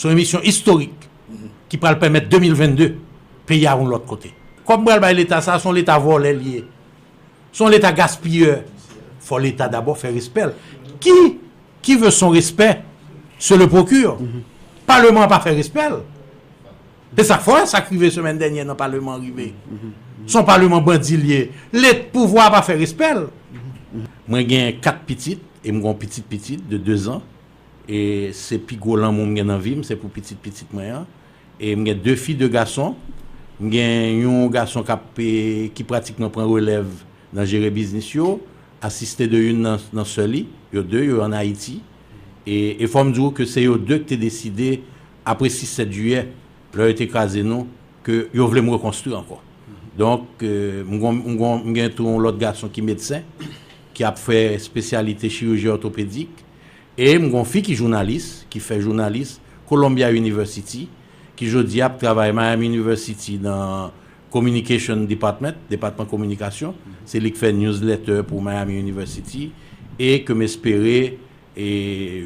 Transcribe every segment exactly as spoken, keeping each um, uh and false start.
Se yon emisyon istorik ki pral pèmèt de mil vennde peyi a yon lòt kote. Kòb pral bay Leta sa, se yon Leta vòlè li ye. Se yon Leta gaspiyè. Fò Leta dabò fè respè l. Qui, qui veut son respect, se le procure. Paleman an pa fè respè l. Se sa k fè sa k rive semèn dènyè nan paleman an rive. Se yon paleman bandi l ye. Let pouvwa a pa fè respè l. Mwen gen kat pitit e m gen yon pitit pitit de de zan. E se pi gwo lanmou m gen nan vi m, se pou pitit pitit mwen an. E m gen de fi, de gason. M gen yon gason k ap, e, ki pratikman pran relèv nan jere biznis yo, asiste de youn nan, nan sè li. Yo de, yo ann Ayiti. E, e fò m di w ke se yo de ki te deside, apre sis sèt jiyè, lè yo te kraze nou, ke yo vle m rekonstwi ankò. Donk, e, m gon, m gon, m gen tou yon lòt gason ki medsen, ki ap fè espesyalite chiriji òtopedik. E m gon fi ki jounalis, ki fè jounalis Columbia University, ki jodi a ap travay Miami University nan Communication Department, depatman kominikasyon. Se li k fè newsletter pou Miami University. E ke m espere, e,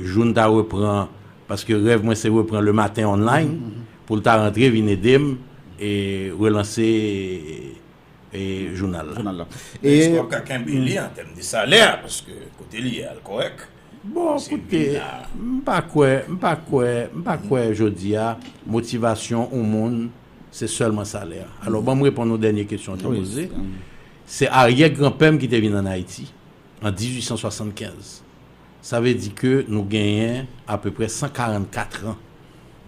jou n ta repran, paske rèv mwen se repran Le Matin Online, pou l ta rantre vin ede m e relanse, e, jounal la. Jounal la. E èske w ka kenbe li an tèm de salè, paske kote li ye a l kòrèk? Bon, koute, m pa kwè, m pa kwè, m pa kwè jodi a, motivasyon yon moun, se sèlman salè. Alò, ban m reponn yon dènye kesyon w te poze. Se aryè granpè m ki te vin ann Ayiti an dizuit san swasannkenz. Sa vle di ke nou genyen apeprè san karannkat an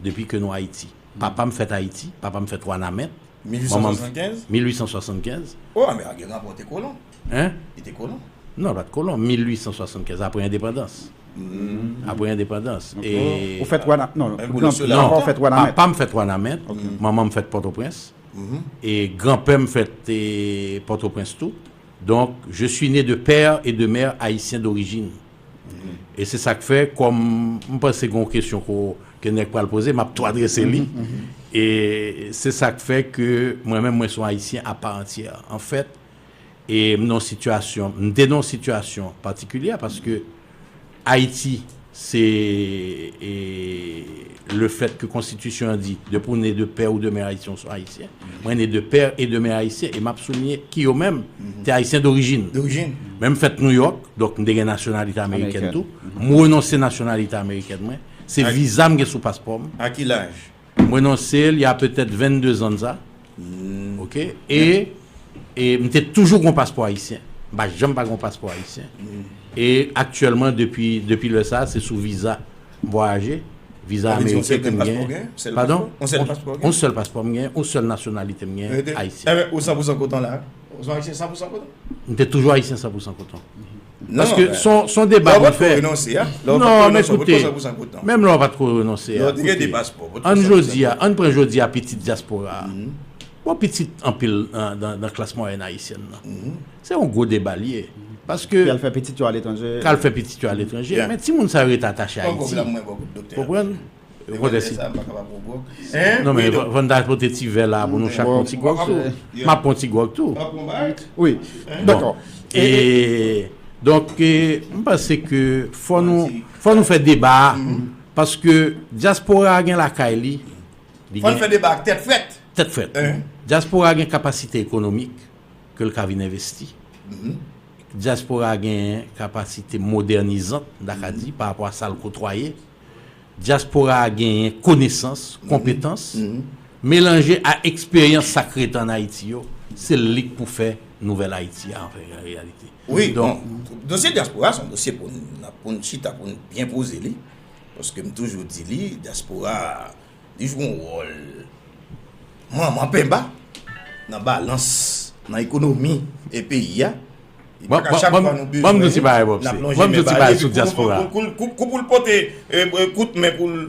depi ke nou Ayiti. Papa m fèt Ayiti, papa m fèt Wanament. Manman m, mil uit san swasannkenz. Mil uit san swasannkenz. Oh, men gen rapò te kolon. Hein? Li te kolon. Non, pa t kolon. Mil uit san swasannkenz, apre endepandans. Apre endepandans. E ou fèt Wana, non, non, papa w fèt Wanament. Papa m fèt Wanament. Manman m fèt Pòtoprens. E granpè m fèt, e, Pòtoprens tou. Donc, je suis né de père et de mère haïtiens d'origine. E se sa k fè, kòm m panse gen yon kesyon ko, ke nèg pral poze, m ap tou adrese li. E se sa k fè ke mwen menm, mwen se yon Ayisyen à part entière. Anfèt, e m nan yon sitiyasyon, m te nan yon sitiyasyon patikilyè paske Ayiti, se, e, le fèt ke konstitisyon an di, depi w ne de pè ou de mè ayisyen, ou se Ayisyen. Mwen ne de pè e de mè ayisyen, e m ap soulinye ki yo menm te Ayisyen dorijin. Dorijin. Men m fèt Nouyòk, donk m te gen nasyonalite amerikèn tou. M renonse nasyonalite amerikèn mwen. Se viza m gen sou paspò m. A ki laj? M renonse l, il y a peut-être vennde zan de sa. Oke? E, e m te toujou gon paspò ayisyen. M pa janm pa gon paspò ayisyen. E aktyèlman, depi, depi lè sa, se sou viza m vwayaje. Viza ameriken ke m gen. Padon? Yon sèl paspò m gen, yon sèl nasyonalite m gen, ayisyen. Ebyen, ou san pou san koton la? Ou se yon Ayisyen san pou san koton? M te toujou Ayisyen san pou san koton. Paske se yon, se yon deba pou fè. Non, men koute, menm lè w pa t ko renonse a, koute, ann jodi a, ann pran jodi a pitit dyaspora a. Bon, pitit anpil nan, nan, nan klas mwayèn ayisyèn nan. Se yon gwo deba l ye. Paske k al fè pitit yo aletranje. K al fè pitit yo aletranje. Men timoun sa yo ret atache Ayiti. Konprann? Non, men fò n ta pote ti vè la pou nou chak pran ti gwòg tou. M ap pran ti gwòg tou. Wi. Dakò. E, donk, e, m panse ke fò nou, fò nou fè deba a, paske dyaspora a gen lakay li. Fò n fè deba ak tèt frèt. Tèt frèt. Dyaspora a gen kapasite ekonomik ke l ka vin envesti. Dyaspora a gen kapasite modènizant, m ta ka di, pa rapò a sa l kotwaye. Dyaspora a genyen konesans, konpetans, melanje a eksperyans sa k ret ann Ayiti yo, se li k pou fè nouvèl Ayiti a, anfen, an reyalite. Wi, donk, bon, dosye dyaspora se yon dosye pou n, pou n chita, pou n byen poze li, paske m toujou di li, dyaspora a, li jwe yon wòl manman penba nan balans, nan ekonomi e peyi a. Ban m di yon ti bagay, Bòpsi. Ban m di yon ti bagay sou dyaspora. Kou pou l pote, e, e, kout men pou l,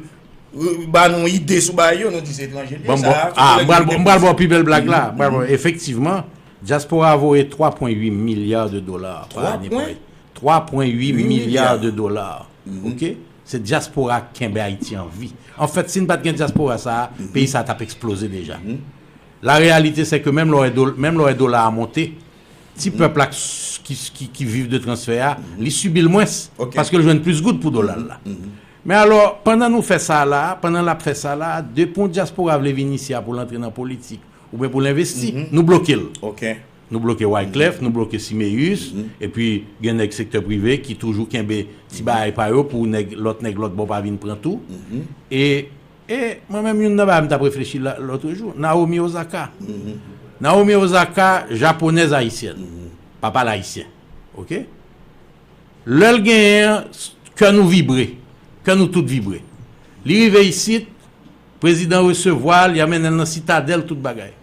e, ba nou ide sou bagay yo, nou di se etranje l ye. M pral ba w pi bèl blag la. M pral ba w, efektivman, dyaspora a voye twa pwen uit milya de dola pa ane pou Ayiti. Twa pwen uit milya de dola. Oke? Se dyaspora a k kenbe Ayiti an vi. Anfèt, si n pa t gen dyaspora sa a, peyi sa a t ap eksploze deja. La réalité, c'est que menm lè w wè do-, menm lè w wè dola a monte, ti pèp la k, ki, ki, ki viv de transfè a, li sibi l mwens, paske l jwenn plis goud pou dola l la. Men alò, pandan nou fè sa la, pandan l ap fè sa la, depi yon dyaspora vle vin isi a pou l antre nan politik, oubyen pou l envesti, nou bloke l. Nou bloke Wyclef, nou bloke Siméus, epi gen nèg sektè prive ki toujou kenbe ti bagay pa yo pou nèg, lòt nèg lòt bò pa vin pran tou. E, e mwen menm, youn nan bagay m t ap reflechi la, lòt jou, Naomi Osaka. Naomi Osaka, japonèz ayisyèn. Papa l ayisyen. Oke? Lè l genyen an, kè nou vibre. Kè nou tout vibre. Li rive isit, prezidan resevwa l, y a mennen l nan Sitadèl, tout bagay.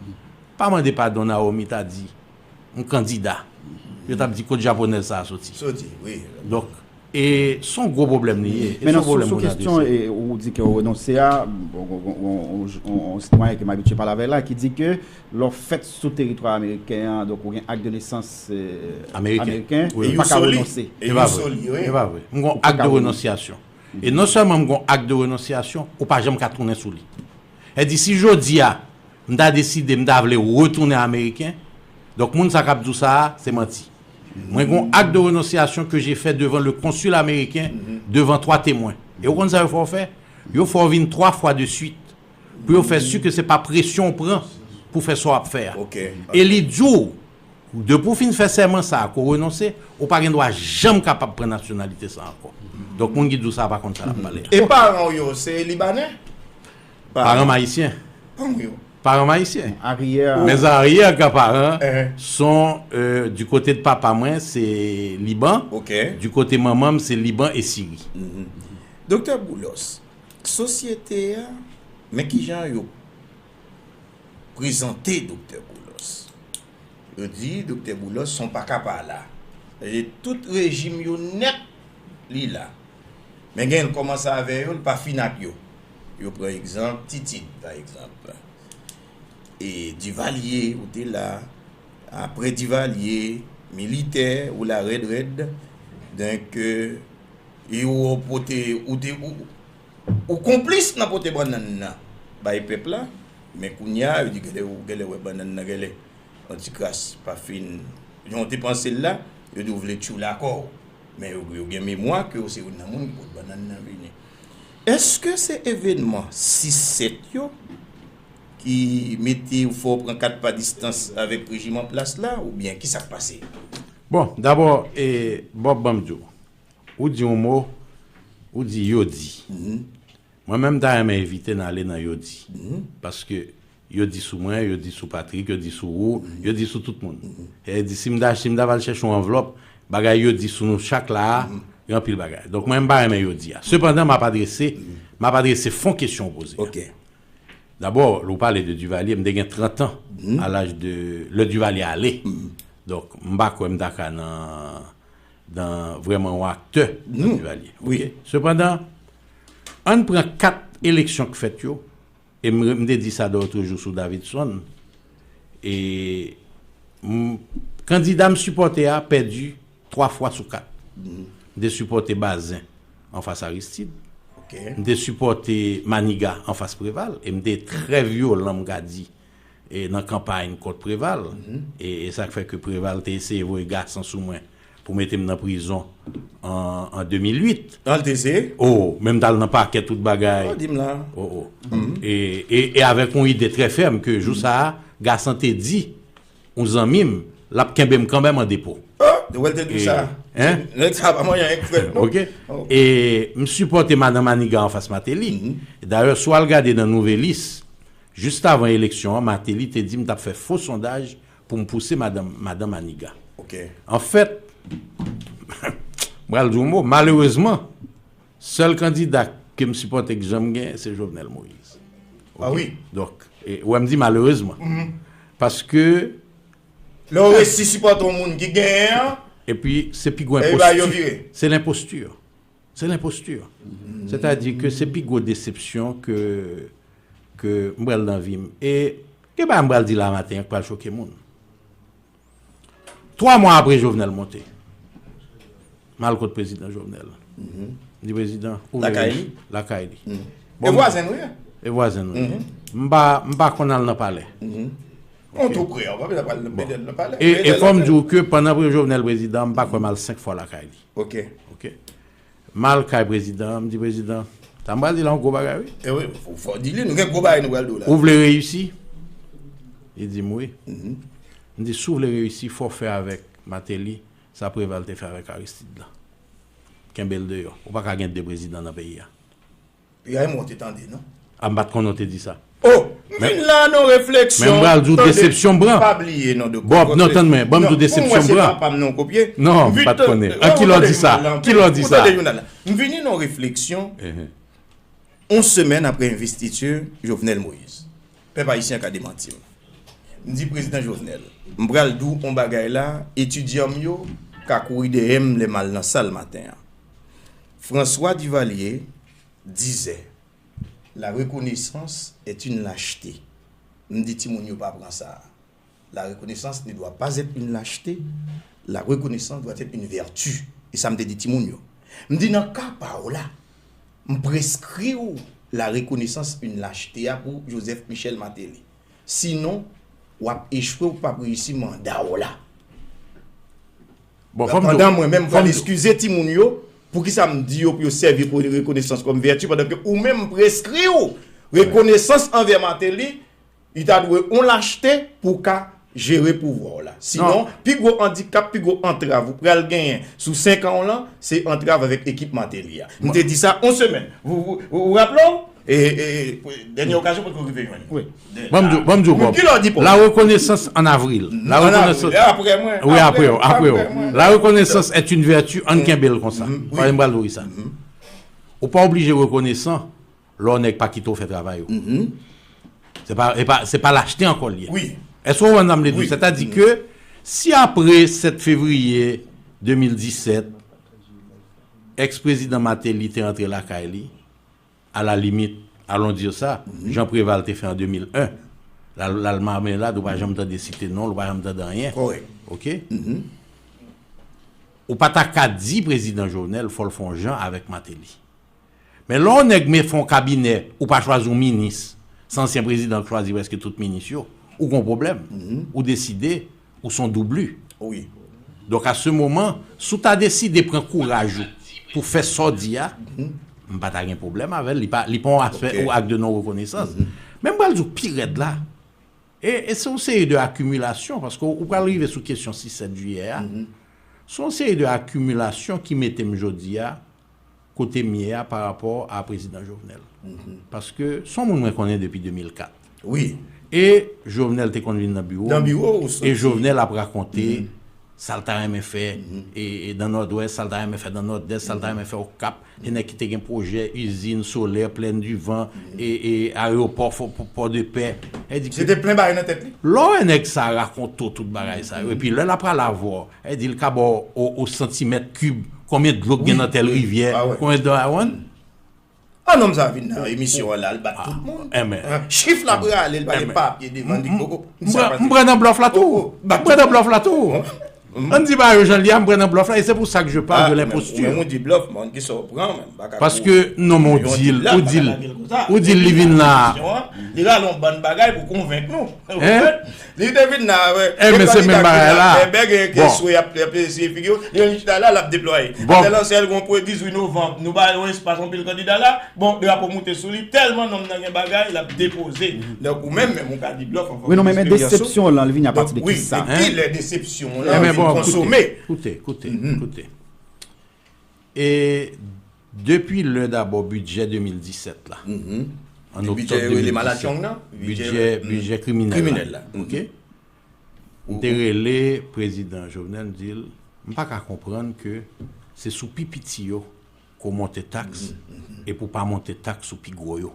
Pa mande padon, Naomi ta di, m kandida. Yo t ap di, kot japonèz sa a soti? Soti, wi. Donk, e se yon gwo pwoblèm li ye. E se yon pwoblèm pou n adrese. Men nan, sou, sou kesyon, e, ou di ke w renonse a, bon, yon sitwayen ke m abitye pale avè l la, ki di ke lè w fèt sou teritwa ameriken an, donk ou gen ak de nesans, e, ameriken, ou pa ka renonse. E pa vre. E pa vre. M gen yon ak de renonsyasyon. E non sèlman m gen yon ak de renonsyasyon, ou pa janm ka tounen sou li. Sètadi, si jodi a, m ta deside, m ta vle retounen ameriken, donk moun sa k ap di w sa a, se manti. Mwen gen yon ak de renonsyasyon ke j'ai fait devant le consul américain, devant twa temwen. E ou konn sa yo fè w fè? Yo fè w vin twa fwa de swit pou yo fè si ke se pa presyon w pran pou fè sa w ap fè a. E li di w, depi w fin fè sèman sa a, ke w renonse, ou pa gen dwa janm kapab pran nasyonalite sa a ankò. Donk, moun ki di w sa a pa konn sa l ap pale a. E paran w yo, se libanè? Paran m ayisyen. Paran w yo? Paran m ayisyen. Mes arrière-grands-parents sont, euh, du côté de papa mwen, se Liban. Du côté manman m, se Liban e Siri. Doktè Boulos, sosyete a, men kijan yo prezante Doktè Boulos. Yo di Doktè Boulos se yon pakapala. Sètadi tout rejim yo nèt, li la. Men gen l kòmanse avè yo, l pa fini ak yo. Yo pran egzanp Titid, pa egzanp. E Divalye, ou te la. Apre Divalye, militè, ou la rèd rèd. Donk, e ou pote, ou te, ou, ou konplis nan pote bannann nan bay pèp la. Men kounye a, yo di genlè, ou genlè wè bannann nan genlè. Antikras pa fin jan w te panse l la, yo di w vle tchou lakò w. Men yo, yo gen memwa ke w se youn nan moun ki pot bannann nan vini. Èske se evènman sis sèt yo ki mete w, fè w pran kat pa distans avèk rejim an plas la, oubyen ki sa k pase? Bon, dabò, e, Bob, ban m di w, ou di yon mo, ou di yo di. Mwen menm, m ta renmen evite n ale nan yo di. Paske yo di sou mwen, yo di sou Patrick, yo di sou ou, yo di sou tout moun. E di, si m ta, si m ta pral chèche yon anvlòp, bagay yo di sou nou chak la a, gen anpil bagay. Donk, mwen, m pa renmen yo di a. Sepandan, m ap adrese, m ap adrese fon kesyon w poze a. Dabò, lè w pale de Duvalier, m te gen trant an, a laj de, lè Duvalier ale. Donk, m pa kwè m ta ka nan, nan vrèman yon aktè nan Duvalier. Oke? Sepandan, ann pran kat eleksyon k fèt yo, e m, m te di sa dòt jou sou Davidson, e m, kandida m sipòte a pèdi twa fwa sou kat. M te sipòte Bazin anfas Aristide. M te sipòte Maniga anfas Preval. E m te trè vyolan, m ka di, e nan kanpay kont Preval. E, e sa k fè ke Preval te eseye voye gason sou mwen pou mete m nan prizon an, an de mil uit. An l te eseye? O, men m t al nan pakè, tout bagay. O, di m la. O, o. E, e, e avèk yon ide trè fèm ke jou sa a, gason te di yon zanmi m, l ap kenbe m kanmenm an depo. O, de wè l te di w sa. Nèg sa pa manyen avèk frè l, non. Oke. E m sipòte madan Maniga anfas Martelly. Dayè, si w al gade nan Nouvelliste, jis avan eleksyon an, Martelly te di m t ap fè fo sondaj pou m pouse madan, madan Maniga. Anfèt, m pral di w yon mo, malerezman, sèl kandida ke m sipòte k janm gen, se Jovenel Moïse. Oke? Donk, e, ou wè m di malerezman. Paske lè w resi sipòte yon moun ki genyen an, epi se pi gwo enposti. Se lenposti. Se lenposti. Sètadi ke se pi gwo desepsyon ke, ke m pral nan vi m. E gen bagay m pral di la maten an k pral choke moun. Twa mwa apre Jovenel monte, m al kot prezidan Jovenel. M di, prezidan, ouvri lakay li. Lakay li. Bon, e vwazen nou ye. E vwazen nou ye. M pa, m pa konn al nan palè. Yon tou pre, ou pa bezwen pral nan palè. E, e fò m di w ke pandan pre Jovenel prezidan, m pa kwè m al senk fwa lakay li. Oke. Oke. M al kay prezidan an, m di, "Prezidan, sa m pral di la yon gwo bagay, wi." E wi, fò, fò di li, nou gen gwo bagay nou pral di w la. Ou vle reyisi? Li di m wi. M di, "Si w vle reyisi, fò w fè avèk Martelly sa Preval te fè avèk Aristide la. Kenbe l deyò. Ou pa ka gen de prezidan nan peyi a." Piray mwen te tande, non? A, m pa t konnen w te di sa. Oh, m vin la nan refleksyon. Men m pral di w desepsyon m pran. Pa bliye, non, de Bob, non, tann mwen, ban m di w desepsyon m pran. Non, m pa t konnen. An ki lè w di sa? Ki lè w di sa? M vini nan refleksyon. On semèn apre envestiti Jovenel Moïse. Pèp ayisyen ka demanti m. M di prezidan Jovenel, m pral di w on bagay la, etidyan m yo ka kouri dèyè m lè m al nan sal maten an. François Duvalier disait, la reconnaissance est une lâcheté. M di timoun yo pa pran sa. La reconnaissance ne doit pas être une lâcheté. La reconnaissance doit être une vertu. E sa m te di timoun yo. M di nan ka pa w la, m preskri w la reconnaissance une lâcheté a pou Joseph Michel Martelly. Sinon, w ap echwe, w p ap reyisi manda w la. Bon, fò m di w, pandan mwen menm, m pral eskize timoun yo, poukisa m di yo pou yo sèvi rekonesans kòm vèti, pandan ke ou menm m preskri w rekonesans anvè Martelly, li ta dwe on lachte pou w ka jere pouvwa w la. Sinon, pi gwo andikap, pi gwo antrav ou pral genyen sou senk an w lan, se antrav avèk ekip Martelly a. M te di sa on semèn. Ou, ou, ou, ou raple w? E, e, e, dènye okazyon pou nou rive jwenn. Wi. Ban m di w, ban m di w, Bob. Ki lè w di pou la reconnaissance en avril. La reconnaissance. Apre mwen. Wi, apre w, apre w. La reconnaissance est une vertu, ann kenbe l konsa. Wi. Pale m pral di w sa. Ou pa oblije rekonesan lè w nèg pa kite w fè travay ou. Se pa, se pa, se pa lachte ankò l ye. Wi. Èske w konprann sa m vle di w? Sètadi ke si apre sèt fevriye de mil disèt, èks prezidan Martelly te rantre lakay li, à la limite, allons dire ça, jan Préval te fè an de mil en, l al, l al Marmelade, ou pa janm tande site non l, ou pa janm tande anyen. Kòrèk. Oke? Ou pa ta ka di prezidan Jovenel fò l fè yon jan avèk Martelly. Men lè yon nèg men fè yon kabinè, ou pa chwazi yon minis, se ansyen prezidan k chwazi prèske tout minis yo, ou gon pwoblèm. Ou deside ou se yon doubli. Wi. Donk, à ce moment, si w ta deside pran kouraj ou pou fè sa w di a, m pa ta gen pwoblèm avè l. Li pa, li pa yon aspè ou ak de non rekonesans. Men m pral di w pi rèd la. E, e se yon seri de akimilasyon, paske w pral rive sou kesyon sis sèt jiyè a. Se yon seri de akimilasyon ki mete m jodi a kote m ye a pa rapò a prezidan Jovenel. Paske se yon moun mwen konnen depi de mil kat. Wi. E Jovenel te konn vin nan biwo m. Nan biwo w soti. E Jovenel ap rakonte sa l ta renmen fè e, e nan Nòdwès, sa l ta renmen fè nan Nòdès, sa l ta renmen fè Okap. Gen nèg ki te gen pwojè izin solè, Plaine du Vent, e, e ayewopò, Pòdepè. Se te plen bagay nan tèt li. Lè w wè nèg sa rakonte w tout bagay sa yo, epi lè l ap pale avè w, e di l ka ba w o, o santimèt kib konbyen dlo k gen nan tèl rivyè, konbyen dlo a wonn. A nonm sa vin nan emisyon an la, l bat tout moun. Chif la prale, l pa gen papye devan li. M pran nan blòf la tou. M pran nan blòf la tou. Ann di bagay yo jan l ye a, m pran nan blòf la, e se pou sa ke je parle de lenpostir. Men ou di blòf, men ki sa w pran, men m pa ka. Paske non, men ou di l, ou di l, ou di l li vin la. Li rale yon bann bagay pou konvenk nou. Li te vin la, men se menm bagay la. Bèbè gen keswe ap eseye figi w. Li chita la, l ap deplwaye. Apre lansè l gon pre dizuit novanm, nou ba yo espas anpil kandida la. Bon, drapo moute sou li, tèlman nonm nan gen bagay, l ap depoze. Donk, ou menm, menm ou ka di blòf anvan. Wi, non, men, men desepsyon w lan, li vini apati de kisa? Wi, men ki lè desepsyon w lan vin konsome? Koute, koute, koute. E depi lè dabò bidjè de mil disèt la, an oktòb de mil disèt, bidjè, bidjè kriminèl la, oke? M te rele prezidan Jovenel, m di l, m pa ka konprann ke se sou pi piti yo ke w monte taks, epi w pa monte taks sou pi gwo yo.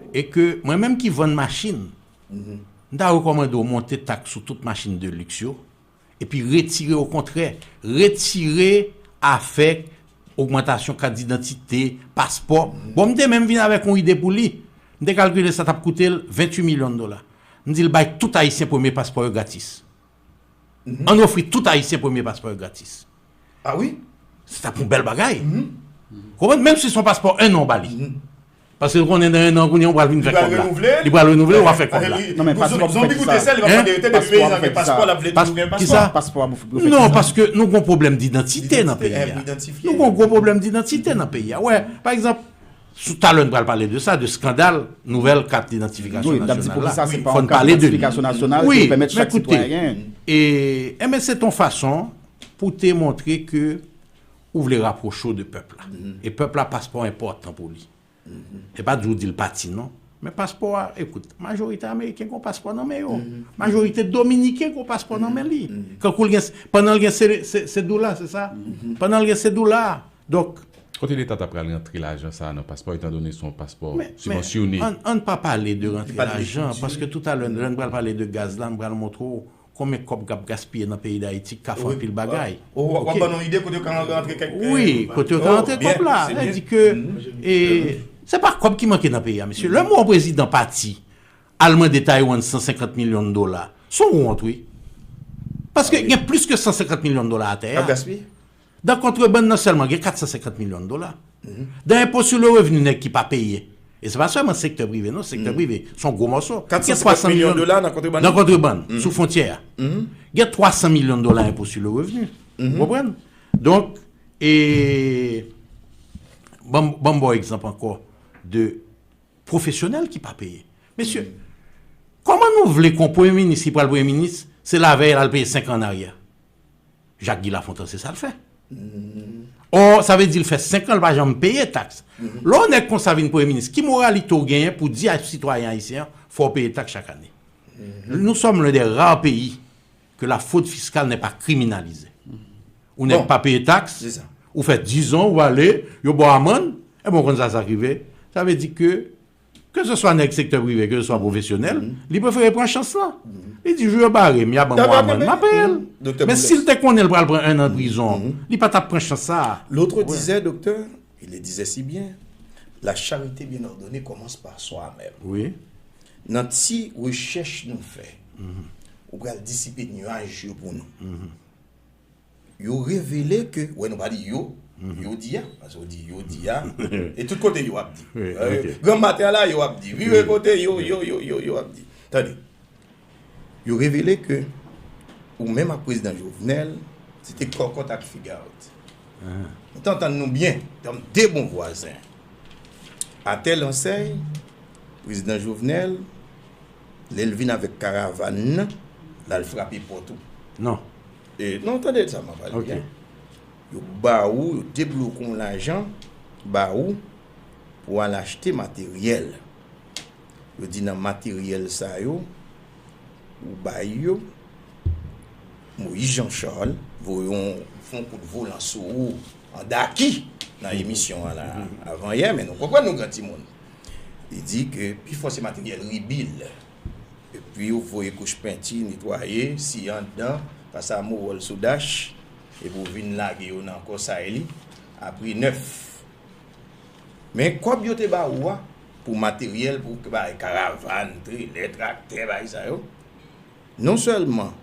E ke mwen menm ki vann machin, m ta rekòmande w monte taks sou tout machin de liks yo, epi retire, okontrè, retire afè ogmantasyon kat didantite, paspò. Bon, m te menm vin avèk yon ide pou li. M te kalkile sa t ap koute l venntuit milyon dola. M di l bay tout Ayisyen premye paspò yo gratis. Ann ofri tout Ayisyen premye paspò yo gratis. A wi? Se t ap yon bèl bagay. Konprann? Menm si se yon paspò en an w ba li. Paske l konnen nan en an kounye a ou pral vin fè kòb la. Li pral renouvle, w a fè kòb la. Non, men paspò pou fè kisa? Zonbi goute sèl, li pa mande yo te depi peyizan gen paspò, l ap vle toujou gen paspò. Kisa? Paspò pou fè kisa? Non, paske nou gon pwoblèm didantite nan peyi a. Nou gon gwo pwoblèm didantite nan peyi a. Wè, pa egzanp, sou talè n pral pale de sa, de skandal nouvèl kat idantifikasyon nasyonal la. Fò n pale de li. Wi, men koute, e, enben se t on fason pou te montre ke ou vle rapwoche w de pèp la. E pèp la, paspò enpòtan pou li. E pa di w di l pati non. Men paspò a, ekout, majorite ameriken gon paspò nan men yo. Majorite dominiken gon paspò nan men li. Kankou l gen, pandan l gen se, se, se dola, se sa? Pandan l gen se dola. Donk, kote Leta ta pral rantre lajan sa a nan paspò, etandone se yon paspò sibvansyone? Ann, ann pa pale de rantre lajan, paske toutalè, lè n pral pale de gaz la, m pral montre w konbyen kòb k ap gaspiye nan peyi Dayiti k ka fè anpil bagay. W ap ban nou ide kote yo ka rantre kèk. Wi, kote yo ka rantre kòb la. Sa vle di ke, e, se pa kòb ki manke nan peyi a, mesye. Lè m wè yon prezidan pati, al mande Taiwan san senkant milyon dola, se yon wont, wi. Paske gen plis ke san senkant milyon dola atè a. Dan kontrebann nan sèlman, gen kat san senkant milyon dola. Dan enpo sou le revni nèg ki pa peye. E se pa sèlman sektè prive, non, sektè prive, se yon gwo mòso. Gen twa san milyon dola nan kontrebann. Nan kontrebann, sou fwontyè a. Gen twa san milyon dola enpo sou le revni. Ou konprann? Donk, e, ban m, ban m ba w egzanp ankò de pwofesyonèl ki pa peye. Mesye, kòman nou vle ke yon premye minis ki pral premye minis, se lavèy l al peye senk an an aryè? Jak Gi Lafontan, se sa l fè. Ò, sa vle di l fè senk an, l pa janm peye taks. Lè yon nèg konsa vin premye minis, ki moralite w genyen pou di a sitwayen ayisyen an, fò w peye taks chak ane? Nous sommes l'un des rares pays que la fraude fiscale n'est pas criminalisée. Ou nèg pa peye taks, ou fè dizan, ou ale, yo ba w amann, e bon, konn sa sa k rive. Sa vle di ke, ke se swa nèg sektè prive, ke se swa pwofesyonèl, li prefere pran chans lan. Li di, jou yo bare m, y a ban m yon amann, m a peye l. Men si l te konnen l pral pran en an prizon, li pa t ap pran chans sa a. L'autre disait, docteur, il le disait si bien, la charité bien ordonnée commence par soi-même. Wi. Nan ti rechèch nou fè, ou pral disipe nyaj yo pou nou. Yo revele ke, wè, nou pa di yo, yo di a, paske ou di yo di a, e tout kote yo ap di. Gran maten an la, yo ap di. Rive kote yo, yo, yo, yo, yo ap di. Tande. Yo revele ke ou menm ak prezidan Jovenel, se te kòkòt ak figawòt. Nou te antann nou byen, tankou de bon vwazen. Atè Lansèy, prezidan Jovenel, lè l vin avèk karavàn nan, l al frape pòt ou. Non. E, non, tande sa m ap pale a. Yo ba ou, yo debloke yon lajan, ba ou, pou w al achte materyèl. Yo di nan materyèl sa yo, ou bay yo, Moïse Jean Charles voye yon, fè yon kout volan sou ou, an daki, nan emisyon an la, avan yè, men nou konprann nou gran timoun. Li di ke pifò se materyèl ribil. Epi yo voye kouch penti, netwaye, siye anndan, pase a mowòl sou dach, epi w vin lage yo nan kòsay li, a pri nèf. Men kòb yo te ba ou a, pou materyèl, pou bay karavàn, trelè, traktè, bay sa yo, non sèlman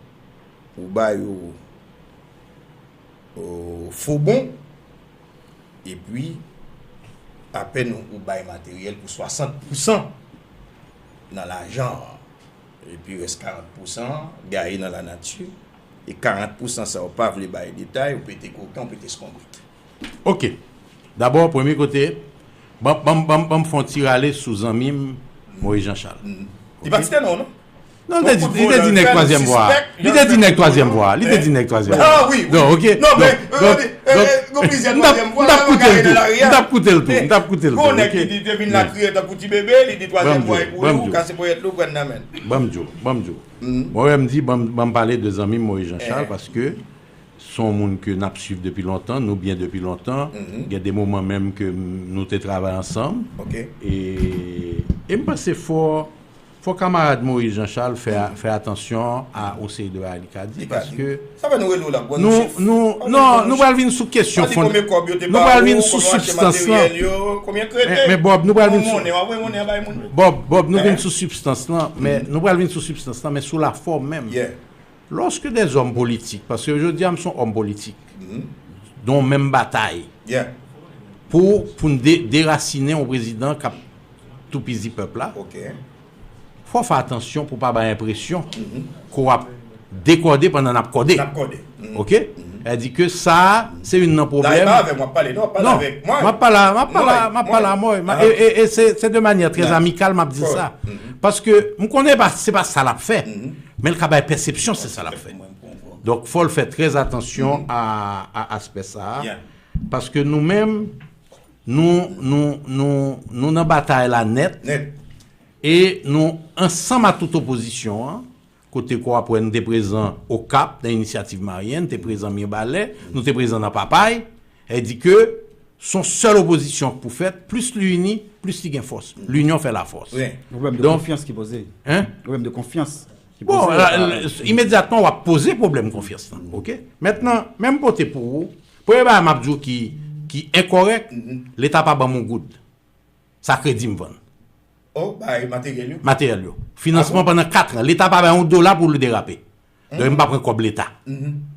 ou ba yo, euh, fo bon, epi apèn ou, ou bay materyèl pou swasant pousan nan lajan an. Epi rès karant pousan gaye nan lanati. E karant pousan sa ou pa vle bay detay, ou pete koken, ou pete skonbrit. Ok. Dabò, premye kote, ban, ban, ban, ban m fè yon ti rale sou zanmi m, Moïse Jean Charles. Li pa site non, non? Non, li te di, li te di nèg twazyèm vwa. Li te di nèg twazyèm vwa. Li te di nèg twazyèm vwa. Ah wi, wi. Non, ok. Non, men, donk, donk, m t ap, m t ap koute l tou. M t ap koute l tou. M t ap koute l tou, ok? Gon nèg ki di te vin la kriye tankou ti bebe, li di twazyèm vwa e pou li, ou kase ponyèt li, ou pran nan men l. Ban m di w, ban m di w. Bon, wè m di, ban m, ban m pale de zanmi m Moïse Jean Charles, paske se yon moun ke n ap swiv depi lontan, nou byen depi lontan. Gen de moman menm ke m, nou te travay ansanm. E, e m panse fò, fò kamarad Moïse Jean Charles fè, fè atansyon a yon seri de bagay li ka di, paske nou, nou, non, nou pral vin sou kesyon fon-, nou pral vin sou sibstans lan. Men, men Bob, nou pral vin sou, Bob, Bob, nou vin sou sibstans lan, men nou pral vin sou sibstans lan, men sou lafòm menm. Lòske dèzòm politik, paske jodi a m se yon òm politik, nan yon menm batay, pou, pou n de-, derasinen yon prezidan k ap toupizi pèp la, fò w fè atansyon pou w pa bay enpresyon ke w ap dekòde pandan n ap kòde. N ap kòde. Oke? Sa di ke sa a, se youn nan pwoblèm. La, e pa avè m w ap pale, non, w ap pale avèk mwen. M ap pale, m ap pale, m ap pale a mwen. E, e, e se, se de manyè trè amikal m ap di sa. Paske m konnen pa, se pa sa l ap fè. Men l ka bay pèsepsyon se sa l ap fè. Donk, fò l fè trè atansyon a, a aspè sa a. Paske nou menm, nou, nou, nou, nou nan batay la nèt. E nou ansanm a tout opozisyon an, kote ke w ap wè nou te prezan Okap nan Inisyativ Maryen, nou te prezan Mibalè, nou te prezan nan Papay, e di ke se yon sèl opozisyon k pou fèt, plis li ini, plis li gen fòs. Linyon fè lafòs. Yon pwoblèm de konfyans ki poze. Hein? Yon pwoblèm de konfyans ki poze. Bon, la, imedyatman, w ap poze pwoblèm konfyans lan. Oke? Mentnan, menm pote pou ou, premye bagay m ap di w ki, ki enkòrèk, Leta pa ban m yon goud. Sa kredi m vann. Oh, bay materyèl yo. Materyèl yo. Finansman pandan kat an. Leta pa bay yon dola pou l derape. Donk, m pa pran kòb Leta.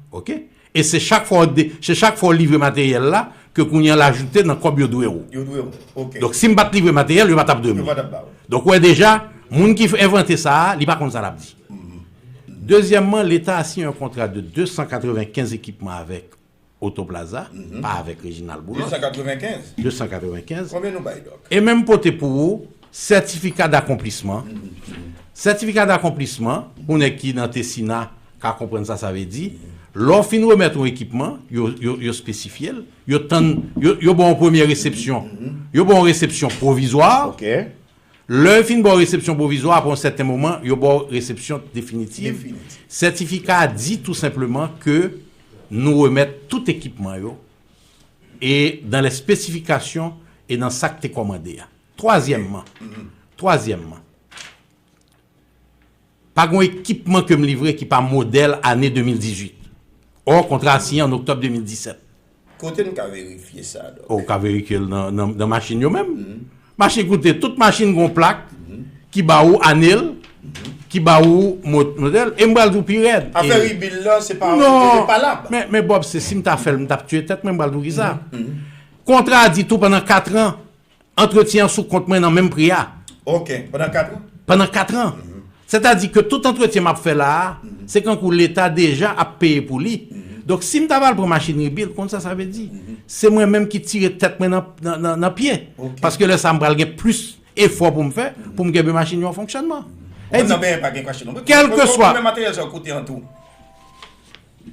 Oke? E se chak fwa w de, se chak fwa w livre materyèl la, ke kounye a l ajoute nan kòb yo dwe w. Yo dwe w. Oke. Donk, si m pa t livre materyèl, yo pa t ap dwe m li. Yo pa t ap ba w. Donk, ou wè deja, moun ki envante sa a, li pa konn sa l ap di. Dezyèmman, Leta a siyen yon kontra de de san katrevenkenz ekipman avèk Otoplaza, pa avèk Reginald Boulos. De san katrevenkenz. De san katrevenkenz. Konbyen nou bay, Dòk? E menm pote pou ou, sètifika dakonplisman. Sètifika dakonplisman, pou nèg ki nan Tesina ka konprann sa sa vle di, lè w fin remèt yon ekipman, yo, yo, yo espesifye l, yo tann, yo, yo ba w yon premye resepsyon. Yo ba w yon resepsyon pwovizwa. Lè yo fin ba w resepsyon pwovizwa, apre yon sèten moman, yo ba w resepsyon definitiv. Sètifika a di tou senpleman ke nou remèt tout ekipman yo e dans les spécifications e nan sa k te kòmande a. Twazyèmman, twazyèmman, pa gen ekipman ke m livre ki pa modèl ane de mil dizuit. Or, kontra a siyen an oktòb de mil disèt. Kote n ka verifye sa, Dòk? Ou ka verifye l nan, nan, nan machin yo menm. Machin, koute, tout machin gon plak ki ba ou ane l, ki ba ou mo-, modèl, e m pral di w pi rèd. Afè rebuild la, se pa, se pa lab. Men, men Bob, se si m ta fè l, m t ap tiye tèt mwen, m pral di w kisa. Kontra a di tou pandan kat an, antretyen an sou kont mwen nan menm pri a. Ok, pandan kat an? Pandan kat an. Sètadi ke tout antretyen m ap fè la a, se kankou Leta deja ap peye pou li. Donk, si m ta pral pran machin rebuild, konn sa sa vle di? Se mwen menm ki tire tèt mwen nan, nan, nan, nan pye. Paske lè sa a, m pral gen plis efò pou m fè, pou m kenbe machin yo an fonksyònman. Kèlkeswa. Konbyen materyèl sa yo koute an tou?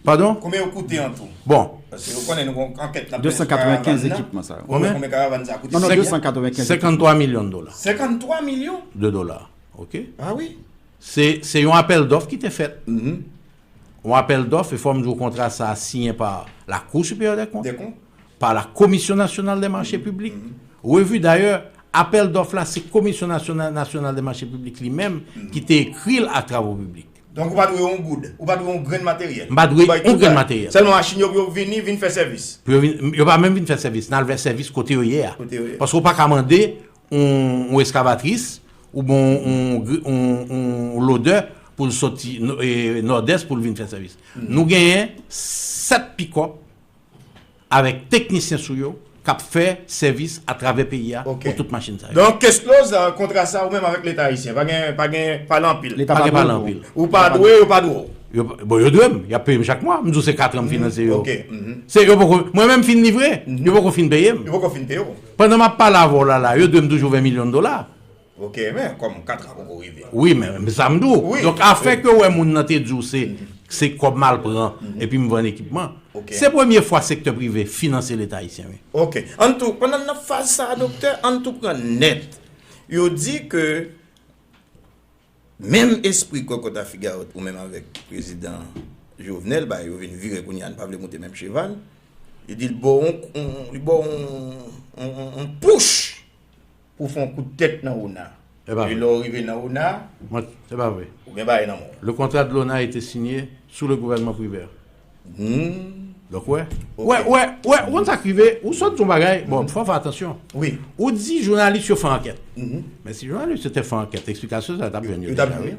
Padon? Konbyen yo koute an tou? Bon. Paske yo konnen nou gon ankèt n ap mennen sou karavàn nan. De san katrevenkenz ekipman sa yo. Konbyen? Konbyen karavàn sa a koute? Non, non, de san katrevenkenz ekipman. Senkant twa milyon de dola. Senkant twa milyon? De dola, ok? Ah wi. Se, se yon apèl dòf ki te fèt. Yon apèl dòf, e fò m di w kontra sa a siyen pa la Cour supérieure des comptes, pa la Commission nationale des marchés publics. Revu dayè, apèl dòf la, se Komisyon nasyonal, nasyonal de mache piblik li menm ki te ekri l a Travo Piblik. Donk, ou pa dwe yon goud, ou pa dwe yon grenn materyèl. M pa dwe yon grenn materyèl. Sèlman machin yo pou yo vini, vin fè sèvis. Pou yo vin, yo pa menm vin fè sèvis, n al fè sèvis kote yo ye a. Kote yo ye. Paske ou pa ka mande yon, yon eskavatris oubyen yon, yon, yon, yon lodè pou l soti nò-, e, Nòdès pou l vin fè sèvis. Nou genyen sèt pikòp avèk teknisyen sou yo k ap fè sèvis atravè peyi a pou tout machin sa yo. Donk, Kesloz, kontra sa ou menm avèk Leta ayisyen, pa gen, pa gen pale anpil. Leta pa dwe pou ou. Ou pa dwe, yo pa dwe w. Yo, bon, yo dwe m, y ap peye m chak mwa. M di w se kat an m finanse yo. Se yo poko, mwen menm fin livre, yo poko fin peye m. Yo poko fin peye w. Pandan m ap pale avè w la, la, yo dwe m toujou ven milyon dola. Ok, men kòm kat an poko rive. Wi, men, men sa m di w. Donk, afè ke w wè moun nan te di w se, se kòb m al pran, epi m vann ekipman. Se premye fwa sektè prive finanse Leta ayisyen, wi. Ok. Ann tou, pandan n nan faz sa a, doktè, ann tou pran nèt. Yo di ke menm espri kòkòt a figawòt ou menm avèk prezidan Jovenel, ba yo vin vire kounye a, n pa vle moute menm cheval. Li di l ba w yon, yon, li ba w yon, yon, yon, yon pouch pou fè yon kout tèt nan ona. E pa vre. E lè w rive nan ona, ou gen bagay nan men w. Le contrat de l'ona a été signé sous le gouvernement Privert. Donk, wè. Wè, wè, wè, ou konn sa k rive, ou sot di yon bagay, bon, fò w fè atansyon. Wi. Ou di jounalis yo fè ankèt. Men si jounalis yo te fè ankèt, eksplikasyon sa yo t ap jwenn yo deja, wi.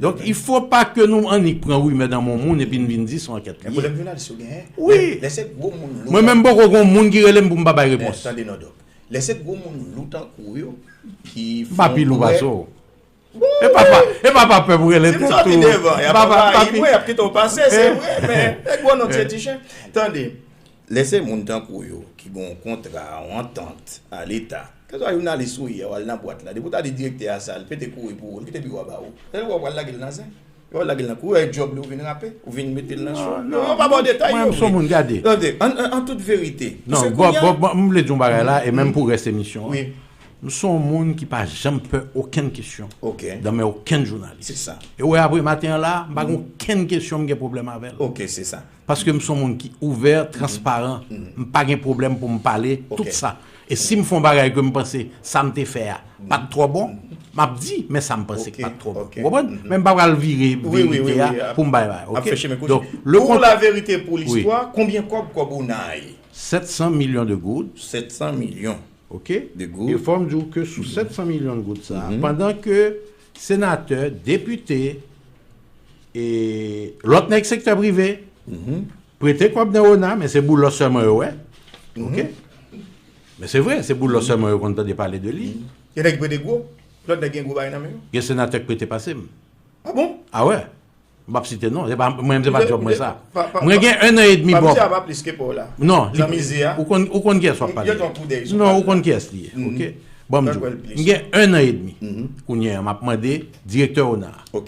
Donk, il faut pas que nou annik pran rimè nan men yon moun epi n vin di se yon ankèt li ye. Men pwoblèm jounalis yo genyen. Wi. Lè, lè se gwo moun lou. Mwen menm poko gon moun ki rele m pou m pa bay repons. Tande non, Dòk. Lè se gwo moun lou tankou w yo ki M pa pi lou pase w. E pa pa e pa pa pè pou rele tèt ou. M sòti devan, y ap anvayi mwen, y ap kite w pase, se vre, men nèg gwo non tye ti chen. Tande, lè se moun tankou w yo ki gen yon kontra, yon antant a Leta, keswa jounalis ou ye, w al nan bwat la, depi w ta di direktè a sa, l pete kouri pou ou, l kite biwo a ba ou. Lè l wè w pral lage l nan zen. Yo lage l nan kou, e djòb li, ou vin rape, ou vin mete l nan cho. Yo pa ba w detay yo. Mwen m se yon moun, gade. Tande, an, an, an tout verite. Non, Bob, Bob, m vle di yon bagay la, e menm pou rès emisyon an. M se yon moun ki pa janm pè okenn kesyon nan men okenn jounalis. E w wè apre maten an la, m pa gen okenn kesyon m gen pwoblèm avè l. Paske m se yon moun ki ouvè, transparan, m pa gen pwoblèm pou m pale tout sa. E si m fè yon bagay ke m panse sa m te fè a pa t twò bon, m ap di, men sa m panse k pa t twò bon. Ou konprann? Men m pa pral vire verite a pou m bay bagay. Oke? Donk, le Pour la vérité, pour l'histoire, konbyen kòb kòb Ona a ye? Sèt san milyon de goud. Sèt san milyon. Oke? E fò m di w ke sou sèt san milyon de goud sa a, pandan ke senatè, depite, e lòt nèg sektè prive prete kòb nan Ona, men se Boulos sèlman yo wè. Oke? Men se vre, se Boulos sèlman yo konn tande pale de li. Gen nèg ki prete gwo, lòt nèg gen gwo bagay nan men yo. Gen senatè k prete pase m. A bon? A wè. M p ap site non, se pa mwen menm, se pa djòb mwen sa. Mwen gen en an edmi Bob. Non, ou konn kiyès w ap pale. Non, ou konn kiyès li ye. Oke? Ban m di w. M gen en an edmi. Kounye a, m ap mande direktè Ona a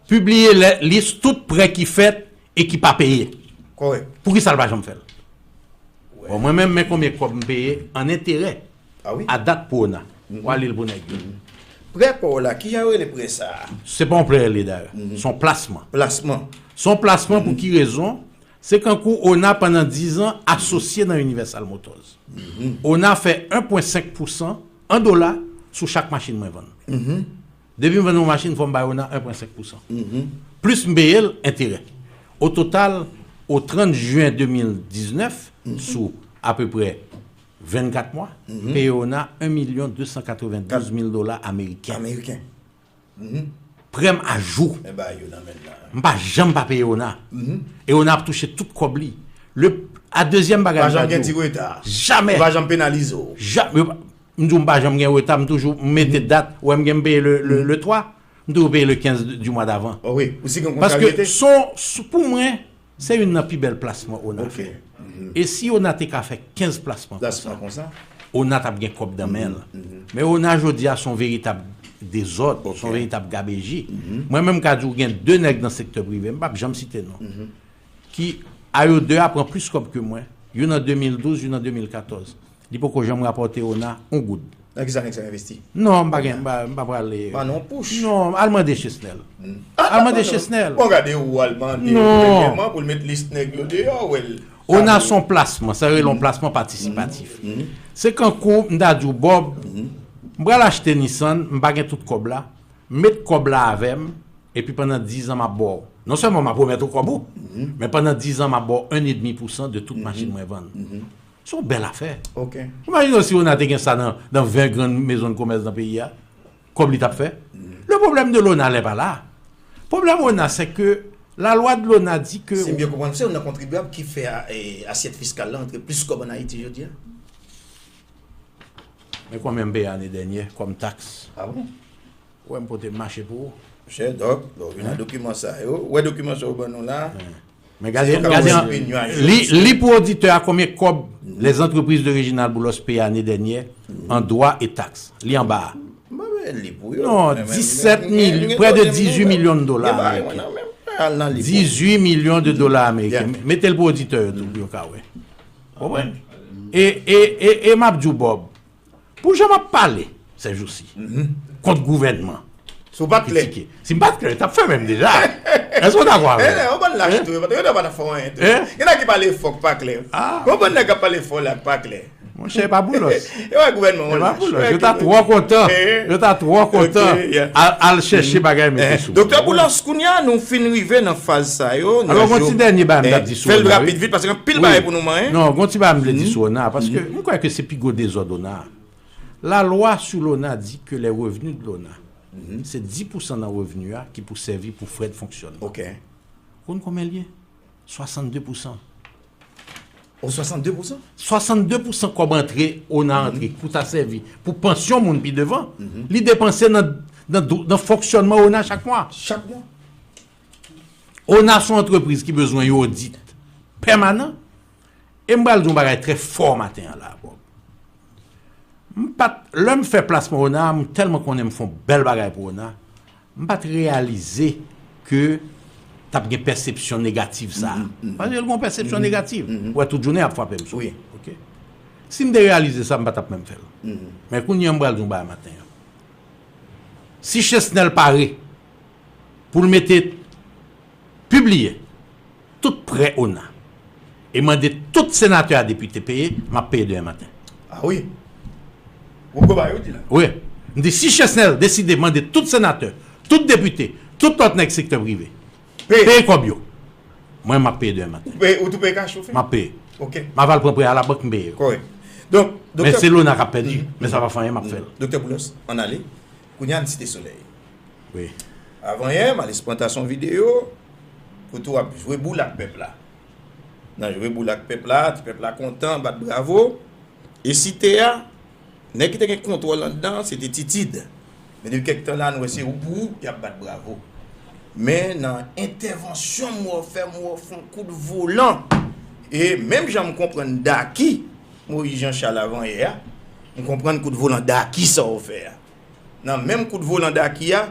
pibliye lis tout prè ki fèt e ki pa peye. Poukisa l pa janm fè l? Bon, mwen menm, men konbyen kòb m peye an enterè a dat pou Ona. W a li l pou nèg yo. Prè pa w la, kijan yo rele prè sa a? Se pa yon prè l ye dayè. Se yon plasman. Plasman. Se yon plasman pou ki rezon? Se kankou Ona pandan dizan asosye nan Universal Motors. Ona fè en pwen senk pousan an dola sou chak machin mwen vann. Depi m vann yon machin, fò m bay Ona en pwen senk pousan. Plis m peye l enterè. O total, o trant jen de mil diznèf, sou apeprè vennkat mwa, m peye Ona en milyon de san katrevendouz mil dola ameriken. Ameriken. Prè m ajou. M pa janm pa peye Ona. E Ona ap touche tout kòb li. Le, a dezyèm bagay m ka di w. Jamè. Ou pa janm penalize w. Jamè. M di w m pa janm gen reta, m toujou mete dat, ou wè m gen m peye le, le, le twa, m toujou peye le kenz di mwa davan. Paske se yon, pou mwen, se youn nan pi bèl plasman Ona fè. E si Ona te ka fè kenz plasman konsa, Ona t ap gen kòb nan men l. Men Ona jodi a se yon veritab dezòd, se yon veritab gabeji. Mwen menm m ka di w gen de nèg nan sektè prive, m p ap janm site non, ki a yo de a pran plis kòb ke mwen, youn an de mil douz, youn an de mil katòz. Li poko janm rapòte Ona yon goud. Nan kisa nèg sa yo envesti? Non, m pa gen, m pa, m pa prale. Ban nou yon pouch. Non, al mande Chesnel. Al mande Chesnel. Bon, gade ou al mande premyèman pou l met lis nèg yo deyò, wè l. Ona se yon plasman, sa yo rele yon plasman patisipatif. Se kankou m ta di w, Bob, m pral achte Nissan, m pa gen tout kòb la, met kòb la avè m, epi pandan dizan m ap ba w. Non sèlman m ap remèt ou kòb ou, men pandan dizan m ap ba w en edmi pousan de tout machin mwen vann. Se yon bèl afè. Imajine w si Ona te gen sa nan, nan ven grann mezon de komès nan peyi a. Kòb li t ap fè? Le problème de l'ONA n'est pas là. Pwoblèm Ona, c'est que la loi de l'ONA dit que. Si m byen konprann, se youn nan kontribyab ki fè a, e, asyèt fiskal la antre plis kòb ann Ayiti jodi a. Men konbyen m peye ane dènye kòm taks? A bon? Ou wè m pote m mache pou ou. Monchè, Dòk, lè w vin a dokiman sa yo, ou wè dokiman sa yo ban nou la a? Men gade, gade, li, li pou oditè a konbyen kòb les entreprises de Réginald Boulos peye ane dènyè an dwa e taks. Li anba a. Non, disèt milyon, près de dix-huit millions de dollars américains. Dix-huit millions de dollars américains. Mete l pou oditè yo tou pou yo ka wè. Konprann? E, e, e, e m ap di w, Bob, pou jan m ap pale sèjousi kont gouvènman. Si w pa t klè. Si m pa t klè, yo t ap fèmen m deja. Èske w dakò avè m? Yon bann lach tou, yo pa t ap fè w anyen tou. Gen nèg ki pale fò k pa klè. Yon bann nèg k ap pale fò la k pa klè. Monchè, e pa Boulos. E pa Boulos. Yo ta twò kontan. Yo ta twò kontan al, al chèche bagay mete sou. Doktè Boulos, kounye a nou fin rive nan faz sa yo. Alò, gon ti dènye bagay m t ap di sou Ona, wi. Fè l rapid vit, paske gen anpil bagay pou nou manyen. Non, gon ti bagay m vle di sou Ona, paske m kwè ke se pi gwo dezòd Ona a. La loi sur l'ONA dit que les revenus de l'ONA, c'est dix pour cent nan revni a ki pou sèvi pou frè de fonksyònman. Ou konn konbyen l ye? Swasannde pousan. O, swasannde pousan? Swasannde pousan kòb antre, ona antre, pou ta sèvi pou pansyon moun pi devan, li depanse nan, nan, nan fonksyònman ona chak mwa. Chak mwa. Ona se yon antrepriz ki bezwen yon odit pèmanan. E m pral di yon bagay trè fò maten an la, Bob. M pa t, lè m fè plasman ona, m tèlman konnen m fè yon bèl bagay pou ona, m pa t reyalize ke t ap gen pèsepsyon negatif sa a. Paske l gen yon pèsepsyon negatif. Ou wè, tout jounen y ap frape m sou. Wi. Ok? Si m te reyalize sa, m pa t ap menm fè l. Men kounye a, m pral di yon bagay maten an. Si Chesnel pare pou l mete, pibliye tout prè ona e mande tout senatè a depite peye, m ap peye demen maten. Ah wi. Ou gwo bagay ou di la. Wi. M di si Chesnel deside mande tout senatè, tout depite, tout lòt nèg sektè prive, peye kòb yo, mwen m ap peye demen maten. Ou peye, ou tou peye kach ou fè? M ap peye. Ok. M ap al pran prè a labank, m peye yo. Kòrèk. Donk, men doktè, se lona k ap pèdi, men sa pa fè anyen, m ap fè l. Doktè Boulos, ann ale. Kounye a n Site Solèy. Wi. Avanyè, m al espantas yon videyo kote w ap jwe boul ak pèp la. Nan jwe boul ak pèp la, ti pèp la kontan, bat bravo. E site a, nèg ki te gen kontwòl anndan, se te Titid. Men depi kèk tan la, nou wè se ou pou ou, y ap bat bravo. Men nan entèvansyon m wè w fè, m wè w fè yon kout volan. E menm jan m konprann Daki, Moyiz Jan Chal avanyè a, m konprann kout volan Daki sa w fè a. Nan menm kout volan Daki a,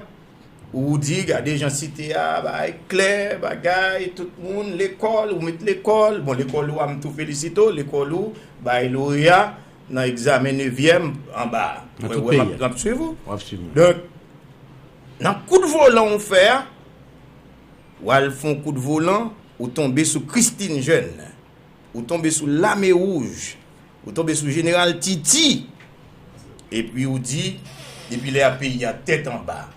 ou di, gade jan site a, bagay klè, bagay, tout moun, lekòl, ou met lekòl, bon, lekòl ou a, m tou felisite w, lekòl ou, bay loreya nan egzamen nevyèm anba a. Nan tout peyi a. W ap swiv ou? W ap swiv mwen. Donk, nan kout volan ou fè a, w al fè yon kout volan, ou tonbe sou Christine Jeune. Ou tonbe sou Lame Wouj. Ou tonbe sou Jeneral Titi. Epi ou di, depi lè a peyi a tèt anba.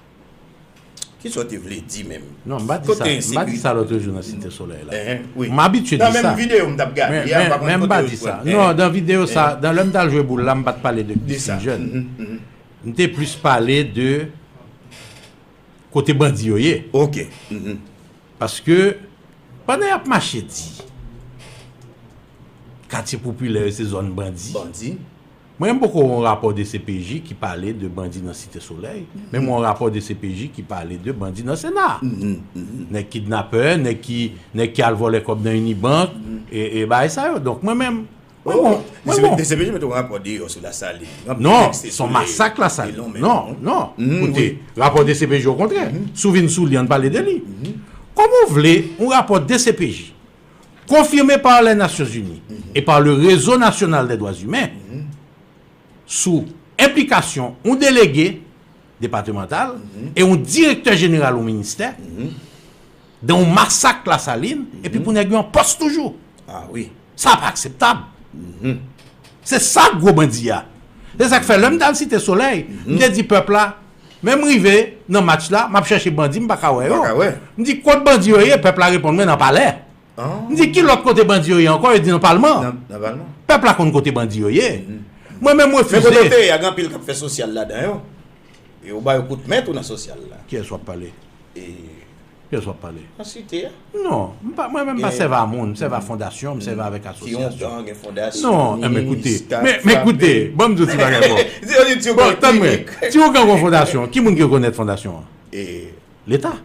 Kisa w te vle di menm? Non, m pa di sa. M pa di sa lòt jou nan Site Solèy la. M abitye di sa. Nan menm videyo m t ap gade a, m pa konn kote yo pran. Non, nan videyo sa, nan lè m t al jwe boul la, m pa t pale de Christine Jeune. M te plis pale de kote bandi yo ye. Ok. Paske, pandan y ap mache di katye popilè yo se zòn bandi, mwen, m poko wè yon rapò D C P J ki pale de bandi nan Site Solèy, men m wè yon rapò D C P J ki pale de bandi nan Sena. Nèg kidnapè, nèg ki, nèg ki al vòlè kòb nan Unibank, e, e bagay sa yo. Donk, mwen menm, Mwen bon, mwen bon. D C P J mete yon rapò deyò sou Lasalin. Non, se yon masak Lasalin. Non, non. Koute, rapò D C P J okontrè, si w vin sou li, ann pale de li. Kòman w vle yon rapò D C P J, confirmé par les Nations Unies et par le Réseau National des Droits Humains, sou enplikasyon yon delege depatmantal e yon direktè jeneral yon ministè dan yon masak Lasalin, epi pou nèg yo an pòs toujou. Ah wi. Sa pa akseptab. Se sa k gwo bandi a. Se sa k fè lè m t al Site Solèy, m te di pèp la, men m rive nan match la, m ap chèche bandi, m pa ka wè yo. M di, kot bandi yo ye? Pèp la reponn mwen, nan palè. M di, ki lòt kote bandi yo ye ankò? Yo di, nan palman. Nan, nan palman. Pèp la konn kote bandi yo ye. Mwen menm, m refize. Men kote w te ye a, gen anpil k ap fè sosyal ladan yo. E ou ba yo kout men tou nan sosyal la. Kiyès w ap pale? Kiyès w ap pale? Nan Site a. Non, m pa, mwen menm m pa sèvi a moun, m sèvi a fondasyon, m sèvi avèk asosyasyon. Ki yon gang, fondasyon. Non, men koute, men, men koute, ban m di w ti bagay, bon. Bon, tann mwen, ti yon gang, yon fondasyon, ki moun ki rekonèt fondasyon an? Leta.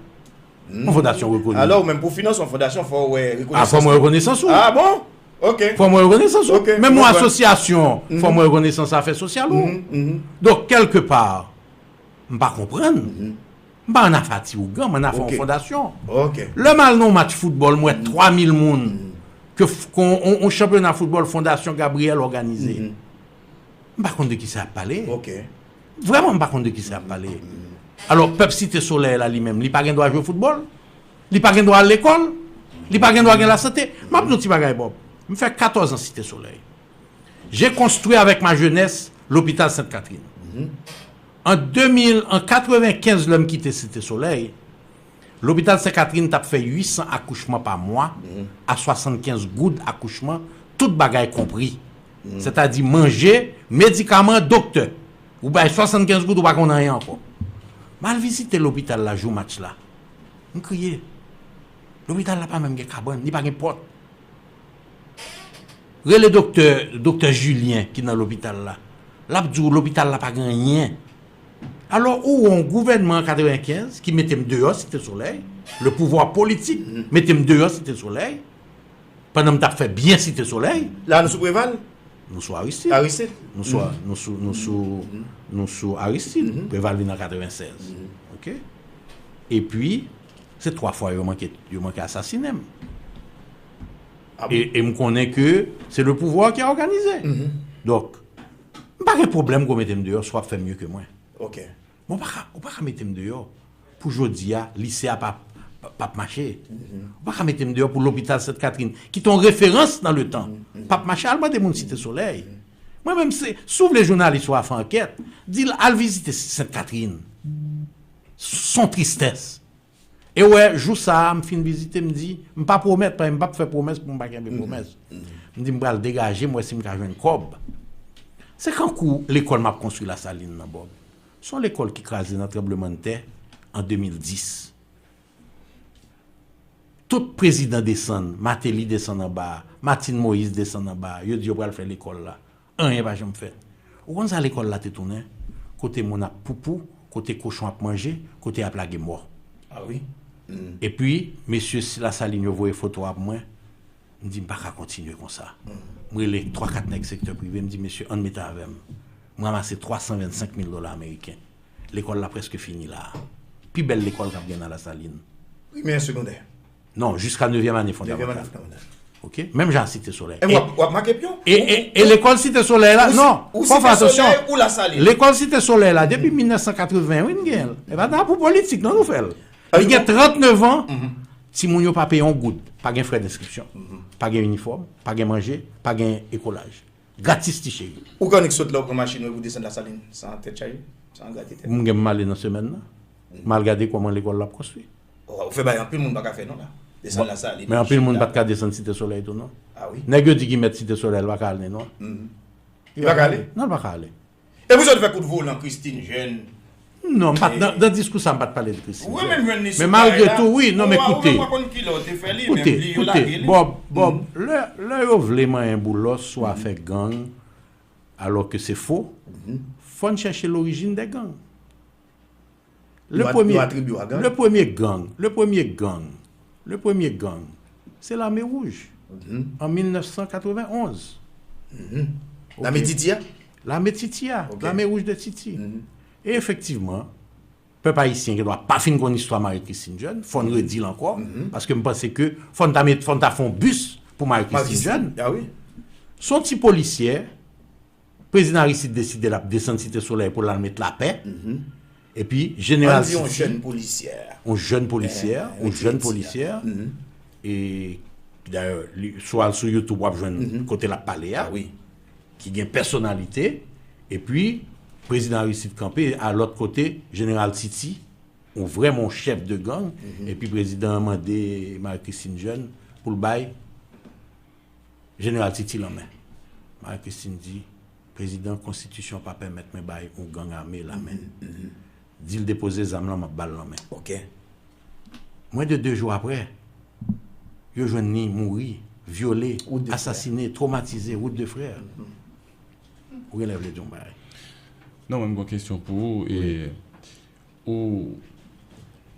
Yon fondasyon rekoni. Alò, ou menm pou finanse yon fondasyon, fò w wè rekonesans. Ah, fò m wè rekonesans ou. Ah bon? Ok. Fò m wè rekonesans ou. Ok. Menm yon asosyasyon, fò m wè rekonesans afè sosyal ou. Donk, kèlkepa, m pa konprann. M pa annafè a ti ougan, m annafè yon fondasyon. Ok. Lè m al nan yon match foutbòl, m wè twa mil moun ke f-, ke yon, yon, yon chanpyona foutbòl Fondasyon Gabriel òganize. M pa konn de kisa y ap pale. Ok. Vrèman, m pa konn de kisa y ap pale. Alò, pèp Site Solèy la, li menm, li pa gen dwa jwe foutbòl? Li pa gen dwa al lekòl? Li pa gen dwa gen lasante? M ap di yon ti bagay, Bob. M fè katòz an Site Solèy. J'ai construit avec ma jeunesse l'hôpital Sainte-Catherine. An de mil, an katrevenkenz, lè m kite Site Solèy, lopital Sen Katrin t ap fè uit san akouchman pa mwa, a swasannkenz goud akouchman, tout bagay konpri. Sètadi manje, medikaman, doktè. Ou bay swasannkenz goud, ou pa konn anyen ankò. M al vizite lopital la jou match la. M kriye. Lopital la pa menm gen kabann, li pa gen pòt. Rele doktè, doktè Julien ki nan lopital la. L ap di w lopital la pa gen anyen. Alò, ou wè yon gouvènman an katrevenkenz ki mete m deyò Site Solèy, le pouvwa politik mete m deyò Site Solèy, pandan m t ap fè byen Site Solèy. La, nou sou Preval? Nou sou Aristide. Aristide? Nou sou, nou sou, nou sou, nou sou Aristide. Preval vin an katrevensèz. Oke? Epi, se twa fwa yo manke, yo manke asasinen m. E, e m konnen ke se le pouvwa ki a òganize. Donk, m pa gen pwoblèm ke w mete m deyò si w ap fè mye ke mwen. Oke. Men w pa ka, ou pa ka mete m deyò pou jodi a, lise a p ap, p ap mache. Ou pa ka mete m deyò pou lopital Sent Katrin, ki te yon referans nan letan, p ap mache. Al mande moun Site Solèy. Mwen menm, se, si w vle jounalis ou a fè ankèt, di l al vizite Sent Katrin. Se yon tristès. E w wè, jou sa a, m fin vizite, m di, m pa pwomèt, paske m p ap fè pwomès pou m pa kenbe pwomès. M di, m pral degaje, m wè si m ka jwenn kòb. Se kankou lekòl m ap konstwi Lasalin nan, Bòb. Se yon lekòl ki kraze nan tranblemanntè an de mil dis. Tout prezidan desann, Mateli desann anba a, Matin Moyiz desann anba a, yo di yo pral fè lekòl la. Anyen pa janm fèt. Ou konn sa lekòl la te tounen? Kote moun ap poupou, kote kochon ap manje, kote y ap lage mò. A wi. Epi, mesye Lasalin yo voye foto a pou mwen. M di, m pa ka kontinye konsa. M rele twa kat nèg sektè prive, m di, mesye, ann mete avè m. M ranmase twa san vennsenk mil dola ameriken. Lekòl la prèske fini la a. Pi bèl lekòl k ap gen nan Lasalin. Primè, segondè. Non, jiska nevyèm ane fondamantal. Oke? Menm jan a Site Solèy. E w ap, w ap make pyon? E, e, e lekòl Site Solèy la, non, fò w fè atansyon. Lekòl Site Solèy la, depi mil nèf san katreven, wi, n gen l. E pa ta pou politik, non, nou fè l. Li gen tranntenevan an, timoun yo pa peye yon goud. Pa gen frè denskripsyon. Pa gen inifòm, pa gen manje, pa gen ekolaj. Gratis ti cheri. Ou konn ki sot la ou pran machin ou desann Lasalin san tèt chaje, san grate tèt. M gen m ale nan semèn nan. M al gade kòman lekòl la ap konstwi. Ou fè bagay anpil moun pa ka fè non la. Desann Lasalin. Men anpil moun pa t ka desann Site Solèy tou non. A wi. Nèg yo di ki mèt Site Solèy, l pa ka ale non. Li pa ka ale? Non, l pa ka ale. E pou sa w te fè kout volan Christine Jeune? Non, m pa t, nan, nan diskou sa, m pa t pale de Christine Jeune. Men malgre tou, wi, non, men koute. Koute, koute, Bòb, Bòb, lè, lè yo vle manyen boulos sou afè gang, alò ke se fo, fò n chèche lorijin dè gang. Le premye, le premye gang, le premye gang, le premye gang, se Lame Wouj, an mil nèf san katreven onz. Lame Titi a? Lame Titi a, Lame Wouj de Titi. E efektivman, pèp ayisyen gen dwa pa fin konn istwa Marie Christine Jeune, fò n redi l ankò, paske m panse ke fò n ta met, fò n ta fè yon bis pou Marie Christine Jeune. Se yon ti polisyè, Prezidan Aristide deside l ap desann Site Solèy pou l al met lapè. Epi Jeneral Titi, yon jèn polisyè, yon jèn polisyè. E dayè, si w al sou YouTube, w ap jwenn kote l ap pale a, ki gen pèsonalite. Epi Prezidan Aristide kanpe, a lòt kote, Jeneral Titi, yon vrèman yon chèf de gang. Epi prezidan an mande Marie Christine Jeune pou l bay Jeneral Titi lanmen. Marie Christine di, prezidan, konstitisyon pa pèmèt mwen bay yon gang ame lamen. Di l depoze zam lan, m ap ba l lanmen. Mwen de de jou aprè, yo jwenn li mouri, vyole, asasine, twomatize, wout de frè. Ou genlè vle di yon bagay? Non, mwen m gon kesyon pou ou. E Ou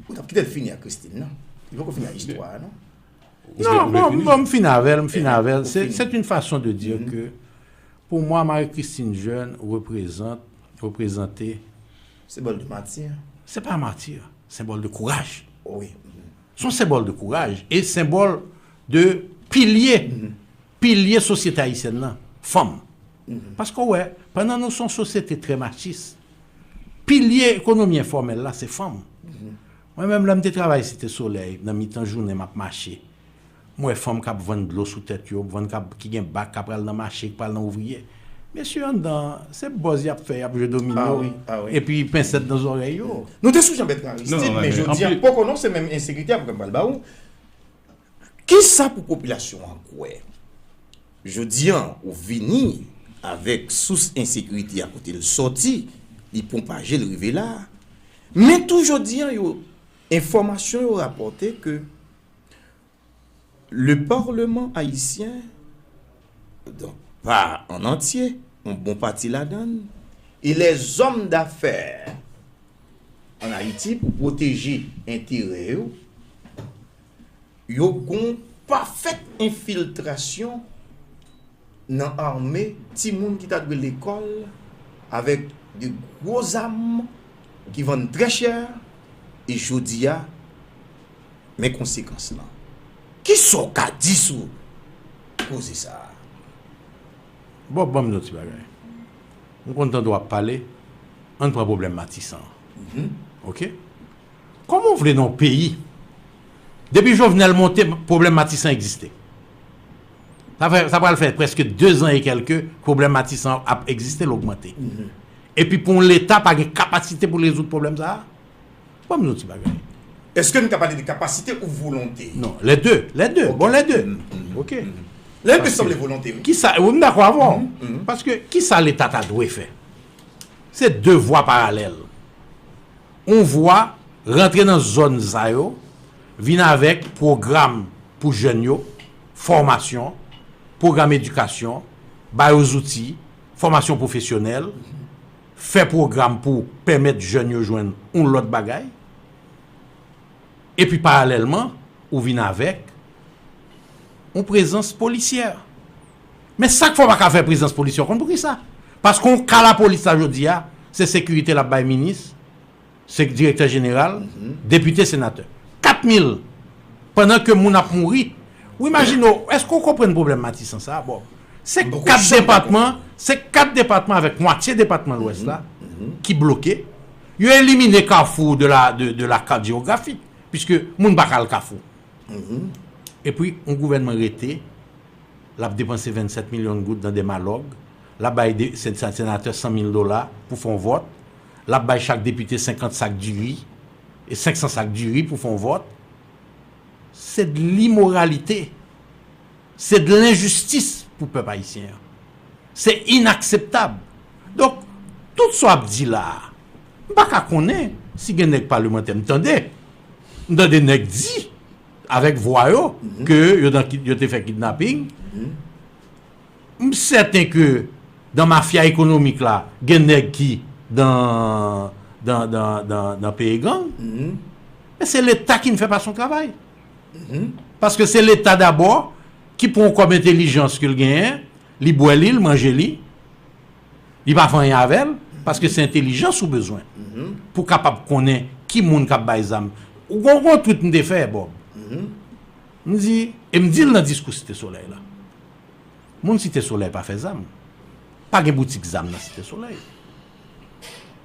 Ou t ap kite l fini ak Christine, non? Li poko fini ak istwa a, non? Non, bon, bon, m fin avè l, m fin avè l. C'est, c'est une façon de dire que, pour moi, Marie-Christine Jeune reprezante, reprezante. Senbòl de mati. Se pa mati, senbòl de kouraj. Wi. Se yon senbòl de kouraj e senbòl de pilye, pilye sosyete ayisyèn nan, fanm. Paske w wè, pandan nou se yon sosyete trè machis, pilye ekonomi enfòmèl la se fanm. Mwen menm, lè m te travay Site Solèy, nan mitan jounen m ap mache, m wè fanm k ap vann dlo sou tèt yo, vann k ap, ki gen bak, k ap pral nan mache, k pral nan ouvriye. Mesye anndan, se bòz y ap fè, y ap jwe domino, epi pensèt nan zòrèy yo. Nou te sou Jean Bertrand Aristide, men jodi a, poko non, se menm ensekirite a pou m pral ba ou. Kisa pou popilasyon an kwè? Jodi a, ou vini avèk sous ensekirite a kote l sòti, li pwopaje, l rive la. Men tou jodi a, yo, enfòmasyon yo rapòte ke le Parlement haïtien Donk, pa an antye, yon bon pati ladan l, e lèzòm dafè ann Ayiti pou pwoteje enterè yo, yo gon pafèt enfiltrasyon nan ame timoun ki ta dwe lekòl avèk de gwo zam ki vann trè chè, e jodi a, men konsekans lan. Kisa w ka di sou koze sa a? Bon, ban m di w ti bagay. M konn tande w ap pale, ann pran pwoblèm Matisan an. Oke? Kòman w vle nan yon peyi, depi Jovenel monte, pwoblèm Matisan egziste? Sa fè, sa pral fè prèske dezan e kèlke pwoblèm Matisan ap egziste, l ogmante. Epi pou yon Leta pa gen kapasite pou l rezoud pwoblèm sa a? Ban m di w ti bagay. Èske n ka pale de kapasite ou volonte? Non, lè de, lè de, bon, lè de. Oke. Lè de sanble volonte, wi. Kisa, wi, m dakò avè w. Paske kisa Leta ta dwe fè? Se de vwa paralèl. Yon vwa rantre nan zòn sa yo, vin avèk pwogram pou jèn yo, fòmasyon, pwogram edikasyon, ba yo zouti, fòmasyon pwofesyonèl, fè pwogram pou pèmèt jèn yo jwenn yon lòt bagay. Epi paralèlman, ou vin avèk yon prezans polisyè. Men sa k fè w pa ka fè prezans polisyè, w konn poukisa? Paske yon ka lapolis la jodi a, se sekirite l ap bay minis, se direktè jeneral, depite, senatè. Kat mil! Pandan ke moun ap mouri. Ou imajine w, èske w konprann pwoblèm Matisan sa a? Bon, se kat depatman, se kat depatman avèk mwatye depatman Lwès la ki bloke. Yo elimine Kafou de la, de, de la carte géographique, piske moun pa ka al Kafou. Epi, yon gouvènman rete, l ap depanse vennsèt milyon goud nan de malòg, l ap bay de, sen-, sen-, senatè san mil dola pou fè yon vòt, l ap bay chak depite senkant sak diri, e senk san sak diri pou fè yon vòt. Se de limoralite, se de lenjistis pou pèp ayisyen an. Se inakseptab. Donk, tout sa w ap di la a, m pa ka konnen si gen nèg palemantè, m tande, m tande nèg di, avèk vwa yo, ke yo nan ki-, yo te fè kidnaping. M sèten ke dan mafya ekonomik la, gen nèg ki dan, dan, dan, dan, dan peye gang. Men se Leta ki n fè pa son travay. Paske se Leta dabò ki pran yon kòb entèlijans ke l genyen, li bwè li, l manje li, li pa fè anyen avè l, paske se entèlijans ou bezwen pou kapab konnen ki moun k ap bay zam. Ou gon, gon tweet m te fè, Bob. M di, e m di l nan diskou Site Solèy la. Moun Site Solèy pa fè zam. Pa gen boutik zam nan Site Solèy.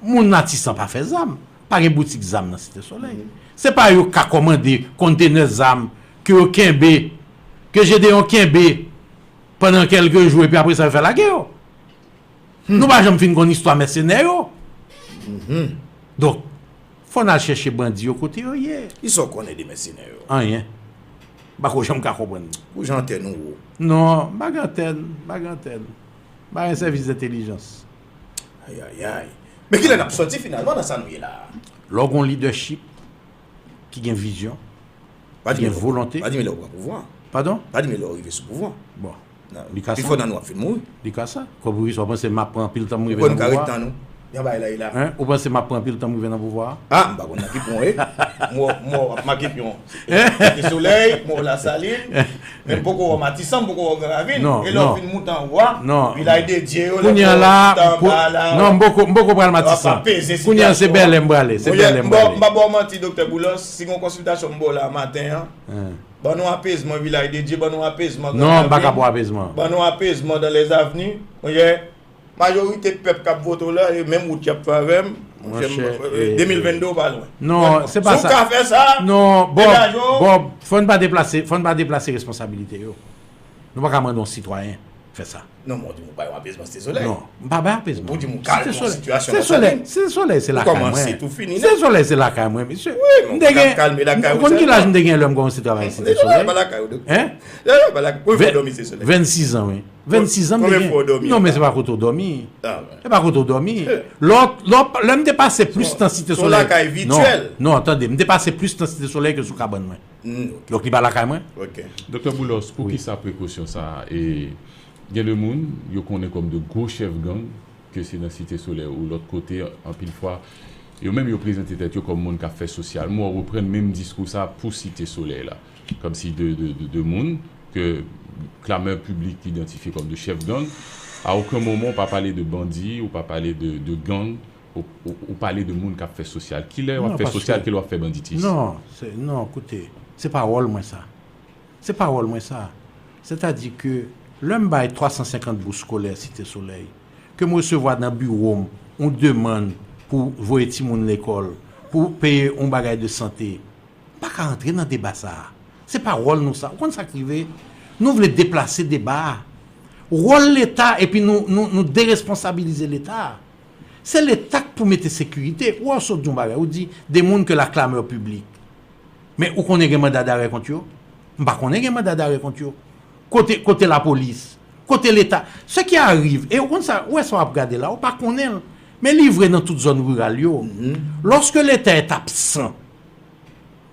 Moun Matisan pa fè zam. Pa gen boutik zam nan Site Solèy. Se pa yo k ka kòmande kontenè zam ke yo kenbe, ke Jedeyon kenbe pandan kèlke jou epi apre sa yo fè lagè yo. Nou pa janm fin konn istwa mèsenè yo. Donk, fò n al chèche bandi yo kote yo ye. Kisa w konnen de mèsenè yo? Anyen. M pa ko janm ka konprann. Pou jan antèn ou wo. Non, m pa gen antèn, m pa gen antèn. M pa gen sèvis entèlijans. Ayayay. Men kilè n ap sòti finalman nan sa nou ye la a? Lè w gen yon lidèchip ki gen vizyon, ki gen volonte. Pa di m lè w pran pouvwa. Padon? Pa di m lè w rive sou pouvwa. Bon. Li ka sa. Pifò nan nou ap fin mouri. Li ka sa. Kòb wi, sa w panse m ap pran anpil tan m rive nan pouvwa? Ou kwè nou ka ret tan nou? Jan bagay la ye la. Hein? Ou panse m ap pran anpil tan m rive nan pouvwa a? Ah, m pa konn nan ki pwen w ye. M wè w, m wè w ap make pyon Site Solèy, m wè w Lasalin. Men m poko wè w Matisan, m poko wè w Gran Ravin. E lè w fin moute anwo a, Vilaj de Dye yo, lè w moute anba la, non, m poko, m poko pral Matisan. Kounye a se Bèlè m prale, se Bèlè m prale. M pa ba w manti, Doktè Boulos, si gon konsiltasyon m ba w la maten an, ban nou apezman Vilaj de Dye, ban nou apezman Gran Ravin. Non, m pa ka ba w apezman. Ban nou apezman dans les avenues. Ou wè, majorite pèp k ap vote w la, e menm wout y ap fè avè m, monchè, de mil vennde w pa lwen. Non, se pa sa. Si w ka fè sa, non, Bob, Bob, fò n pa deplase, fò n pa deplase responsabilite yo. Nou pa ka mande yon sitwayen fè sa. Non, men w di m ou bay yon apezman Site Solèy. Non, m pa bay apezman. Ou di m ou kalme yon sitiyasyon nan Salin. Site Solèy, se lakay mwen. Ou kòmanse tou fini nèt. Site Solèy, se lakay mwen, mesye. Wi, men ou t ap kalme lakay ou sèlman. Ou konn ki laj m te gen lè m kòmanse travay Site Solèy? Site Solèy pa lakay ou, doktè. Hein? Site Solèy pa lakay. Konbyen fwa w dòmi Site Solèy? Vennsis an, wi. Vennsis an m te gen. Konbyen fwa w dòmi? Non, men se pa kote w dòmi. Ah, wi. Se pa kote w dòmi. Lè w, lè w, lè m te pase plis tan Site Solèy. Se yon lakay vityèl. Non, non, tande, m te pase plis tan Site Solèy ke sou kabann mwen. Donk, li pa lakay mwen. Ok. Doktè Boulos, poukisa prekosyon sa a? E Gen de moun yo konnen kòm de gwo chèf gang, ke se nan Site Solèy ou lòt kote, anpil fwa, yo menm yo prezante tèt yo kòm moun k ap fè sosyal. Mwen reprann menm diskou sa pou Site Solèy la. Kòmsi de, de, de, de moun ke klamè piblik idantifye kòm de chèf gang. A okenn moman, ou pa pale de bandi, ou pa pale de, de gang, ou, ou, ou pale de moun k ap fè sosyal. Kilè w ap fè sosyal, kilè w ap fè banditis? Non, se, non, koute, se pa wòl mwen sa. Se pa wòl mwen sa. Sètadi ke lè m bay twa san senkant bous skolè Site Solèy, ke m resevwa nan biwo m yon demann pou voye timoun lekòl, pou peye yon bagay de sante, m pa ka antre nan deba sa a. Se pa wòl nou sa. Ou konn sa k rive? Nou vle deplase deba a. Wòl Leta, epi nou, nou, nou deresponsabilize Leta. Se Leta k pou mete sekirite. Ou wè, w sot di yon bagay, ou di de moun ke la clameur publique. Men ou konnen gen manda darè kont yo? M pa konnen gen manda darè kont yo. Kote, kote lapolis? Kote Leta? Ce qui arrive, e ou konn sa, ou wè sa w ap gade la, ou pa konnen l. Men li vre nan tout zòn riral yo. Lorsque l'État est absent,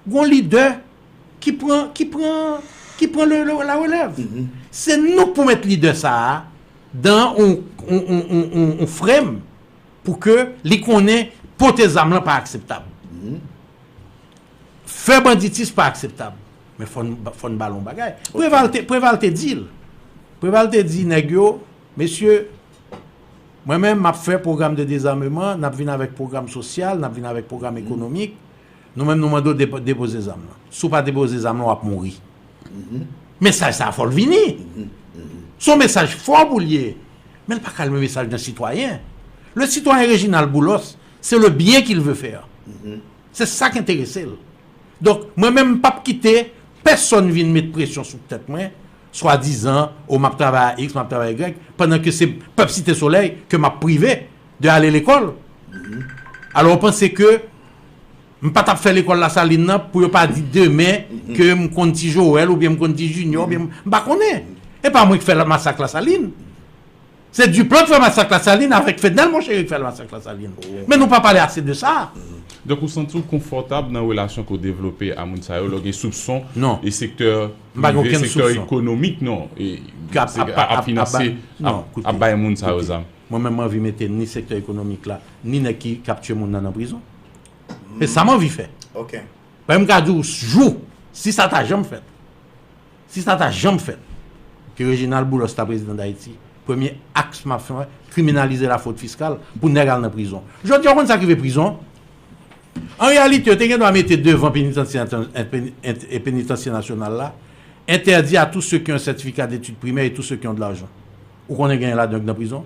gon lidè ki pran, ki pran, ki pran le, le, la relèv. Se nou k pou met lidè sa a dan yon, yon, yon, yon, yon, yon frèm pou ke li konnen pote zam lan pa akseptab. Fè banditis pa akseptab. Men fò n, fò n ba l yon bagay. Preval te, Preval te di l. Preval te di nèg yo, mesye, mwen menm, m ap fè pwogram de dezameman, n ap vin avèk pwogram sosyal, n ap vin avèk pwogram ekonomik. Nou menm, nou mande w depo-, depoze zam lan. Si w pa depoze zam lan, w ap mouri. Mesaj sa a fò l vini. Se yon mesaj fò pou l ye. Men l pa ka l mesaj nan sitwayen. Le citoyen Reginald Boulos, c'est le bien qu'il veut faire. Se sa k enterese l. Donk, mwen menm, m p ap kite pèsonn vin met presyon sou tèt mwen, swadizan, o, m ap travay a X, m ap travay a Y, pandan ke se pèp Site Solèy ke m ap prive de ale lekòl. Alò, w panse ke m pa t ap fè lekòl Lasalin nan pou yo pa di demen ke m konn Ti Joel oubyen m konn Ti Junior, oubyen m, m pa konnen. E pa mwen k fè masak Lasalin. Se Duplan k fè masak Lasalin avèk Fednel Monchery k fè masak Lasalin. Men nou pa pale ase de sa. Donk, ou santi w konfòtab nan relasyon ke w devlope a moun sa yo, lè w gen soupson e sektè prive, sektè ekonomik, non, e ap finanse, ap, ap bay moun sa yo zam? Mwen menm, m anvi mete ni sektè ekonomik la, ni nèg ki, k ap tiye moun nan, nan prizon. Se sa m anvi fè. Paske m ka di w, jou, si sa ta janm fèt, si sa ta janm fèt, ke Reginald Boulos ta prezidan Dayiti, premye aks m ap fè, kriminalize lafwod fiskal pou nèg al nan prizon. Jodi a, w konn sa k rive prizon? An reyalite, yo te gen dwa mete devan penitansye, ent-, ent-, ent-, penitansye nasyonal la, interdit à tous ceux qui ont un certificat d'études primaires et tous ceux qui ont de l'argent. Ou konnen genyen ladan k nan prizon?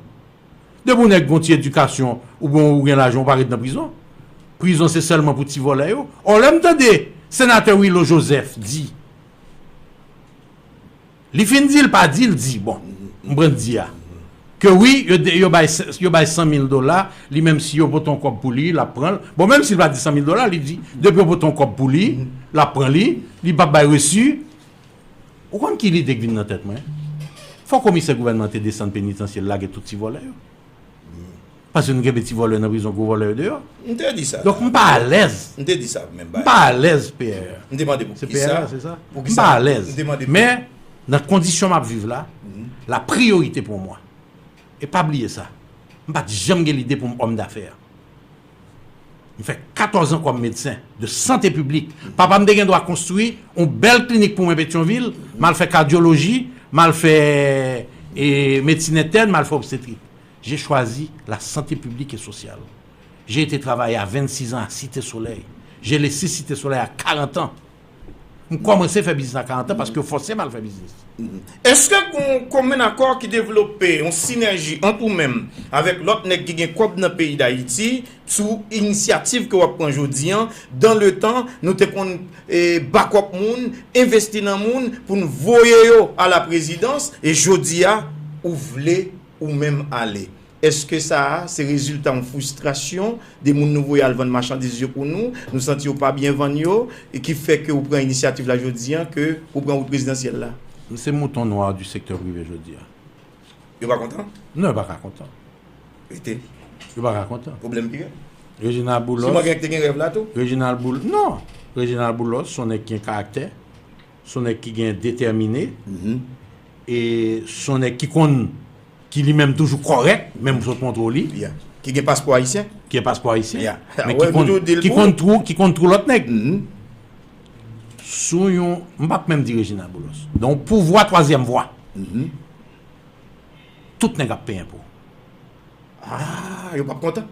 Depi w nèg gon ti edikasyon, oubyen w gen lajan, w pa ret nan prizon. Prizon se sèlman pou ti vòlè yo. Ò, lè m tande senatè Willo Joseph di, li fin di, l pa di, l di, bon, m pran di a, ke wi, yo, yo bay, yo bay san mil dola, li menm si yo pote yon kòb pou li, l ap pran l. Bon, menm si l pa di san mil dola, li di, depi yo pote yon kòb pou li, l ap pran li, li p ap bay resi. Ou konn ki lide k vin nan tèt mwen? Fò komisè gouvènman te desann penitansye l lage tout ti vòlè yo. Paske nou kenbe ti vòlè nan prizon, gwo vòlè yo deyò. M te di sa. Donk, m pa alèz. M te di sa menm bagay. M pa alèz, P R. M te mande pou kisa? Se P R, se sa. Pou kisa? M pa alèz. M te mande pou. Men, nan kondisyon m ap viv la, la priorité pour moi. E pa bliye sa. M pa t janm gen lide pou m òm dafè. M fè katòz an kòm medsen de sante piblik. Papa m te gen dwa konstwi yon bèl klinik pou mwen Petyonvil, m al fè kadyoloji, m al fè, e, medsin entèn, m al fè obstetrik. J'ai choisi la santé publique et sociale. J'ai été travailler à vingt-six ans à Cité Soleil. J'ai laissé Cité Soleil à quarante ans. M kòmanse fè biznis a karant an paske yo fòse m al fè biznis. Èske gon komen akò ki devlope yon sinèji ant ou menm avèk lòt nèg ki gen kòb nan peyi Dayiti sou inisyativ ke w ap pran jodi an? Dan le tan, nou te konn, e, bakòp moun, envesti nan moun pou n voye yo a la prezidans, e jodi a, ou vle ou menm ale. Èske sa a se rezilta yon fristrasyon de moun nou voye al vann machandiz yo pou nou, nou santi yo pa byen vann yo, e ki fè ke ou pran inisyativ la jodi an, ke ou pran wout prezidansyèl la? M se mouton nwa di sektè prive jodi a. Yo pa kontan? Non, yo pa ka kontan. Rete. Yo pa ka kontan. Pwoblèm pi rèd. Reginald Boulos. Siman gen te gen rèv la tou? Reginald Boul-, non. Reginald Boulos, se yon nèg ki gen karaktè, se yon nèg ki gen detèmine, e se yon nèg ki konn, ki li menm toujou kòrèk, menm sot montre w li, Yeah. Ki gen paspò ayisyen. Ki gen paspò ayisyen, Yeah. men Wè, ki konn, nou di l ki pou konn twou, ki konn twou lòt nèg. Mhm. Sou yon, m p ap menm di Reginald Boulos. Donk, pouvwa twazyèm vwa. Tout nèg ap peye enpo. Ah, yo p ap kontan.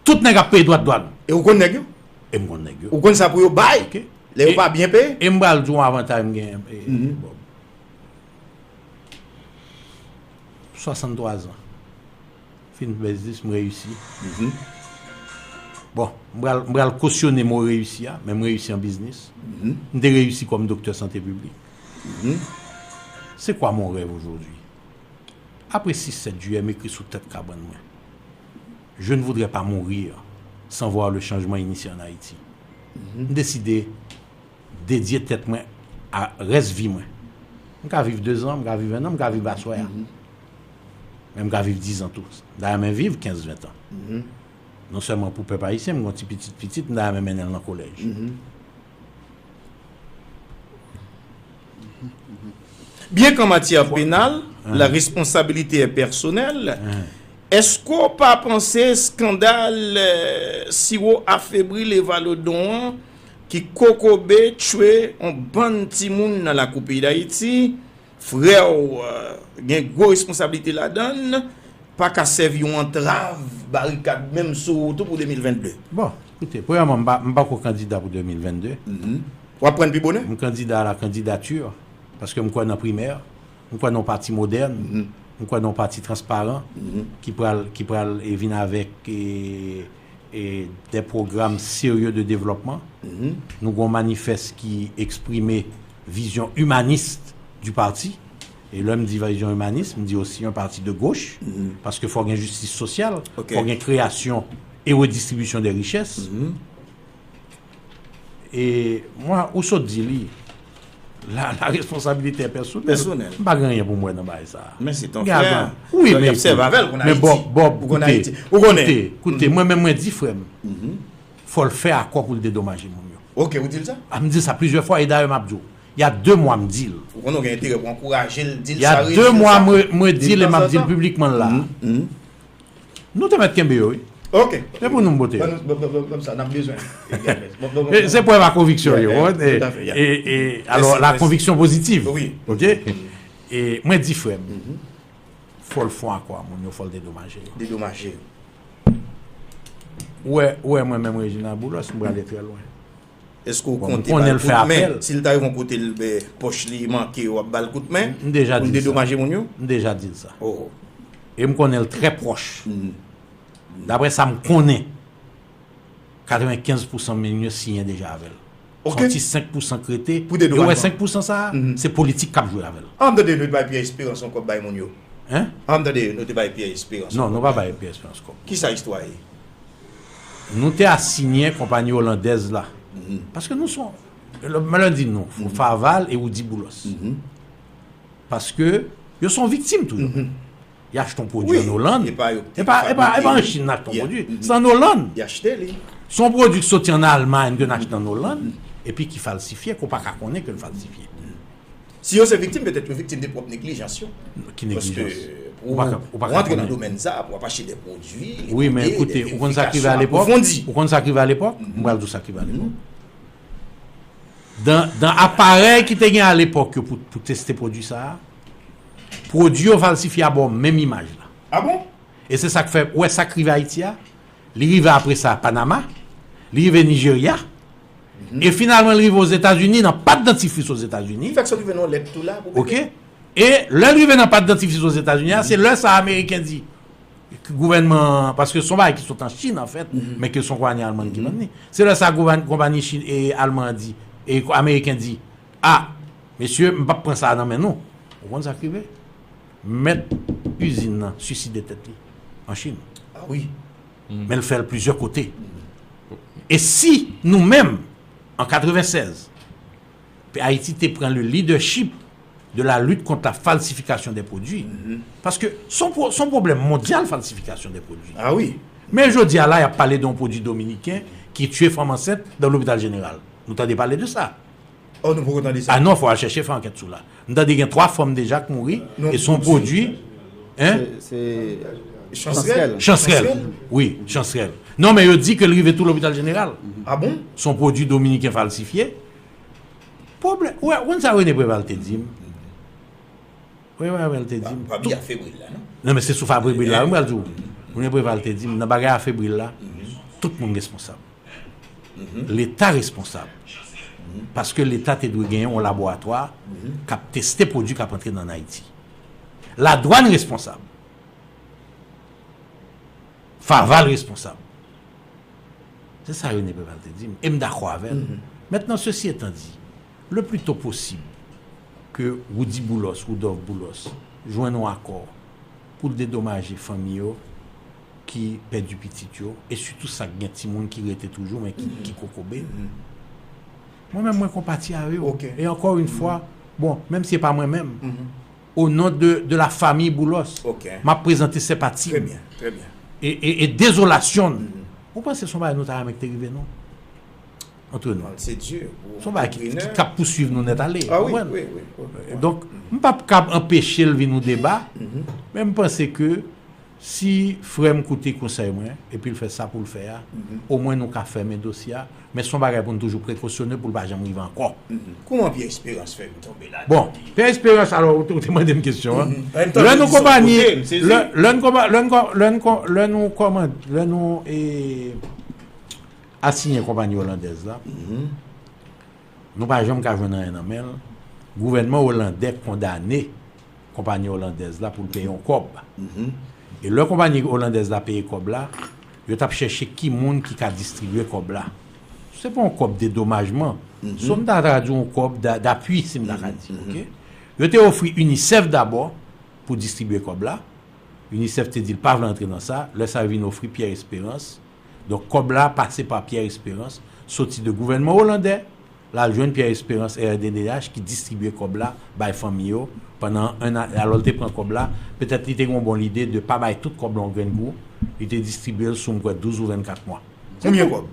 Tout nèg ap peye dwat dwàn. E ou konn nèg yo? E m konn nèg yo. Ou konn sa pou yo bay? Ok. Lè yo E- pa byen peye? E m pral di w yon avantay m genyen. E, Mhm. bon. Swasanntwa zan. Fin biznis, m reyisi. Bon, m pral, m pral kosyone mo reyisi a, men m reyisi an biznis. M te reyisi kòm doktè sante piblik. C'est quoi mon rêve aujourd'hui? Après six sept juillet, m ekri sou tèt kabann mwen. Je ne voudrais pas mourir sans voir le changement initié en Haïti. M deside dedye tèt mwen a rès vi mwen. M ka viv dezan, m ka viv en an, m ka viv aswè a. Men m ka viv dizan tou. M ta renmen viv kenz, ven tan. Non sèlman pou pèp ayisyen, m gen yon ti pitit pitit, m ta renmen mennen l nan kolèj. Bien qu'en matière pénale, la responsabilité est personnelle, èske w pa panse eskandal euh, siwo afebri Levalodon an ki kokobe tchwe yon bann timoun nan lakou peyi Dayiti, frè w euh, gen gwo responsablite ladan l, pa ka sèvi yon antrav barikad menm sou wout ou pou de mil vennde? Bon, koute, premyèman, m pa, m pa ko kandida pou de mil vennde. W ap pran pi bonè? M kandida a la candidature, paske m kwè nan primè, m kwè nan yon pati modèn, m kwè nan yon pati transparan, ki pral, ki pral e, vin avèk e, e, de pwogram serye de devlòpman. Nou gen yon manifès ki eksprime vizyon imanis du pati. E lè m di vizyon imanis, m di osi yon pati de goch, paske fò gen jistis sosyal, Ok. Fò gen kreyasyon e redistribisyon de richès. E mwen, ou sot di li, la, la responsabilité est personnelle. Personnel. M pa gen anyen pou mwen nan bagay sa. Men se ton Gen frè. avan. Wi, Donk, men y ap sèvi avè l pou men Ayiti. Bob, Bob, Ou konn koute, Ayiti. Ou konnen. Koute, koute, mwen menm mwen di frè m, fò l fè akò pou l dedomaje moun yo. Ok, ou di l sa? A m di l sa plizyè fwa e dayè m ap di w. Y a de mwa m di l. Ou konnen w gen enterè pou ankouraje l, di l Y a sa, de mwa mwen mwen di l e m ap di l piblik. Piblikman la. Nou te mèt kenbe yo, wi. Ok. Se pou nou m vote yo. Ban nou, ban, ban, ban, ban sa, n ap bezwen. E se prèv a konviksyon yo. Yeah, Bon, e, tout à fait, yeah. e, e, alò, Mèsi, la mèsi. Konviksyon pozitiv. Wi. Ok? E mwen di frè m, fò l fè yon akò a moun yo, fò l dedomaje yo. Dedomaje. Ou wè, ou wè mwen menm Reginald Boulos, m prale trè lwen. Èske w Bon, m konte konnen ba l l fè kout men? apèl. Si l ta rive yon kote, l, ben, pòch li manke, w ap ba l kout men? M deja Pou l di l sa. Dedomaje moun yo? M deja di l sa. Oh. E m konnen l trè pwòch. Daprè sa m konnen, katrevenkenz pousan moun yo siyen deja avè l. Ok. Soti senk pousan k rete. Pou dedomajman. E w wè senk pousan sa a, se politik k ap jwe avè l. An m tande nou te bay Pierre Espérance yon kòb bay moun yo. Hein? An m tande nou te bay Pierre Espérance. Non, nou pa bay Pierre Espérance kòb. Kisa istwa ye? Nou te asinyen konpayi olandèz la. Paske nou son, lè m di nou, Faval e Woody Boulos. Paske yo son viktim tou. Y achte yon pwodui Wi, an Olann. E pa yo ki te E pa, e pa, e pa fabrike an li. Chin n achte yon Yeah. pwodui. Se an Olann. Y achte li. Se yon pwodui ki soti an Almay, ke n achte an Olann, epi ki falsifye, ke w pa ka konnen ke l falsifye. Si yo se viktim, petèt yo viktim de pwòp neglijans yo. Ki neglijans? Paske Ou pa ka, ou pa ka antre nan konnen. Domèn sa, pou w ap achte de pwodui. Wi, men de koute, ou konn sa k rive vèrifikasyon alepòk? apwofondi. Ou konn sa k rive alepòk? M pral di w sa k rive alepòk. Dan, dan aparèy ki te gen alepòk yo pou, pou teste pwodui sa a, pwodui yo falsifye a ba w menm imaj la. Ah bon? E se sa k fè, ou wè sa k rive Ayiti a, li rive apre sa Panama, li rive Nijerya, e finalman li rive Ozetazini, nan pat dantifris Ozetazini. Fèk sot rive nan lèt tou la pou Ok? E lè l rive nan pat dantifris Ozetazini a, se lè sa Ameriken di, gouvènman, paske se yon bagay ki sot an Chin, anfèt, men ke se yon konpayi alman ki vann li. Se lè sa gouvèn-, konpayi Chin e alman an di, e Ameriken di, a, mesye, m p ap pran sa a nan men nou. Ou konn sa k rive? Mèt izin nan siside tèt li an Chin. Ah wi. Men l fè l plizyè kote. E si nou menm, an katrevensèz, Ayiti te pran le leadership de la lutte contre la falsification des produits. Paske se yon pwo-, se yon pwoblèm mondyal, falsifikasyon de pwodui. Ah wi. Men jodi a la, y ap pale de yon pwodui dominiken ki tiye fanm ansent nan lopital jeneral. Nou tande pale de sa. Oh, nou poko tande sa. Ah non, fò al chèche fè ankèt sou la. M tande gen twa fanm deja k mouri, e se yon pwodui, hein? Chansrèl. Chansrèl. Wi, Chansrèl. Non, men yo di ke l rive tou lopital jeneral. Ah bon? Se yon pwodui dominiken falsifye. Pwoblèm, ou wè, ou konn sa René Préval te di m? René Préval te di m, pa, pa tout byen afebri l la, non? Non, men se sou afebri l la, wi, m pral di w. René Préval te di m, nan bagay afebri l la, tout moun responsab. Leta responsab. Paske Leta te dwe genyen yon laboratwa k ap teste pwodui k ap antre nan Ayiti. Ladwàn responsab. Faval responsab. Se sa René Préval te di m. E m dakò avè l. Maintenant, ceci étant dit, le plus tôt possible que Roudy Boulos, Rudolph Boulos, jwenn yon akò pou l dedomaje fanmi yo ki pèdi pitit yo, e sitou sa k gen timoun ki rete toujou, men ki, ki kokobe. Mwen menm, mwen konpati avè yo. E ankò yon fwa, bon, menm si se pa mwen menm, o non de, de la famille Boulos, m ap prezante senpati m e, e, e dezolasyon m. Ou panse se yon bagay nou ta renmen ki te rive nou? Antre nou. Se yon bagay ki, ki, k ap pouswiv nou nèt ale, ou konprann? Donk, m p ap kab anpeche l vin yon deba, men m panse ke si frè m koute konsèy mwen, epi l fè sa pou l fè a, omwen nou ka fèmen dosye a, men se yon bagay pou n toujou prekosyone pou l pa janm rive ankò. Kouman Pierre Espérance fè vin tonbe ladan? Bon, Pierre Espérance, alò, ou te, ou te mande m kesyon an. Lè nou konpani, lè, lè n konpa-, lè n ko-, lè n ko-, lè nou kòman-, lè nou, e, asiyen konpanyi olandèz la, nou pa janm ka jwenn anyen nan men l. Gouvènman olandè kondane konpanyi olandèz la pou l peye yon kòb. E lè konpanyi olandèz la peye kòb la, yo t ap chèche ki moun ki ka distribye kòb la. Se pa yon kòb dedomajman. So, m ta tradui yon kòb d'a-, d'apui, si m ta ka di, oke? Yo te ofri UNICEF dabò pou distribye kòb la. UNICEF te di l pa vle antre nan sa. Lè sa, yo vin ofri Pierre Espérance. Donk, kòb la pase pa Pierre Espérance, soti de gouvènman olandè, l al jwenn Pierre Espérance, R D D H, ki distribye kòb la bay fanmi yo pandan yon an. Alò, l te pran kòb la, petèt li te gen yon bon lide de pa bay tout kòb la yon grenn kou, li te distribye l sou, m kwè, douz ou vennkat mwa. Konbyen kòb?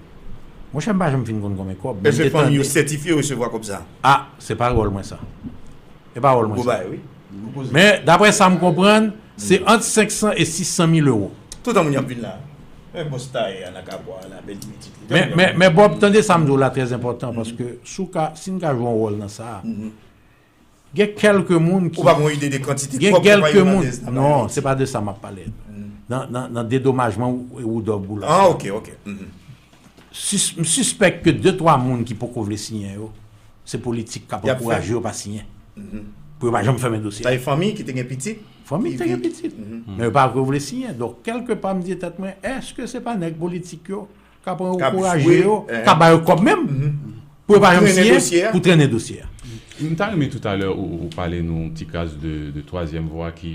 Monchè, m pa janm fin konn konbyen kòb, men m te tande. Èske fanmi yo sètifye resevwa kòb sa a? Ah, se pa wòl mwen sa. E pa wòl mwen sa. Men, daprè sa m konprann, se ant senk san e sis san mil ewo. Toutan moun y ap vin la. Men bòs tayè a nan Kabwa a la, bèl pitit li. Men, men, men Bob, tande sa m di w la, trè enpòtan, paske si w ka, si n ka jwe yon wòl nan sa a, gen kèlke moun ki, ou pa gen yon ide de kantite kòb konpayi olandèz nan bay Ayiti? Non, se pa de sa m ap pale. Nan, nan, nan dedomajman Rudolph Boulos la. Ah, oke, oke. Sis-, m sispèk ke de twa moun ki poko vle siyen yo, se politik k ap ankouraje yo pa siyen. Pou yo pa janm fèmen dosye a. Sa e fanmi ki te gen pitit? Fanmi ki te gen pitit. Men yo pa vle siyen. Donk, kèlkepa, m di tèt mwen, èske se pa nèg politik yo k ap ankouraje yo, k ap ba yo kòb menm, pou yo pa janm siyen, pou trennen dosye a? M ta renmen toutalè ou, ou pale nou ti kras de, de twazyèm vwa ki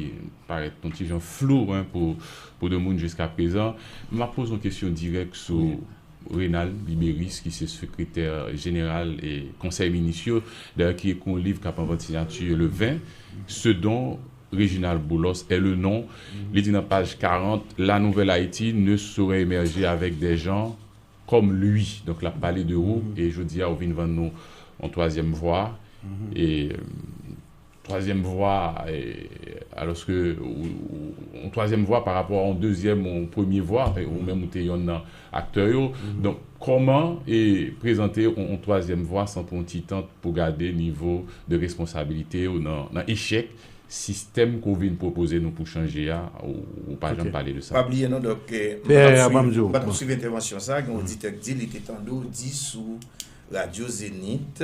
parèt yon ti jan flou, en, pou, pou de moun jiska prezan. M ap poze yon kesyon dirèk sou Rénald Libérus, ki se sekretè jeneral e konsèy minis yo, dayè ki ekri yon liv k ap an vant siyati le ven, Ce dont Réginald Boulos est le nom. Li di nan paj karant, La Nouvelle Haïti ne saurait émerger avec des gens comme lui. Donk, l ap pale de ou, e jodi a, ou vin vann nou yon twazyèm vwa. E, euh, twazyèm vwa, e, alòske ou, ou, yon twazyèm vwa pa rapò a yon dezyèm ou yon premye vwa, e, ou menm ou te yonn nan aktè yo. Donk, kòman, e, prezante yon, yon twazyèm vwa san pran yon ti tan pou gade nivo de responsabilite yo nan, nan echèk sistèm ke w vin pwopoze nou pou chanje a, ou, ou pa janm pale de sa. Pa bliye non, donk, e, m t ap swiv, m t ap swiv entèvansyon sa, gen yon oditè ki di li te tande w di sou Radyo Zenith,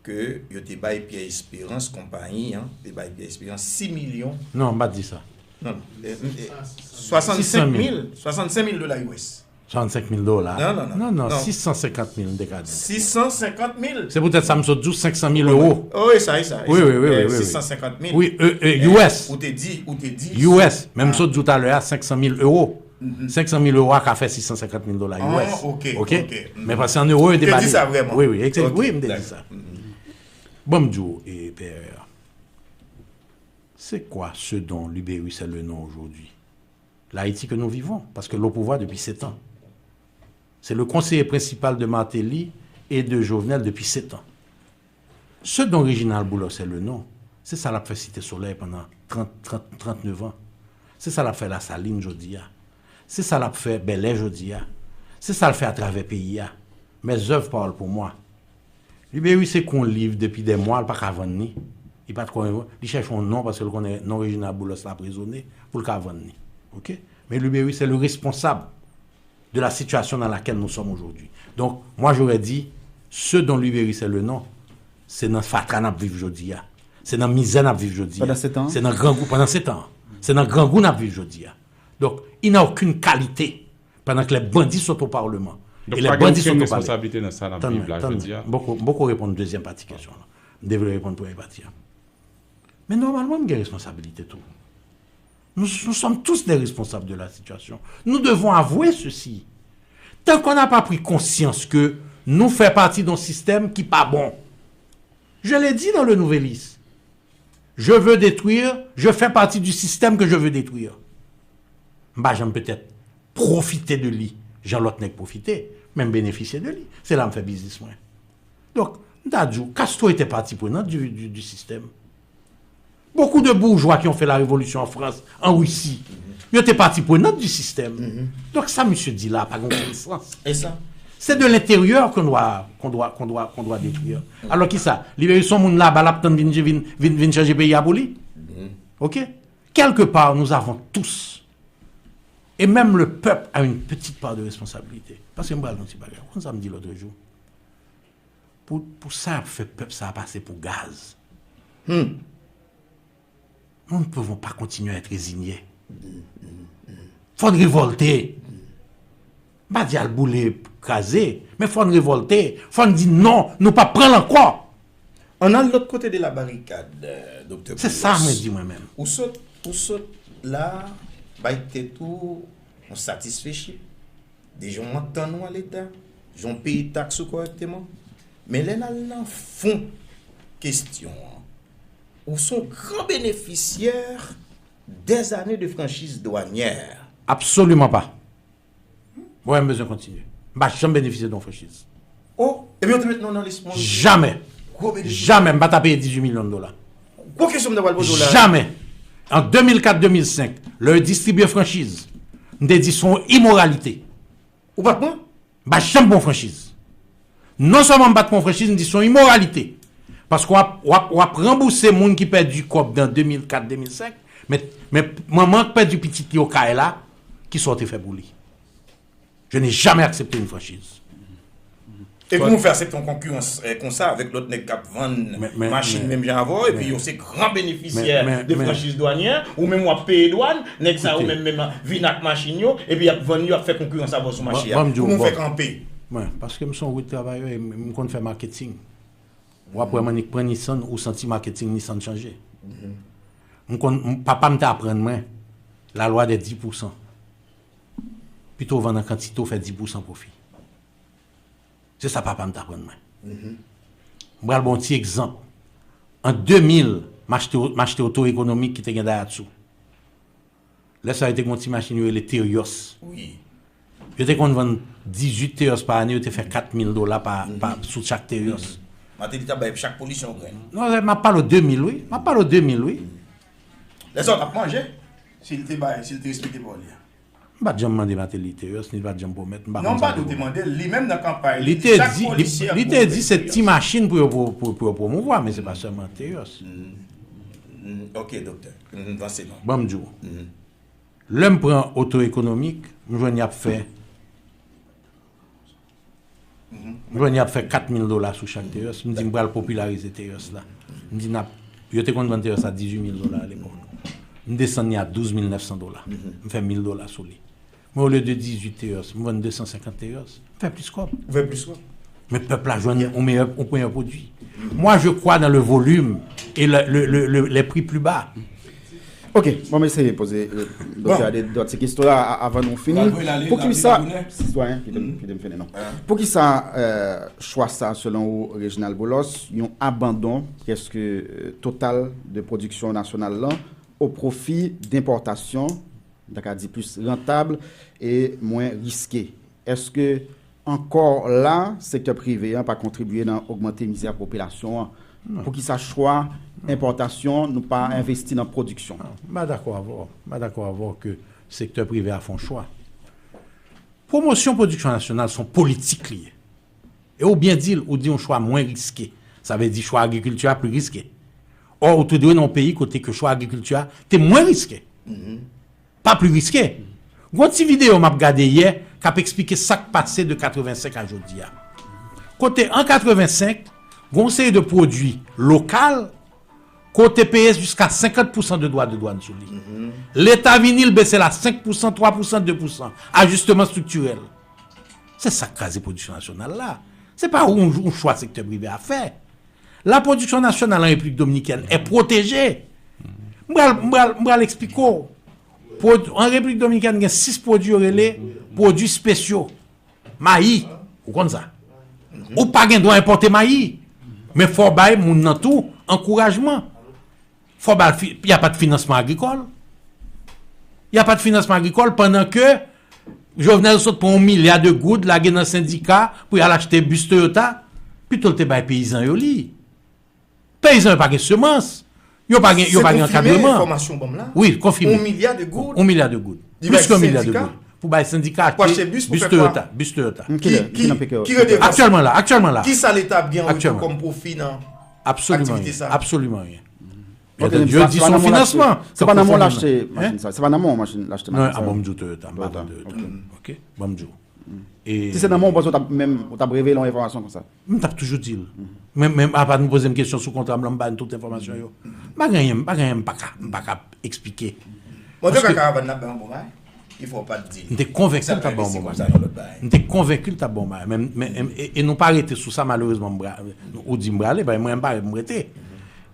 ke yo te bay Pierre Espérance, konpayi an, te bay Pierre Espérance sis milyon. Non, m pa t di sa. Non, non. E, e, swasannsenk mil, swasannsenk mil dola U S. Swasannsenk mil dola? Non, non, non. Non, non, sis san senkant mil, m te ka di. Sis san senkant mil? Se poutèt sa m sot di w senk san mil ewo. Oh, e sa, e sa, e sa. Wi, wi, wi, wi, wi. Sis san senkant mil. Wi, e, e, U S. Ou te di, ou te di. U S, men m sot di w talè a, senk san mil ewo. Senk san mil ewo a ka fè sis san senkant mil dola U S. Ah, ok, ok. Men paske an ewo, yo te pale. Ou te di sa vrèman? Wi, wi, wi, m te di sa. Bon, m di w, e, P R, c'est quoi ce dont Libérus est le nom aujourd'hui? L'Haïti que nous vivons, parce que le pouvoir depuis sept ans. C'est le conseiller principal de Martelly et de Jovenel depuis sept ans. Ce dont Réginald Boulos est le nom, se sa l ap fè Site Solèy pandan trant, trant, trant nèf an. Se sa l ap fè Lasalin jodi a. Se sa l ap fè Bèlè jodi a. Se sa l fè atravè peyi a. Mes œuvres parlent pour moi. Libéry se kon liv depi dè mwa, l pa ka vann li. Li pa t kwè, li chèche yon non paske l konnen non Réginald Boulos la ap rezone pou l ka vann li. Oke? Men Libéry se le responsab de la situation dans laquelle nous sommes aujourd'hui. Donc, moi, j'aurais dit, ce dont Libéry c'est le nom, se nan fatra n ap viv jodi a. Se nan mizè n ap viv jodi a. Pandan setan an? Se nan grangou, pandan setan an. Se nan grangou n ap viv jodi a. Donc, il n'a aucune qualité pendant que les bandits sont au Parlement. Donk, pa gen okenn responsablite nan sa n ap viv la jodi a? M poko, m poko reponn dezyèm pati kesyon an. M te vle reponn premye pati a. Men nòmalman, m gen responsabilite tou. Nous, nous sommes tous des responsables de la situation. Nous devons avouer ceci. Tant qu'on n'a pas pris conscience que nous faisons partie d'un système qui pas bon, je l'ai dit dans le Nouvelliste, je veux détruire, je fais partie du système que je veux détruire. M pa janm petèt pwofite de li jan lòt nèg pwofite, men m benefisye de li. Se la m fè biznis mwen. Donk, m ta di w, Castro était partie prenante du, du, du système. Beaucoup de bourgeois qui ont fait la révolution en France, en Russie, yo te partie prenante du système. Donk, sa misye di la pa gen okenn sans. E sa? C'est de l'intérieur qu'on doit, qu'on doit, qu'on doit, qu'on doit détruire. Alors, kisa? Libéry se yon moun laba l ap tann vin, vin, vin, vin chanje peyi a pou li? Ok? Quelque part, nous avons tous, et même le peuple a une petite part de responsabilité. Paske m pral di yon ti bagay. Ou konn sa m di lòt jou? Pou, pou sa y ap fè pèp sa a pase pou gaz. Hmm. Nous ne pouvons pas continuer à être résignés. Fò n revòlte. M pa di al boule, kraze, men fò n revòlte. Fò n di non, nou p ap pran l ankò. Ann al lòt kote de la barikad, Doktè Boulos. Se sa mwen di mwen menm. Ou sot, ou sot la, bay tèt ou yon satisfechi. Deja w antann ou a Leta, jan w peye taks ou kòrèkteman. Men lè n al nan fon kesyon an, ou se yon gran benefisyè dèzane de franchiz dwanyè. Absoliman pa. Mwen, m bezwen kontinye. M pa janm benefisye de yon franchiz. Oh, ebyen, ou te met non nan lis mwen. Jamè. Jamè. M pa ta peye dizuit milyon dola. Gwo kesyon m ta pral poze w la. Jamè. An de mil kat de mil senk, lè yo distribye franchiz, m te di se yon imoralite. Ou pa t pran? M pa janm pran franchiz. Non sèlman m pa t pran franchiz, m di se yon imoralite. Paske w ap, w ap, w ap ranbouse moun ki pèdi kòb nan de mil kat, de mil senk, men, men manman k pèdi pitit li o kay la, kisa w te fè pou li? Je n'ai jamais accepté une franchise. E pou nou fè aksepte yon konkirans eh, konsa avèk lòt nèg k ap vann machin menm jan avè w, epi yo se gran benefisyè de franchiz dwanyè, ou menm w ap peye dwàn, nèg sa yo menm menm vin ak machin yo, epi y ap vann yo, ap fè konkirans avè w sou mache a. Pou nou fè kanpe. Mwen, paske m se yon wout travayè, m konn fè maketing. W ap wè mwen nik pran Nissan, ou santi maketing Nissan chanje. M konn, papa m te aprann mwen, la loi des dix pour cent. Pito w vann an kantite, w fè dis pousan pwofi. Se sa papa m t aprann mwen. M pral ba w yon ti egzanp. An de mil, m achte, m achte oto ekonomik ki te gen Daihatsu. Lè sa yo te gen yon ti machin yo rele Terios. Yo te konn vann dizuit Terios pa ane, yo te fè kat mil dola pa, pa, sou chak Terios. Mateli t ap bay chak polis yon grenn. Non, m ap pale w de mil, wi. M ap pale w de mil, wi. Lè sa w t ap manje, si l te bay, si l te respekte pawòl li a. M pa t janm mande Mateli Terios, ni l pa t janm pwomèt, m pa konn sa l te pwomèt. Non, m pa di w te mande l, li menm nan kanpay li, chak polisye ap pwomèt Terios. Li te di, li, li te di se ti machin pou yo, pou, pou, pou yo pwomouva, men se pa sèlman Terios. Ok, doktè. Vanse non. Ban m di w. Lè m pran oto ekonomik, m jwenn y ap fè M jwenn y ap fè kat mil dola sou chak Terios. M di m pral popilarize Terios la. M di n ap, yo te konn vann Terios a dizuit mil dola alepòk. M desann li a douz mil nèf san dola. M fè mil dola sou li. Men olye de dizuit Terios, m vann de san senkant Terios. M fè plis kòb. Ou fè plis kòb. Men pèp la jwenn yon meyè, yon meyè pwodui. Moi, je crois dans le volume et le, le, le, le, les prix plus bas. Ok, bon, m eseye poze Doktè Ade dòt ti kesyon la avan nou fini. Poukisa, sitwayen, kite m fini non. Poukisa chwa sa, selon ou, Reginald Boulos, yon abandon prèske total de pwodiksyon nasyonal lan o pwofi denpòtasyon, m ta ka di plis rantab e mwen riske? Èske ankò la, sektè prive an pa kontribye nan ogmante mizè popilasyon an? Poukisa chwa enpòtasyon, nou pa envesti nan pwodiksyon? M pa dakò avè w. M pa dakò avè w ke sektè prive a fè yon chwa. Pwomosyon pwodiksyon nasyonal se yon politik li ye. E ou byen di l, ou di yon chwa mwen riske. Sa vle di chwa agrikilti a pli riske. Ò, ou te dwe nan yon peyi kote ke chwa agrikilti a te mwen riske. Pa pli riske. Gon ti videyo m ap gade yè k ap eksplike sa k pase de katrevensenk a jodi a. Kote an katrevensenk, gon seri de pwodui lokal ke w te peye jiska senkant pousan de dwa de dwàn sou li. Leta vini, l bese l a senk pousan, twa pousan, de pousan. Ajisteman estriktirèl. Se sa k kraze pwodiksyon nasyonal la. Se pa yon, yon chwa sektè prive a fè. La production nationale en République dominicaine est protégée. M pral, m pral, m pral eksplike w. Pwod-, an Repiblik Dominikèn, gen sis pwodui yo rele pwodui spesyo. Mayi, ou konn sa. Ou pa gen dwa enpòte mayi. Men fò w bay moun nan tou ankourajman. Fò w ba l fi-, y a pas de financement agricole. Y a pas de financement agricole pandan ke Jovenel sot pran yon milya de goud lage nan sendika pou y al achte bis Toyota. Pito l te bay peyizan yo li. Peyizan yo pa gen semans. Yo pa gen, yo pa gen ankadreman. Se konfime enfòmasyon w ban m la? Wi, konfime. Yon milya de goud? Yon milya de goud. Plis ke yon milya de goud. Pou bay sendika achte bis Toyota. Bis Toyota. Ki, ki, ki redevans? Aktyèlman la, aktyèlman la. Kisa Leta ap gen an retou kòm pwofi nan aktivite sa? Absoliman anyen. Absoliman anyen. Yo di se yon finansman. Se pa nan men w l achte machin sa. Se pa nan men w machin l achte machin sa. Non, a, bon, m di w Toyota, m pa vann Toyota. Ok, bon, m di w. Si se nan men w, ou panse w t ap menm, ou t ap revele yon enfòmasyon konsa? M t ap toujou di l. Men, men apa nou poze m kesyon sou kontra m lan, m ba n tout enfòmasyon yo. M pa gen anyen, m pa gen anyen, m pa ka, m pa ka eksplike. Bon, antouka, karavàn nan ap bay yon bon bagay. Ki fè w pa t di l? M te konvenki l t ap bay yon bon bagay. M te konvenki l t ap bay yon bagay. Men, men, e, e nou pa rete sou sa, malerezman, m pra-, ou di m prale, bay mwen, m pa, m rete.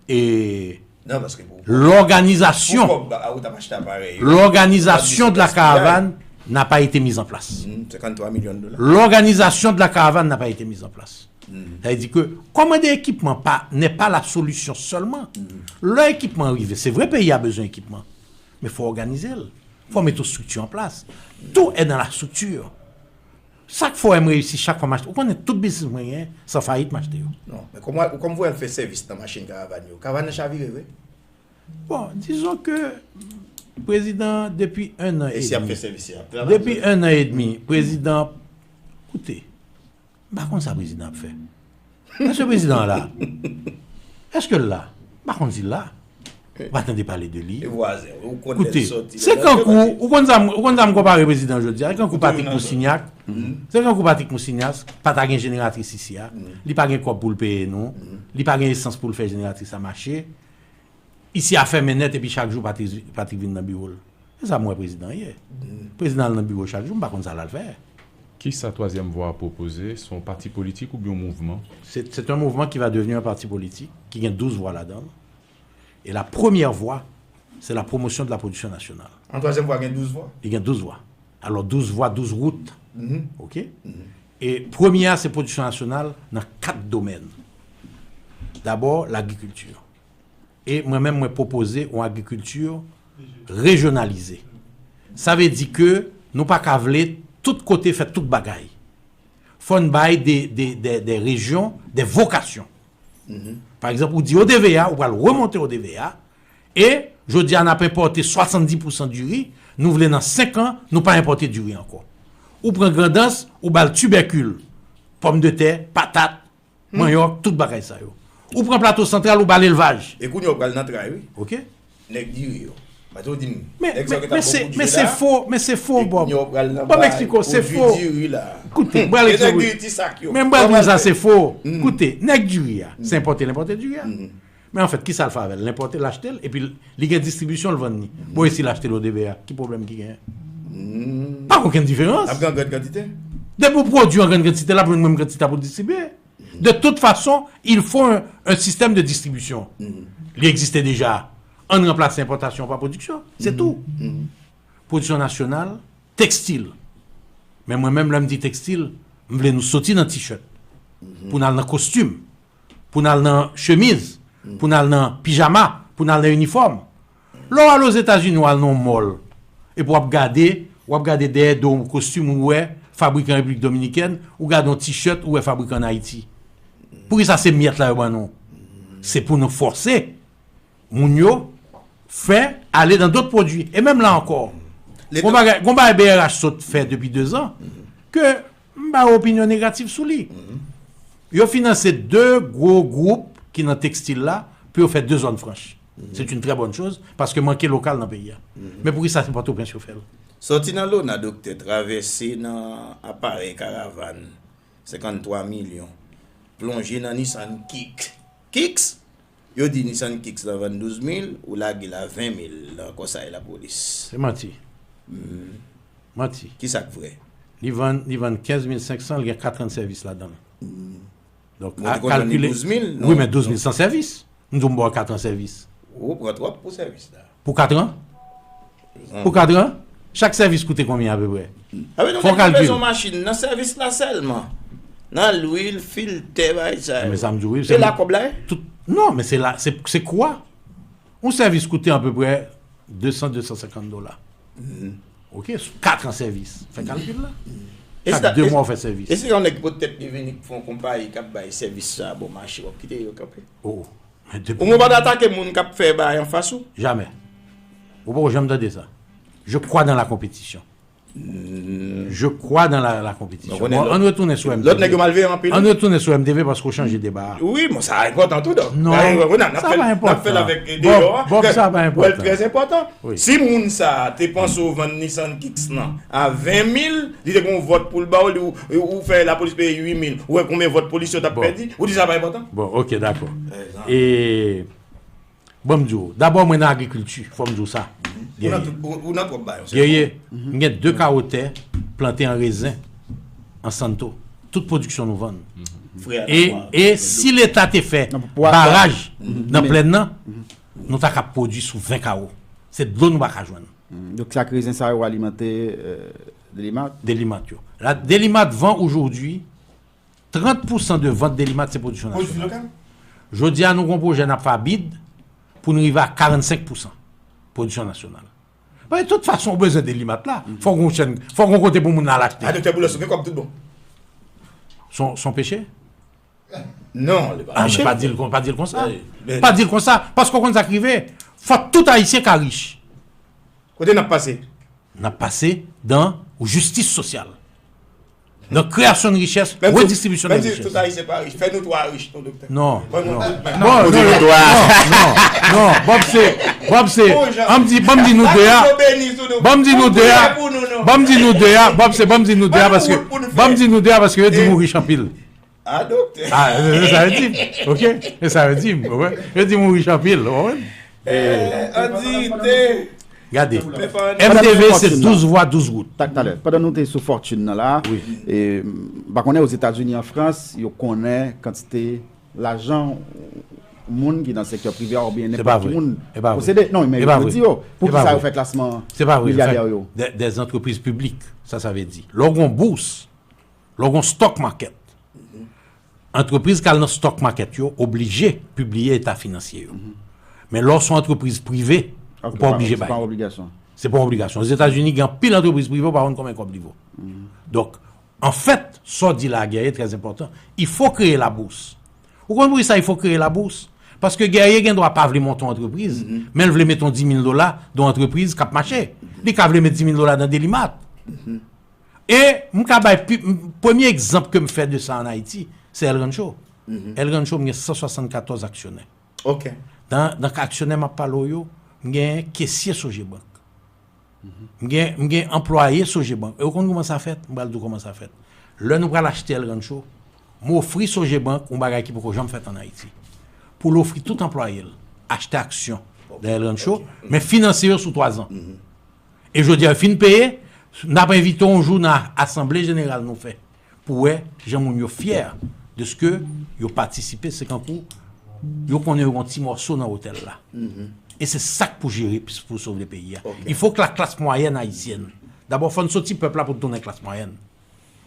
E Non, paske pou, pou, lòganizasyon, pou kòb a, ou t ap achte aparèy yo, lòganizasyon de la caravane n'a pas été mise en place. Senkant twa milyon dola. L'organisation de la caravane n'a pas été mise en place. Sa vle di ke kòmande ekipman pa, n'est pas la solution seulement. Lè ekipman rive, se vre peyi a bezwen ekipman, men fò òganize l. Fò mete yon strikti an plas. Tout est dans la structure. Sa k fè w wè m reyisi chak fwa m achte. Ou konnen tout biznis mwen genyen, san fayit m achte yo. Non, men kòman, ou kòman voye al fè sèvis nan machin karavàn yo? Karavàn nan chavire vre? Bon, dizon ke prezidan depi en an e demi. E si y ap fè sèvis, y ap travay. Depi en an e demi, prezidan, koute, m pa konn sa prezidan ap fè. Èske prezidan an la? Èske l la? M pa konn si l la. Ou pa tande pale de li. E vwazen, ou konn lè l sòti, lè l sòti. Koute, se kankou, ou konn sa m, ou konn sa m konpare prezidan jodi a, se kankou Patrick Moussignac. Se kankou Patrick Moussignac, pa ta gen jeneratris isi a. Li pa gen kòb pou l peye nou. Li pa gen esans pou l fè jeneratris la mache. Isi a fèmen nèt epi chak jou Patrick, Patrick vin nan biwo l. Se sa m wè prezidan ye. Prezidan al nan biwo chak jou, m pa konn sa l al fè. Kisa Twazyèm Vwa ap pwopoze? Se yon pati politik oubyen yon mouvman? C'est, c'est un mouvement qui va devenir un parti politique, ki gen douz vwa ladan l. Et la première voie, c'est la promotion de la production nationale. An Twazyèm Vwa gen douz vwa? Li gen douz vwa. Alò, douz vwa, douz wout. Ok? E premye a, se pwodiksyon nasyonal nan kat domèn. Dabò, lagrikilti. E mwen menm, mwen pwopoze yon agrikilti rejyonalize. Sa vle di ke nou pa ka vle tout kote fè tout bagay. Fò n bay de, de, de, de rejyon, de vokasyon. Pa egzanp, ou di O D V A, ou pral remonte O D V A, e jodi a n ap enpòte swasanndis pousan diri, nou vle nan senk an, nou pa enpòte diri ankò. Ou pran Grandans, ou ba l tibèkil, pòmdetè, patat, manyòk, tout bagay sa yo. Ou pran Plato Santral, ou ba l elvaj. E kounye a w pral nan tray, wi. Ok? Nèg diri yo. Paske w di m, men, nèg sa yo te ap bon pwodui la. Men se fo, men se fo, Bob. Ban m eksplike w, se fo. Pwodui diri la. Koute, m pral eksplike w. Nèg diri ti sak yo. Men m pral di w sa, se fo. Koute, nèg diri a, se enpòte l enpòte diri a. Men anfèt, kisa l fè avè l? L enpòte l, achte l, epi l, li gen distribisyon, l vann li. Bon, e si l achte l O D V A, ki pwoblèm ki genyen? Pa gen okenn diferans. L ap gen an grann kantite. Depi w pwodui an grann kantite, l ap jwenn menm kantite a pou l distribye. De toute façon, il faut un, un système de distribution. Li egziste deja. Ann ranplase enpòtasyon pa pwodiksyon. Se tou. Pwodiksyon nasyonal, tekstil. Men mwen menm, lè m di tekstil, m vle nou soti nan t-shirt. Pou n al nan kostim. Pou n al nan chemiz. Pou n al nan pijama. Pou n al nan inifòm. Lè w al Ozetazini, w al nan yon mall, epi w ap gade, w ap gade dèyè do w kostim, ou wè fabrikan Repiblik Dominikèn, ou gade yon t-shirt, ou wè fabrikan an Ayiti. Poukisa se myèt la yo ban nou? Se pou nou fòse moun yo fè ale nan dòt pwodui. E menm la ankò, gon bagay, gon bagay B R H sot fè depi dezan, ke m ba yo opinyon negatif sou li. Yo finanse de gwo gwoup ki nan tekstil la pou yo fè de zòn franch. C'est une très bonne chose, paske manke lokal nan peyi a. Men poukisa se Pòtoprens yo fè l? Sòti nan Lona, doktè, travèse nan aparèy karavàn, senkanntwa milyon, plonje nan Nissan Kicks. Kicks? Yo di Nissan Kicks la vann douz mil, ou lage l a ven mil nan kòsay lapolis. Se manti. Manti. Kisa k vrè? Li vann, li vann kenz mil senk san, li gen kat an sèvis ladan l. Donk, a kalkile. Douz mil, non? Wi, men douz mil san sèvis. M di w m ba w kat an sèvis. Ou pran twòp pou sèvis la. Pou kat an? Pou kat an? Chak sèvis koute konbyen apeprè? Fò w kalkile. Bezwen machin nan sèvis la sèlman. Nan lwil, filtè, bagay sa yo. Men sa m di w, wi. E la kòb la ye? Tout, non, men se la, se, se kou a. Yon sèvis koute apeprè de san, de san senkant dola. Ok, sou kat an sèvis. Fè kalkil la. Chak de mwa w fè sèvis. E si yon nèg pot tèt li vini k fè yon konpayi k ap bay sèvis sa bon mache, w ap kite yo kanpe? Oh, men depi. Ou mwen pa t atake moun k ap fè bagay anfas ou? Jamè. Ou poko janm tande sa. Je crois dans la compétition. Je crois dans la, la compétition. Bon, ann retounen sou M T V. Lòt nèg yo malveyan anpil. Ann retounen sou M T V paske w chanje deba a. Wi, men sa enpòtan tou, donk. Non, sa pa enpòtan. N ap fè l avèk deyò a. Bob, sa pa enpòtan. Trè enpòtan. Si moun sa a te panse w vann Nissan Kicks lan a ven mil, li te gen yon vòt pou l ba w li, ou, ou fè lapolis peye uit mil, ou wè konbyen vòt polis yo t ap pèdi, ou di sa pa enpòtan? Bon, ok, dakò. E, ban m di w, dabò mwen nan agrikilti, fò m di w sa. Ou nan tout, ou, ou nan twòp bagay. Guerrier, m gen de kawo tè plante an rezen an Santo. Tout pwodiksyon nou vann. E, e si Leta te fè baraj nan plèn nan, nou ta ka pwodui sou ven kawo. Se dlo nou pa ka jwenn. Donk, se ak rezen sa yo alimante, euh, Delimat? Delimat yo. La, Delimat vann ojodwi, trant pousan de vant Delimat se pwodiksyon nasyonal. Jodi a, nou gon pwojè n ap fè a bid pou n rive a karannsenk pousan pwodiksyon nasyonal. Paske tout fason ou bezwen Delimat la, fò gon chèn, fò gon kote pou moun nan al achte. A, Doktè Boulos, ou gen kòb tout bon. Son, son peche? Non, li pa peche. Ah, men pa di l kon, pa di l konsa. Pa di l konsa, paske w konn sa k rive. Fò tout Ayisyen ka rich. Kote n ap pase? N ap pase dan yon jistis sosyal. Dan kreyasyon de richès, redistribisyon de richès. Menm si tout Ayisyen pa rich, fè nou twa rich, non, doktè. Non, non. Bon, non, non, non, Bob se, Bob se, an m di, ban m di nou de a, ban m di nou de a, ban m di nou de a, Bob se, ban m di nou de a, paske, ban m di nou de a, paske yo di m ou rich anpil. Ah, doktè. Ah, se sa yo di m. Ok? Se sa yo di m. Ou konprann? Yo di m ou rich anpil. Ou konprann? Eh, an diyite. Gade. M T V se douz vwa, douz gout. Tak, talè. Pandan nou te sou fòtin nan la, e, m pa konnen Ozetazini, an Frans, yo konnen kantite lajan moun ki nan sektè prive a oubyen nenpòt ki moun posede. Non, men yo di yo. Poukisa yo fè klasman milyadè yo? Des entreprises publiques, sa, sa vle di. Lè w gon bous, lè w gon stock market, antrepriz k al nan stock market yo oblije pibliye eta finansye yo. Men lè w se yon antrepriz prive, ou pa oblije bay. Se pa yon obligasyon. Ozetazini, gen anpil antrepriz prive, ou pa konn konbyen kòb li vo. Donk, anfèt, sa w di la, Guerrier, trè enpòtan. Il faut créer la bourse. Ou konn poukisa il faut créer la bourse? Paske Guerrier gen dwa pa vle monte yon antrepriz, men l vle mete yon dis mil dola nan yon antrepriz k ap mache. Li ka vle met dis mil dola nan Delimat. E m ka bay pi, m, premye egzanp ke m fè de sa ann Ayiti, se El Rancho. El Rancho, m gen san swasannkatòz aksyonè. Ok. Nan, nan aksyonè m ap pale w yo, m gen kesye Sogebank. M gen, m gen anplwaye Sogebank. E w konn kòman sa fèt? M pral di w kòman sa fèt. Lè nou pral achte El Rancho, m ofri Sogebank yon bagay ki poko janm fèt ann Ayiti. Pou l ofri tout anplwaye l achte aksyon nan El Rancho, men finanse yo sou twa zan. E jodi a, yo fin peye, n ap envite w yon jou nan asanble jeneral nou fè pou wè jan moun yo fyè dèske yo patisipe, se kankou yo konnen yo gon ti mòso nan otèl la. E se sa k pou jere, pou sove peyi a. Il faut que la classe moyenne haïtienne, dabò, fò n soti pèp la pou n tounen klas mwayèn.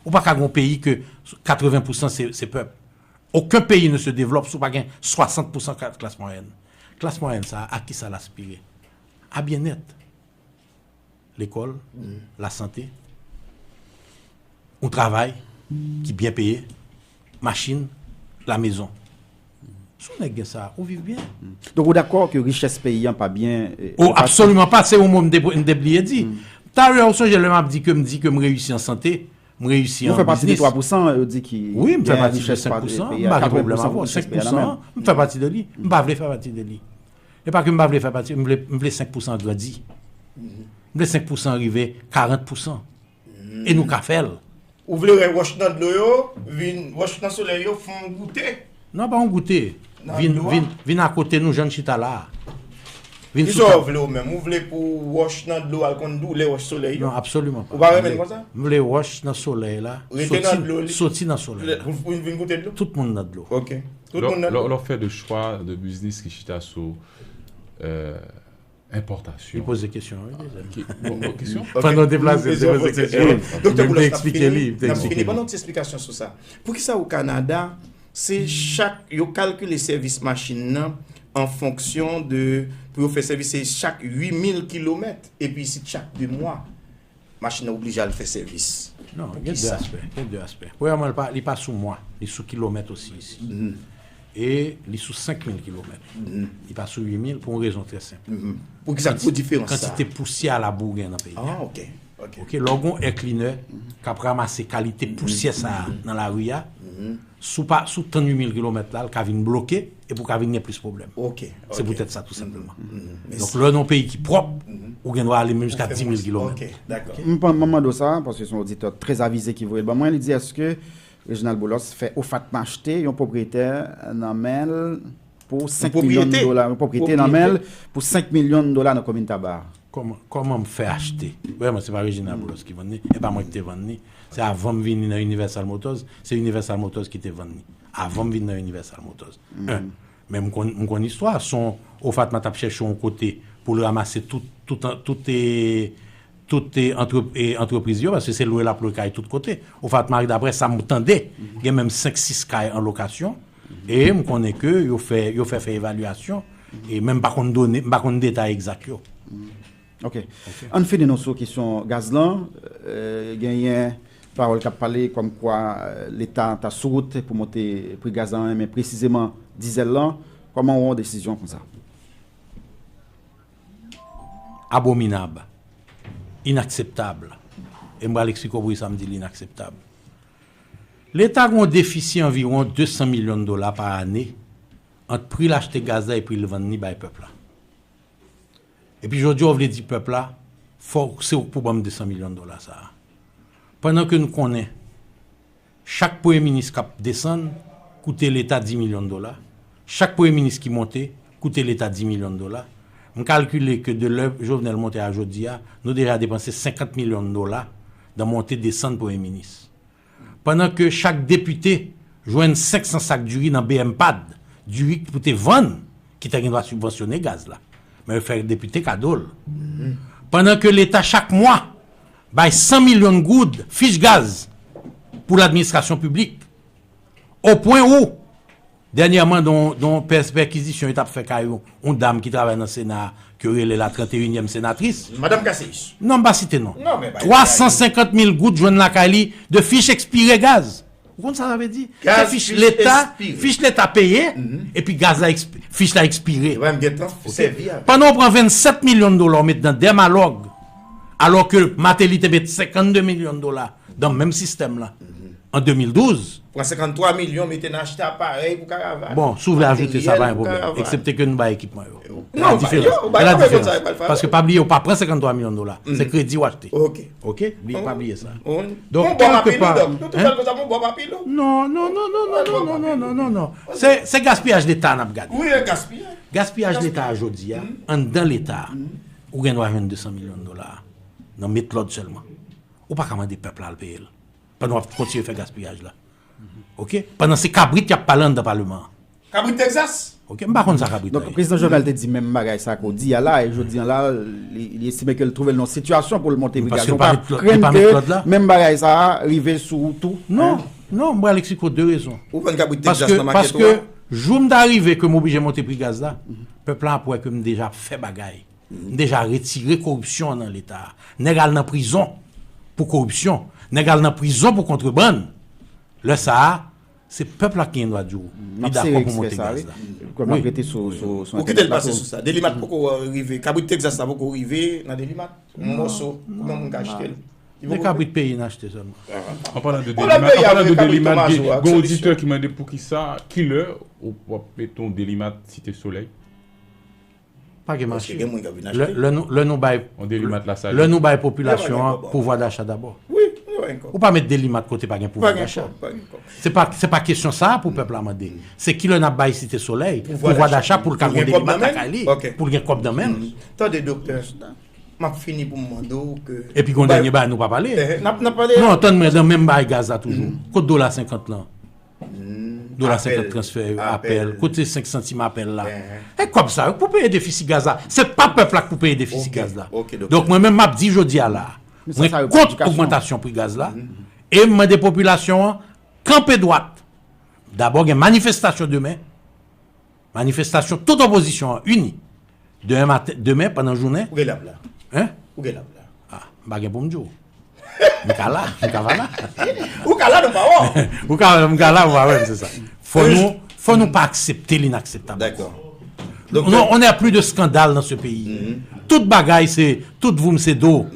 Ou pa ka gon peyi ke katreven pousan se, se pèp. Aucun pays ne se développe si w pa gen swasant pousan klas mwayèn. Klas mwayèn sa a, a kisa l aspire? A byennèt. Lekòl, lasante, yon travay ki byen peye, machin, lamezon. Tout nèg gen sa, ou viv byen. Donk, ou dakò ke richès peyi an pa byen, eh, Oh, pa absoliman pa, se yon mo m te, m te bliye di. Talè, ou sonje lè m ap di ke m di ke m reyisi an sante, m reyisi an biznis. Nou fè pati de twa pousan, yo di ki Wi, m fè pati de senk pousan, m pa gen pwoblèm avè w, senk pousan, m fè pati de li. M pa vle fè pati de li. E pa ke m pa vle fè pati, m vle, m vle senk pousan grandi. M vle senk pousan rive karant pousan. E nou ka fè l. Ou vle wè wòch nan dlo yo, vin, wòch nan solèy yo, fè yon goute. Non, pa yon goute. Vin, vin, vin akote nou, jan n chita la a. Vin sou tab. Kisa w vle ou menm? Ou vle pou wòch nan dlo al konn doulè wòch solèy yo? Non, absoliman pa. Ou pa renmen l konsa? M vle wòch nan solèy la. Rete nan dlo li. Soti nan solèy la. Vin, vin goute dlo? Tout moun nan dlo. Ok. Tout moun nan dlo. Lè w fè de chwa de biznis ki chita sou, euh, enpòtasyon. Li poze kesyon, wi, deja. Bon, bon kesyon. Pandan w deplase, li te poze kesyon. Doktè Boulos, n ap fini, n ap fini. Ban nou ti esplikasyon sou sa. Poukisa o Kanada, se chak, yo kalkile sèvis machin nan an fonksyon de, pou yo fè sèvis, se chak uit mil kilomèt, epi isit chak de mwa, machin nan oblije al fè sèvis. Non, gen de aspè, gen de aspè. Premyèman, li pa, li pa sou mwa, li sou kilomèt osi isit. E li sou senk mil kilomèt. Li pa sou uit mil pou yon rezon trè senp. Poukisa gwo diferans sa? Kantite pousyè a labou gen nan peyi a. Ah, ok. Ok. Ok, lè w gen yon air cleaner k ap ranmase kalite pousyè sa a nan lari a, si w pa, si w tann uit mil kilomèt la, l ka vin bloke epi w ka vin gen plis pwoblèm. Ok. Se poutèt sa, tou senpleman. Donk, lè w nan yon peyi ki pwòp, ou gen dwa ale menm jiska dis mil kilomèt. Ok, dakò. M pa, m mande w sa, paske se yon oditè trè avize ki voye l ban mwen, li di, èske Reginald Boulos fè Ofat achte yon pwopriyete nan men l pou senk milyon dola, yon pwopriyete nan men l pou senk milyon dola nan komin Taba. Kòman, kòman m fè achte? Premyèman, se pa Reginald Boulos ki vann li, e pa mwen ki te vann li. Se avan m vini nan Universal Motors, se Universal Motors ki te vann li. Avan m vin nan Universal Motors. En, men m konn, m konn istwa, se yon Ofat t ap chèche yon kote pou l ranmase tout, tout, tout, e, tout, e, antre-, e, antrepriz yo, paske se lwe l ap lwe kay tout kote. Ofat Mari, daprè sa m tande, gen menm senk, sis kay an lokasyon. E m konnen ke yo fè, yo fè, fè evalyasyon. E men m pa konn done, m pa konn detay egzak yo. Ok. Ann fini non sou kesyon gaz lan. Euh, genyen pawòl k ap pale kòmkwa, euh, Leta ta sou wout pou monte pri gaz lan, men presizeman dizèl lan. Kòman w wè yon desizyon konsa? Abominab, inakseptab. E m pral eksplike w poukisa m di l inakseptab. Leta gen yon defisi anviwon de san milyon dola pa ane ant pri l achte gaz la e pri l vann li bay pèp la. Epi jodi a, w vle di pèp la, fò w, se ou k pou ban m de san milyon dola sa a. Pandan ke n konnen, chak premye minis k ap desann koute Leta dis milyon dola, chak premye minis ki monte koute Leta dis milyon dola. M kalkile ke de lè Jovenel monte a jodi a, nou deja depanse senkant milyon dola nan monte desann premye minis. Pandan ke chak depite jwenn senk san sak diri nan B M pad, diri pou te vann, ki te gen dwa sibvansyone gaz la. Men yo fè depite kado l. Pandan ke Leta chak mwa bay san milyon goud fich gaz pou ladministrasyon piblik, o pwen ou Dènyèman, nan yon, nan yon pè-, pèkizisyon yo t ap fè kay yon, yon dam ki travay nan Sena a, ke yo rele la trannteyinyèm senatris. Madanm Cassius. Non, m pa site non. Non, men bay twa san senkant mil goud jwenn lakay li de fich ekspire gaz. Ou konn sa sa vle di? Se fich Leta, fich Leta peye, epi gaz la, fich la ekspire. Pandan w pran vennsèt milyon dola w met nan Dermalog, alò ke Martelly te met senkannde milyon dola nan menm sistèm la, an de mil douz. Pran senkanntwa milyon mete nan achte aparèy pou karavàn. Bon, si w vle ajoute sa, pa gen pwoblèm. Eksepte ke nou bay ekipman yo. Non, ba yo, ba yo, konsa yo pral fè. Paske pa bliye, ou pa pran senkanntwa milyon dola. Se kredi w achte. Ok. Ok? Li pa bliye sa. Donk, kèlkepa. Non, non, non, non. Se, se gaspiyaj Leta n ap gade. Wi, gaspiyaj. Gaspiyaj Leta a jodi a, anndan Leta a, ou gen dwa jwenn de san milyon dola nan met lòd sèlman. Ou pa ka mande pèp la al peye l. Pandan w ap kontinye fè gaspiyaj la. Ok? Pandan se kabrit y ap pale anndan paleman an. Kabrit Texas? Ok, m pa konn sa kabrit la ye. Donk, prezidan Jovenel te di menm bagay sa ke w di a la, e jodi a la, li, li estime ke l twouve l nan yon sitiyasyon pou l monte pri gaz la. Ou pa krenn ke menm bagay sa a rive sou ou tou? Non, non, m pral eksplike w de rezon. Ou vann kabrit Texas nan makèt ou a? Paske jou m ta rive ke m oblije monte pri gaz la, pèp la ap wè ke m deja ap fè bagay. M deja retire koripsyon an nan Leta a. Nèg al nan prizon pou koripsyon. Nèg al nan prizon pou kontrebann. Lè sa a, Se pèp la ki gen dwa di w li dakò pou monte gaz la. Wi. Ou kite l pase sou sa. Delimat poko rive. Kabrit Texas la poko rive nan Delimat. Yon mòso. Konbyen moun ka achte l? Se kabrit peyi n achte sèlman. An palan de Delimat, an palan de Delimat, gen yon oditè ki mande poukisa, kilè w ap mete yon Delimat Site Solèy? Pa gen mache. Lè nou bay popilasyon an pouvwa dacha dabò. Ou pa met Delimat kote pa gen pouvwa dacha. Se pa, se pa kesyon sa a pou pèp la mande. Se kilè n ap bay Site Solèy pouvwa dacha pou l ka gen Delimat lakay li, pou l gen kòb nan men l. Tande doktè, m ap fini pou m mande w ke. Epi gen yon dènye bagay nou pa pale. Non, tann mwen, nan menm bagay gaz la toujou. Kot dola senkant lan? Dola senkant transfè yo, apèl. Kote senk santim apèl la? E kòb sa yo k pou peye defisi gaz la. Se pa pèp la k pou peye defisi gaz la. Donk mwen menm m ap di jodi a la, mwen kont ogmantasyon pri gaz la. E m mande popilasyon an kanpe dwat. Dabò gen manifestasyon demen. Manifestasyon tout opozisyon an ini. Demen maten, demen pandan jounen. Ou gen lap la. Hein? Ou gen lap la. Ah, m pa gen pou m di w. M ka la, m ka pa la. Ou ka la, nou pa wè w. Ou ka, m ka la, ou pa wè m, se sa. Fò nou, fò nou pa aksepte linakseptab. Dakò. Non, on n'est plus de scandale dans ce pays. Tout bagay se, tout voum se do.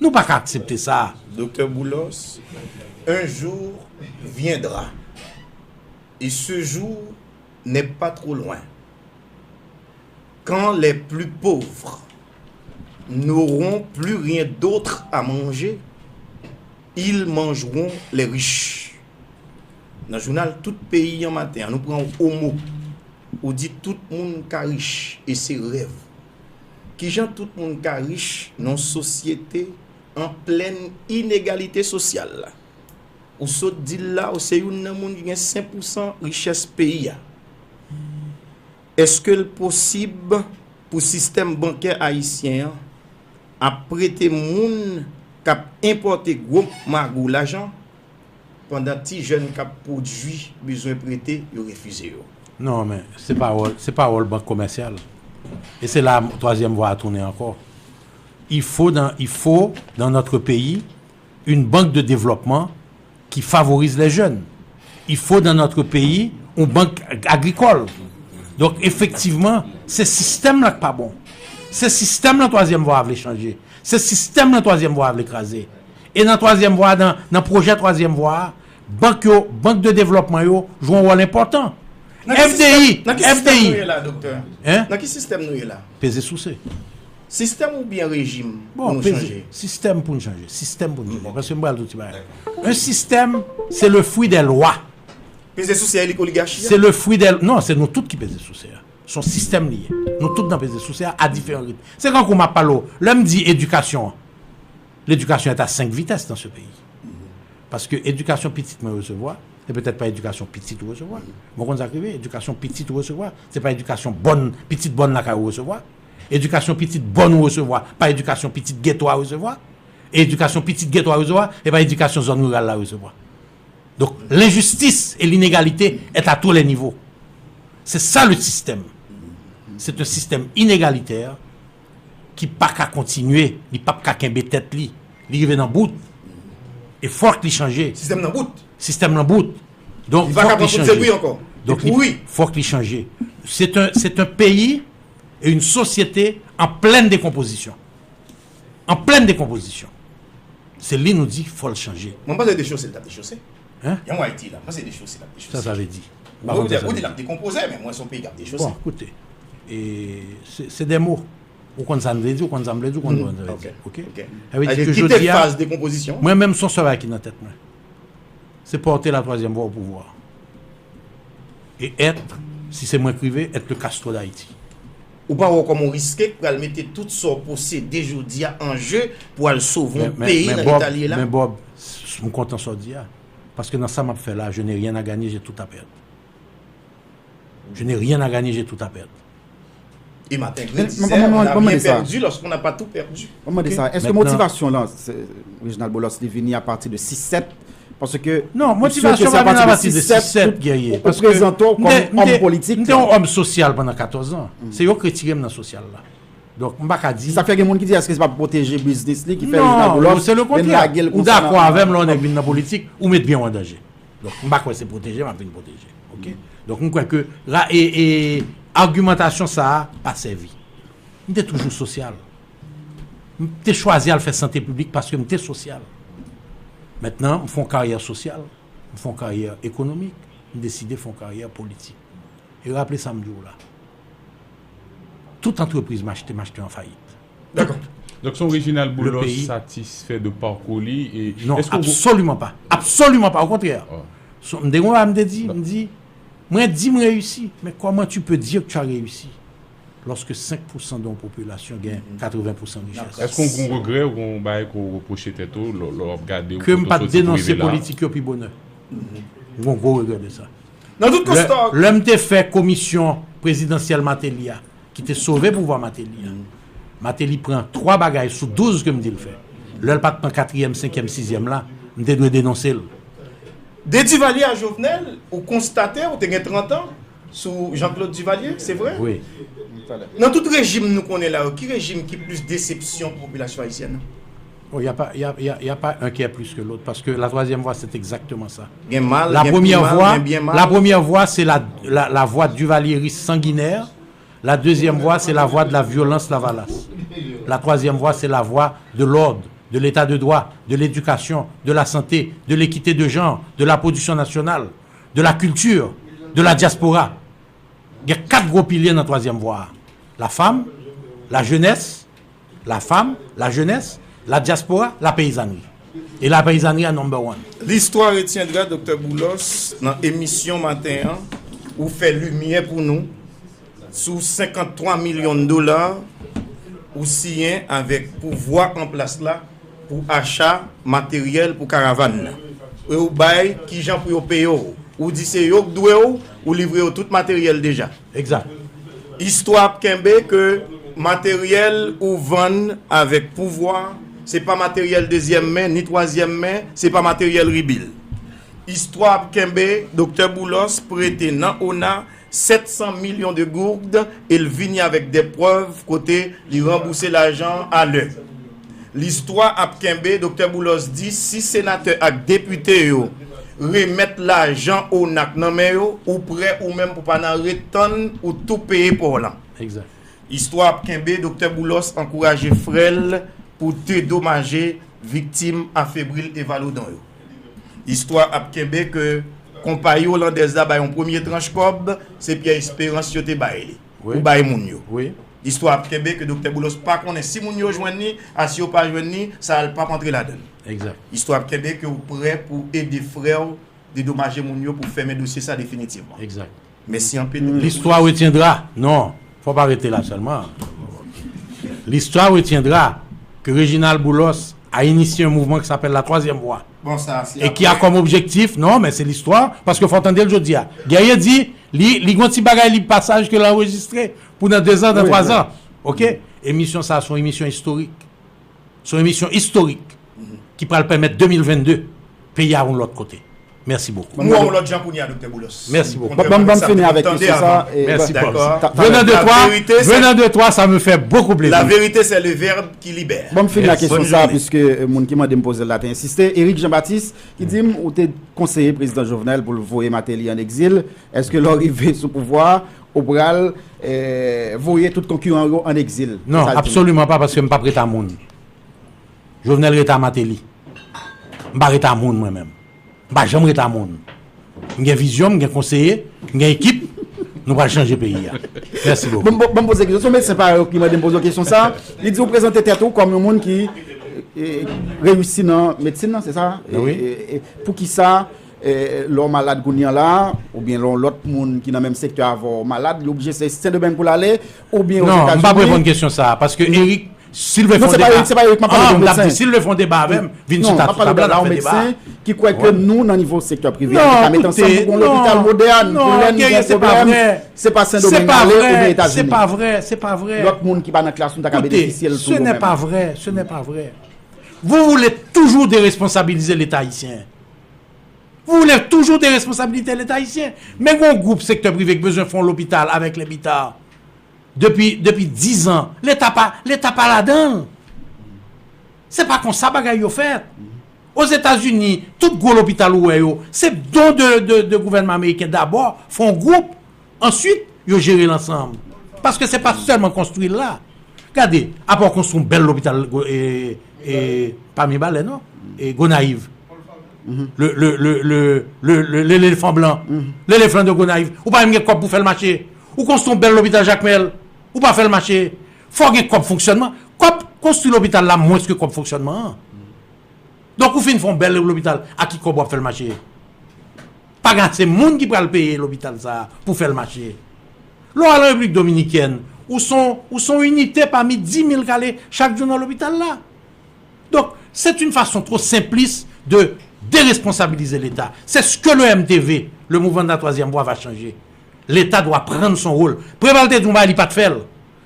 Nou pa ka aksepte sa. Doktè Boulos, un jour viendra, et ce jour n'est pas trop loin, quand les plus pauvres n'auront plus rien d'autre à manger, ils mangeront les riches. Nan jounal Tout Peyi an maten an, nou pran yon mo. Ou di tout moun ka rich, e se rèv. Kijan tout moun ka rich nan yon sosyete an plèn inegalite sosyal la? Ou sot di l la, ou se youn nan moun ki gen senk pousan richès peyi a. Èske l posib pou sistèm bankè ayisyen an ap prete moun k ap enpòte gwo magou lajan, pandan ti jèn k ap pwodui bezwen prete, yo refize yo? Non, men se pa wòl, se pa wòl bank komèsyal. E se la twazyèm vwa a tounen ankò. Il faut dans, il faut dans notre pays une banque de développement qui favorise les jeunes. Il faut dans notre pays une banque agricole. Donk, efektivman, se sistèm lan k pa bon. Se sistèm lan twazyèm vwa a vle chanje. Se sistèm lan twazyèm vwa a vle kraze. E nan twazyèm vwa, nan, nan pwojè twazyèm vwa a, bank yo, bank de devlòpman yo jwe yon wòl enpòtan. F D I, F D I. Nan ki sistèm nou ye la? Peze souse. Sistèm oubyen rejim pou nou chanje? Sistèm pou n chanje. Sistèm pou n chanje. Paske m pral di w ti bagay. Un système, c'est le fruit des lois. Peze souse a, e li k oligachi a? Se le fruit des, non, se nou tout ki peze souse a. Se yon sistèm li ye. Nou tout nan peze souse a, a diferan ritm. Se kankou m ap pale w, lè m di edikasyon an, l'éducation est à cinq vitesses dans ce pays. Paske edikasyon pitit mwen resevwa, se petèt pa edikasyon pitit ou resevwa. Bon, konn sa k rive, edikasyon pitit ou resevwa, se pa edikasyon bòn, pitit bòn lakay ou resevwa. Edikasyon pitit bòn ou resevwa, pa edikasyon pitit geto a resevwa. E edikasyon pitit geto a resevwa, e pa edikasyon zòn riral la resevwa. Donc, l'injustice et l'inégalité est à tous les niveaux. C'est ça le système. C'est un système inégalitaire ki pa ka kontinye, li p ap ka kenbe tèt li. Li rive nan bout. E fòk li chanje. Sistèm nan bout. Sistèm nan bout. Donk, fòk li chanje. Donk, fòk li chanje. C'est un, c'est un pays et une société en pleine décomposition. An plèn dekonpozisyon. Se li nou di fò l chanje. Mwen panse dechose l t ap dechose. Hein? Jan w al di la, mwen panse dechose l t ap dechose. Sa sa vle di? Ou di l ap dekonpoze, men mwen se yon peyi k ap dechose. Bon, koute. Se de mo. Ou konn sa m vle di, ou konn sa m vle di, ou konn sa m vle di. Oke? Sa vle di ke jodi a, mwen menm se yon sèl bagay ki nan tèt mwen. Se pòte la twazyèm vwa o pouvwa. E èt, si se mwen k rive, èt le Castro d'Haïti. Ou pa wè w kòman w riske k pral mete tout sa w posede jodi a an je pou w al sove yon peyi nan eta l ye la? Men Bob, m kontan sa w di a. Paske nan sa m ap fè la, je n'ai rien à gagner, j'ai tout à perdre. Je n'ai rien à gagner, j'ai tout à perdre. E maten grenn dizè, on a bien perdu lorsqu'on n'a pas tout perdu. Mwen mande sa, èske motivasyon lan, Reginald Boulos, li vini apati de sis sèt? Paske non, motivasyon pa vin apati de sis sèt, Guerrier. Paske m te yon òm sosyal pandan katòz an. Se yo k retire m nan sosyal la. Donk, m pa ka di. Sa fè gen moun ki di, èske se pa pou pwoteje biznis li ki fè Reginald Boulos vin lage l konsa nan... Non, se le kontrè. Ou dakò avè m lè yon nèg vin nan politik, ou met byen w an danje. Donk, m pa kwè se pwoteje m ap vin pwoteje. Oke? Donk, m kwè ke ra- e, e, agimantasyon sa a pa sèvi. M te toujou sosyal. M te chwazi al fè sante piblik paske m te sosyal. Mentnan, m fè yon karyè sosyal, m fè yon karyè ekonomik, m deside fè yon karyè politik. E raple sa m di w la. Tout antrepriz m achte, m achte an fayit. Dakò. Donk, se yon Reginald Le Boulos pays- satisfè de parcours li e Non, èske w- absoliman pa. Absoliman pa. Okontrè. Oh. So, m te gen yon m te di, m di, mwen di m reyisi, men comment tu peux dire que tu as réussi lorsque cinq pour cent de yon popilasyon gen quatre-vingts pour cent richès? Èske w gen regrè ou gen yon bagay ke w repwoche tèt ou lè lè w ap gade ou Ke m kote w pa t soti pou denonse rive la? Politik yo pi bonè. M gen yon gwo regrè de sa. Nan tout Lè konsta, lè m te fè komisyon prezidansyèl Martelly a, ki te sove pouvwa Martelly a, Martelly pran twa bagay sou douz ke m di l fè. Lè l pa t pran katriyèm, senkyèm, sizyèm la, m te dwe denonse l. De Duvalier a Jovenel, ou konstate, ou te gen trant an sou Jean-Claude Duvalier, se vre? Wi. Nan tout rejim nou konnen la yo, ki rejim ki plis desepsyon pou popilasyon ayisyèn nan? Oh, y a pas, y a, y a, y a pas un qui est plus que l'autre, parce que la troisième voie, c'est exactement ça. Gen mal, La gen première pi mal, voie, gen byen mal. La première voie, c'est la, la, la voie duvalieriste sanguinaire. La deuxième voie, c'est la voie de la violence lavalas. La troisième voie, c'est la voie de l'ordre, de l'état de droit, de l'éducation, de la santé, de l'équité de genre, de la production nationale, de la culture, de la diaspora. Gen kat gwo pilye nan twazyèm vwa a. La femme, la jeunesse, la femme, la jeunesse, la diaspora, la paysannerie. E la paysannerie a number one. L'histoire retiendra, Doktè Boulos, nan emisyon maten an, ou fè limyè pou nou sou senkanntwa milyon dola ou siyen avèk pouvwa an plas la pou acha materyèl pou karavàn nan. E ou bay kijan pou yo peye w. Ou di se yo k dwe w, ou livre yo tout materyèl deja. Exact. Istwa ap kenbe ke materyèl ou vann avèk pouvwa, se pa materyèl dezyèm men, ni twazyèm men, se pa materyèl ribil. Istwa ap kenbe, Doktè Boulos prete nan ona sèt san milyon de gourd e l vini avèk de prèv kote li ranbouse lajan an alè. Listwa ap kenbe, Doktè Boulos di si senatè ak depite yo remèt lajan ona k nan men yo, ou prè ou menm pou pa nan ret tann ou tou peye pa w lan. Exact. Istwa ap kenbe, Doktè Boulos ankouraje frè l pou dedomaje viktim afebri l Evalodon yo. Istwa ap kenbe ke konpayi olandèz la bay yon premye tranch kòb, se Pyè Esperans yo te bay li, Wi. Pou bay moun yo. Wi. Istwa ap kenbe ke Doktè Boulos pa konnen si moun yo jwenn li, a si yo pa jwenn li, sa l p ap antre ladan l. Exact. Istwa ap kenbe ke ou prè pou ede frè w dedomaje moun yo pou fèmen dosye sa definitivman. Exact. Mèsi anpil. L'histoire retiendra. Non, faut pas arrêter là seulement. L'histoire retiendra que Reginald Boulos a initié un mouvement qui s'appelle la troisième voie. Bon, sa, se E ki a kòm objektif, non, men se listwa, paske fò tande l jodi a. Guerrier di, li, li gon ti bagay li pasaj ke l anrejistre pou nan de zan, nan Wi, twa wi. zan. Oke? Emisyon sa a se yon emisyon istorik. Se yon emisyon istorik ki pral pèmèt de mil venn de peyi a yon lòt kote. Mèsi bokou. Mwen yon lòt jan kounye a, Doktè Boulos. Mèsi bokou. Ban ban ban fini avèk kesyon sa. Merci, Dakò. boss. Ta- ta- Venant de La toi, vérité, c'est- venant de toi, ça me fait beaucoup plaisir. La vérité, c'est le verbe qui libère. Ban m fini ak Yes. kesyon Bonne sa, journée. Piske euh, moun ki mande m poze l la te ensiste. Eric Jean-Baptiste, ki di m ou te konseye prezidan Jovenel pou l voye Martelly an egzil. Èske lè w rive sou pouvwa, ou pral euh, voye tout konkiran yo an egzil? Non, Sa l di. Absoliman pa, paske m p ap ret a moun. Jovenel ret a Martelly. M pa ret a moun, mwen menm. M pa janm ret a moun. M gen vizyon, m gen konseye, m gen ekip. Nou pral chanje peyi a. Mèsi bokou. Bon, bon, bon, poze kesyon. Se yon medsen parèy ou ki mande m poze yon kesyon sa. Li di ou prezante tèt ou kòm yon moun ki eh, reyisi nan medsin nan, se sa? Wi. E, e, e, poukisa eh, lè w malad kounye a la, oubyen lè yon lòt moun ki nan menm sektè avè w malad, li oblije se Sendomeng pou l ale, oubyen Non, m p ap Ozetazini? Reponn kesyon sa a, paske Eric, si l vle fè Non, yon se pa deba. Eric, se pa Eric, m ap pale Ah, de yon m t ap medsen. Di, si l vle fè yon deba avè m, vin Non, chita m ap sou pale tab de la, n la, ap yon fè deba. medsen ki kwè ke nou nan nivo sektè prive, nou ta ka met ansanm pou yon lopital modèn, pou lè nou gen pwoblèm, se pa Sendomeng ale oubyen Etazini. C'est pas vrai, c'est pas vrai. Lòt moun ki pa nan klas nou ta ka benefisye l tou. Ce n'est pas vrai, ce n'est pas vrai. Vous voulez toujours déresponsabiliser l'État haïtien. Vous voulez toujours déresponsabiliser l'État haïtien. Men gon gwoup sektè prive ki bezwen fè yon lopital avèk lè bita. Depi, depi diz an, Leta pa, Leta pa ladan l. Se pa konsa bagay yo fèt. Ozetazini, tout gwo lopital ou wè yo, se don de, de, de gouvènman ameriken dabò, fè yon gwoup, answit, yo jere l ansanm. Paske se pa sèlman konstwi l la. Gade, apa w konstwi yon bèl lopital e, e, pa Mibalè, non? E Gonayiv. Le, le, le, le, le, le, le, lelefan blan. Lelefan de Gonayiv. Ou pa menm gen kòb pou fè l mache. Ou konstwi yon bèl lopital Jakmèl. Ou pa fè l mache. Fò gen kòb fonksyònman. Kòb konstwi lopital la mwens ke kòb fonksyònman an. Donk, ou fin fè yon bèl lopital, a ki kòb w ap fè l mache? Pa gen ase moun ki pral peye lopital sa a pou fè l mache. Lè w al an Repiblik Dominikèn, ou se yon, ou se yon inite pami dis mil k ale chak jou nan lopital la. Donc, c'est une façon trop simpliste de déresponsabiliser l'État. C'est ce que le M T V, le mouvement de la troisième voie, va changer. L'État doit prendre son rôle. Préval te di yon bagay, li pa t fè l.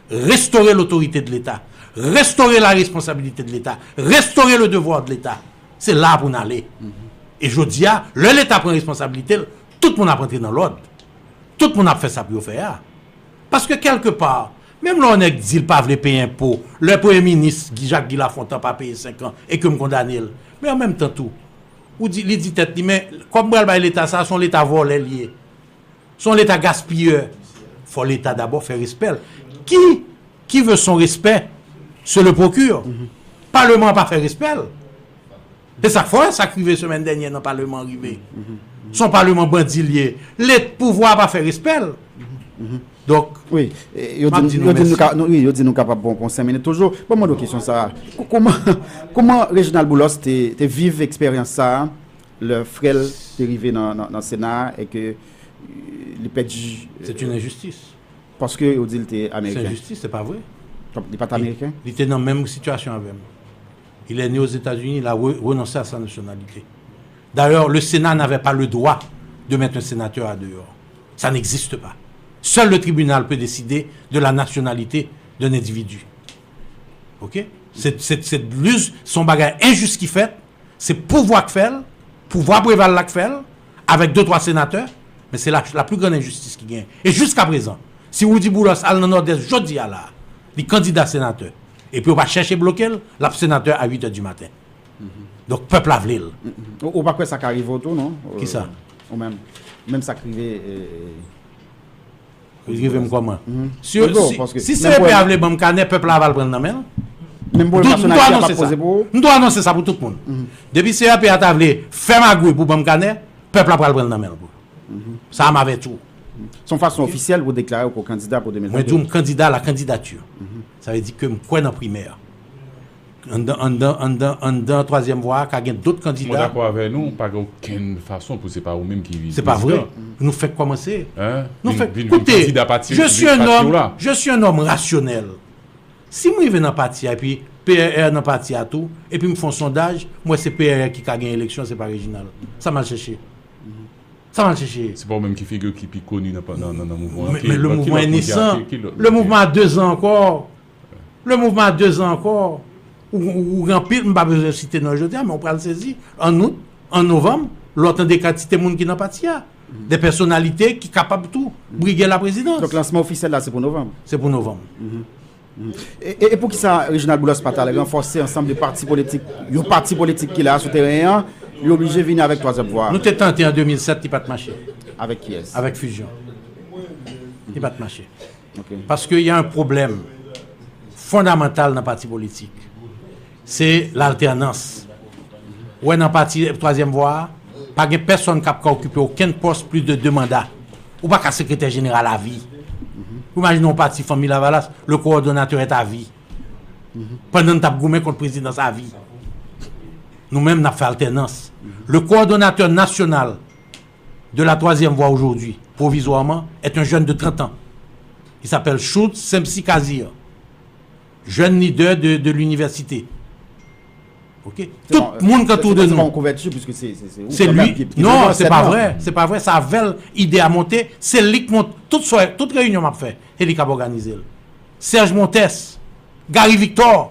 Restaurer l'autorité de l'État. Restaurer la responsabilité de l'État. Restaurer le devoir de l'État. Se la pou n ale. E jodi a, lè Leta pran responsablite l, tout moun ap rantre nan lòd. Tout moun ap fè sa pou yo fè a. Paske kèlkepa, menm lè yon nèg di l pa vle peye enpo, lè premye minis Guy, Jacques Guy Lafontant pa peye senk an e ke m kondane l, men an menm tan tou, ou di, li di tèt li, men kòb m pral bay Leta sa, se yon Leta vòlè l ye. Se yon Leta gaspiyè. Fò Leta dabò fè respè l. Qui, qui veut son respect? C'est le procure. Palman an pa fè respè l. Se sa k fè sa k rive semèn dènyè nan palman an rive. Se yon palman bandi l ye. Lè pouvwa a pa fè respè l. Donk, wi, e, yo di, yo di nou ka, nou, wi, yo di nou kapab pran, pran senk minit toujou. Bon, mwen, kesyon sa a. Kou-, kouman, kouman Reginald Boulos te, te viv eksperyans sa a, lè frè l te rive nan, nan, nan Sena a e ke, euh, li pèdi, euh, C'est une injustice. Paske yo di l te ameriken. C'est injustice, c'est pas vrai. Li pa t ameriken? Li te nan menm sitiyasyon avè m. Il est né aux États-Unis, il a re-, renoncé à sa nationalité. D'ailleurs, le Sénat n'avait pas le droit de mettre un sénateur à dehors. Ça n'existe pas. Seul le tribunal peut décider de la nationalité d'un individu. OK? Se, se, se, se yon bagay enjis ki fèt. Se pouvwa k fè l, pouvwa Preval la k fè l, avèk de twa senatè, men se la, la plus grande injustice ki genyen. E jiska prezan, si Roudy Boulos al nan Nòdès jodi a la, li kandida senatè, epi yo pa chèche bloke l, l ap senatè a uit è di maten. Donk, pèp la vle l. Ou, ou pa kwè sa ka rive w tou, non? Kisa? Ou menm. Menm sa k rive, e, Li rive m kòman? Si, si, si C E P a vle ban m kanè, pèp la va l pran l nan men l. Menm pou M tou, m tou anonse sa. M tou anonse sa pou tout moun. Depi C E P a ta vle fè magouy pou ban m kanè, pèp la pral pran l nan men l. Sa a m avèti w. Se yon fason ofisyèl pou deklare w kandida pou de mil vennde. Mwen di w m kandida la kandidatè. Sa vle di ke m kwè nan primè. Anndan, anndan, anndan, anndan twazyèm vwa a, ka gen dòt kandida. Mwen dakò avè nou, pa gen okenn fason pou se pa ou menm ki vize prezidan. Se pa vre. Nou fèk kòmanse. Nou fèk, koute, je suis un homme, je suis un homme rationnel. Si m rive nan pati a, epi P R R nan pati a tou, epi m fè yon sondaj, m wè se P R R ki ka gen eleksyon, se pa Reginald. Sa m al chèche. Sa m al chèche. Se pa ou menm ki figi ki pi koni nan, nan, nan, nan mouvman an. Men, men le mouvman est naissant. Le mouvement a deux ans encore. Le mouvement a deux ans encore. Ou, ou, ou gen anpil, m pa bezwen site non jodi a, men ou pral sezi. An out, an novanm, lè w tande kantite moun ki nan pati a. De pèsonalite ki kapab tou brige la prezidans. Donk, lansman ofisyèl la, se pou novanm? Se pou novanm. E, e, e poukisa Reginald Boulos pa t al ranfòse ansanm de pati politik, yon pati politik ki la sou teren an, li oblije vini avèk twazyèm vwa? Nou te tante an de mil sèt, li pa t mache. Avèk kiyès? Avèk Fusion. Li pa t mache. Paske y a un problème fondamental nan pati politik. Se laltènans. Ou wè nan pati twazyèm vwa a, pa gen pèsonn k ap ka okipe okenn pòs plis de de manda. Ou pa ka sekretè jeneral avi. Ou imajine yon pati Fanmi Lavalas, le coordonnateur est à vie. Pandan n t ap goumen kont prezidans avi. Nou menm, n ap fè altènans. Le coordonnateur national de la troisième voie aujourd'hui, provisoirement, est un jeune de trente ans. Il s'appelle Schultz Sempsi Kazir, jeune leader de, de l'université. OK? Tout moun ki antoure de nou. Se pa yon kouvèti, piske se, se, se ou kanmenm ki, ki... Non, se pa vre. Se pa vre. Se avè l ide a monte. Se li k monte. Tout, tout reyinyon m ap fè, se li k ap òganize l. Serge Montes, Gary Victor.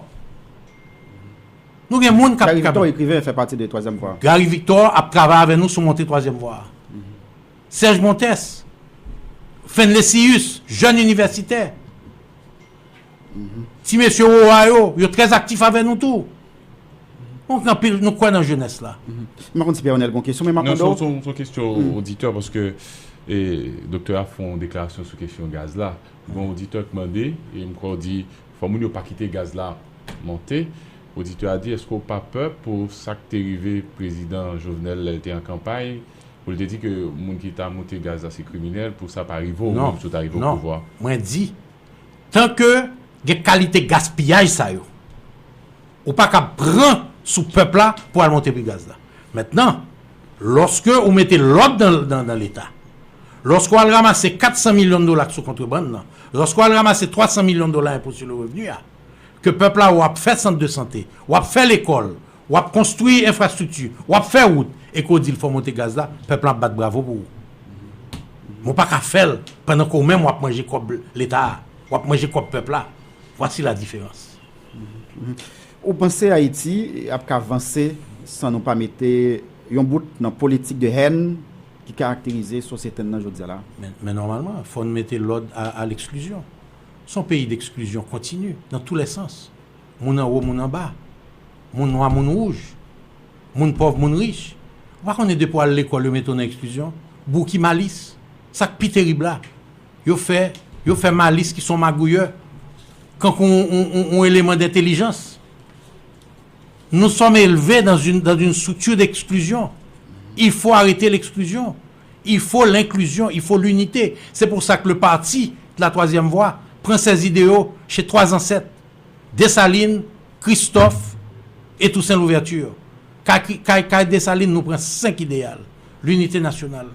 Nou gen moun k ap... Gary Victor, ekriven, fè pati de twazyèm vwa. Gary Victor ap travay avè nou sou monte twazyèm vwa a. Serge Montes, Fenlecius, jèn inivèsitè. Ti mesye Roa yo, yo trè aktif avè nou tou. Nou anpil, nou kwè nan jenès la. M pa konn si Pierre Nel gon kesyon, men m ap Non, mande son, w. son, son kesyon oditè, paske e, doktè a fè yon deklarasyon sou kesyon gaz la. Gon oditè k mande, e m kwè w di, fò moun yo pa kite gaz la monte. Oditè a di, èske w pa pè pou sa k te rive prezidan Jovenel lè l te an kanpay, pou l te di ke moun ki ta monte gaz la se kriminèl, pou sa pa rive w Non, menm si w ta rive non. O pouvwa? Mwen di, tanke gen kalite gaspiyaj sa yo, ou pa ka pran sou pèp la pou al monte pri gaz la. Mentnan, lòske ou mete lòd nan, nan, nan Leta, lòske w al ranmase kat san milyon dola k sou kontrebann nan, lòske w al ranmase twa san milyon dola enpo sou le revni a, ke pèp la w ap fè sant de sante, w ap fè lekòl, w ap konstwi enfrastrikti, w ap fè wout, e ke w di l fò monte gaz la, pèp la ap bat bravo pou ou. Men w pa ka fè l pandan ke w menm w ap manje kòb Leta a, w ap manje kòb pèp la. Vwasi la diferans. Ou panse Ayiti ap ka vanse san nou pa mete yon bout nan politik de hèn ki karakterize sosyete n nan jodi a la? Men, men nòmalman, fò n mete lòd a, a leksklizyon. Se yon peyi d'eksklizyon kontini, nan tou lè sans. Moun anwo, moun anba. Moun nwa, moun wouj. Moun pòv, moun rich. Ou pa konnen depi w al lekòl, yo mete w nan eksklizyon? Bouki malis. Sa k pi terib la, yo fè, yo fè malis ki se yon magouyè kankou yon, yon, yon, yon eleman dentelijans. Nous sommes élevés dans une, dans une structure d'exclusion. Il faut arrêter l'exclusion. Il faut l'inclusion, il faut l'unité. C'est pour ça que le parti de la troisième voie prend ses idéaux chez trois ancêtres, Dessalines, Christophe et Toussaint Louverture. Kay, kay, kay Dessalines, nou pran senk idéal. L'unité nationale,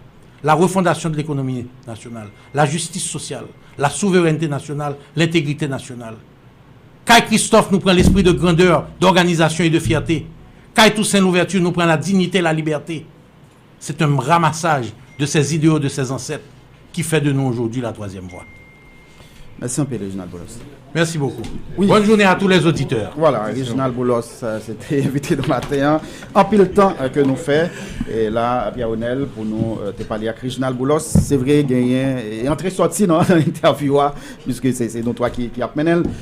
la refondation de l'économie nationale, la justice sociale, la souveraineté nationale, l'intégrité nationale. Kay Christophe, nou pran l'esprit de grandeur, d'organisation et de fierté. Kay Toussaint Louverture, nou pran la dignité, la liberté. C'est un ramassage de ces idéaux de ses ancêtres qui fait de nous aujourd'hui la troisième voie. Mèsi anpil, Reginald Boulos. Merci beaucoup. Oui. Bonne journée à tous les auditeurs. Voilà, Reginald Boulos, euh, se te envite nan maten an. Anpil tan euh, ke nou fè e la, Pierre Nel, pou nou euh, te pale ak Reginald Boulos. Se vre, genyen e antre sòti nan nan entèvyou a, puiske se se nou twa ki, ki ap mennen l.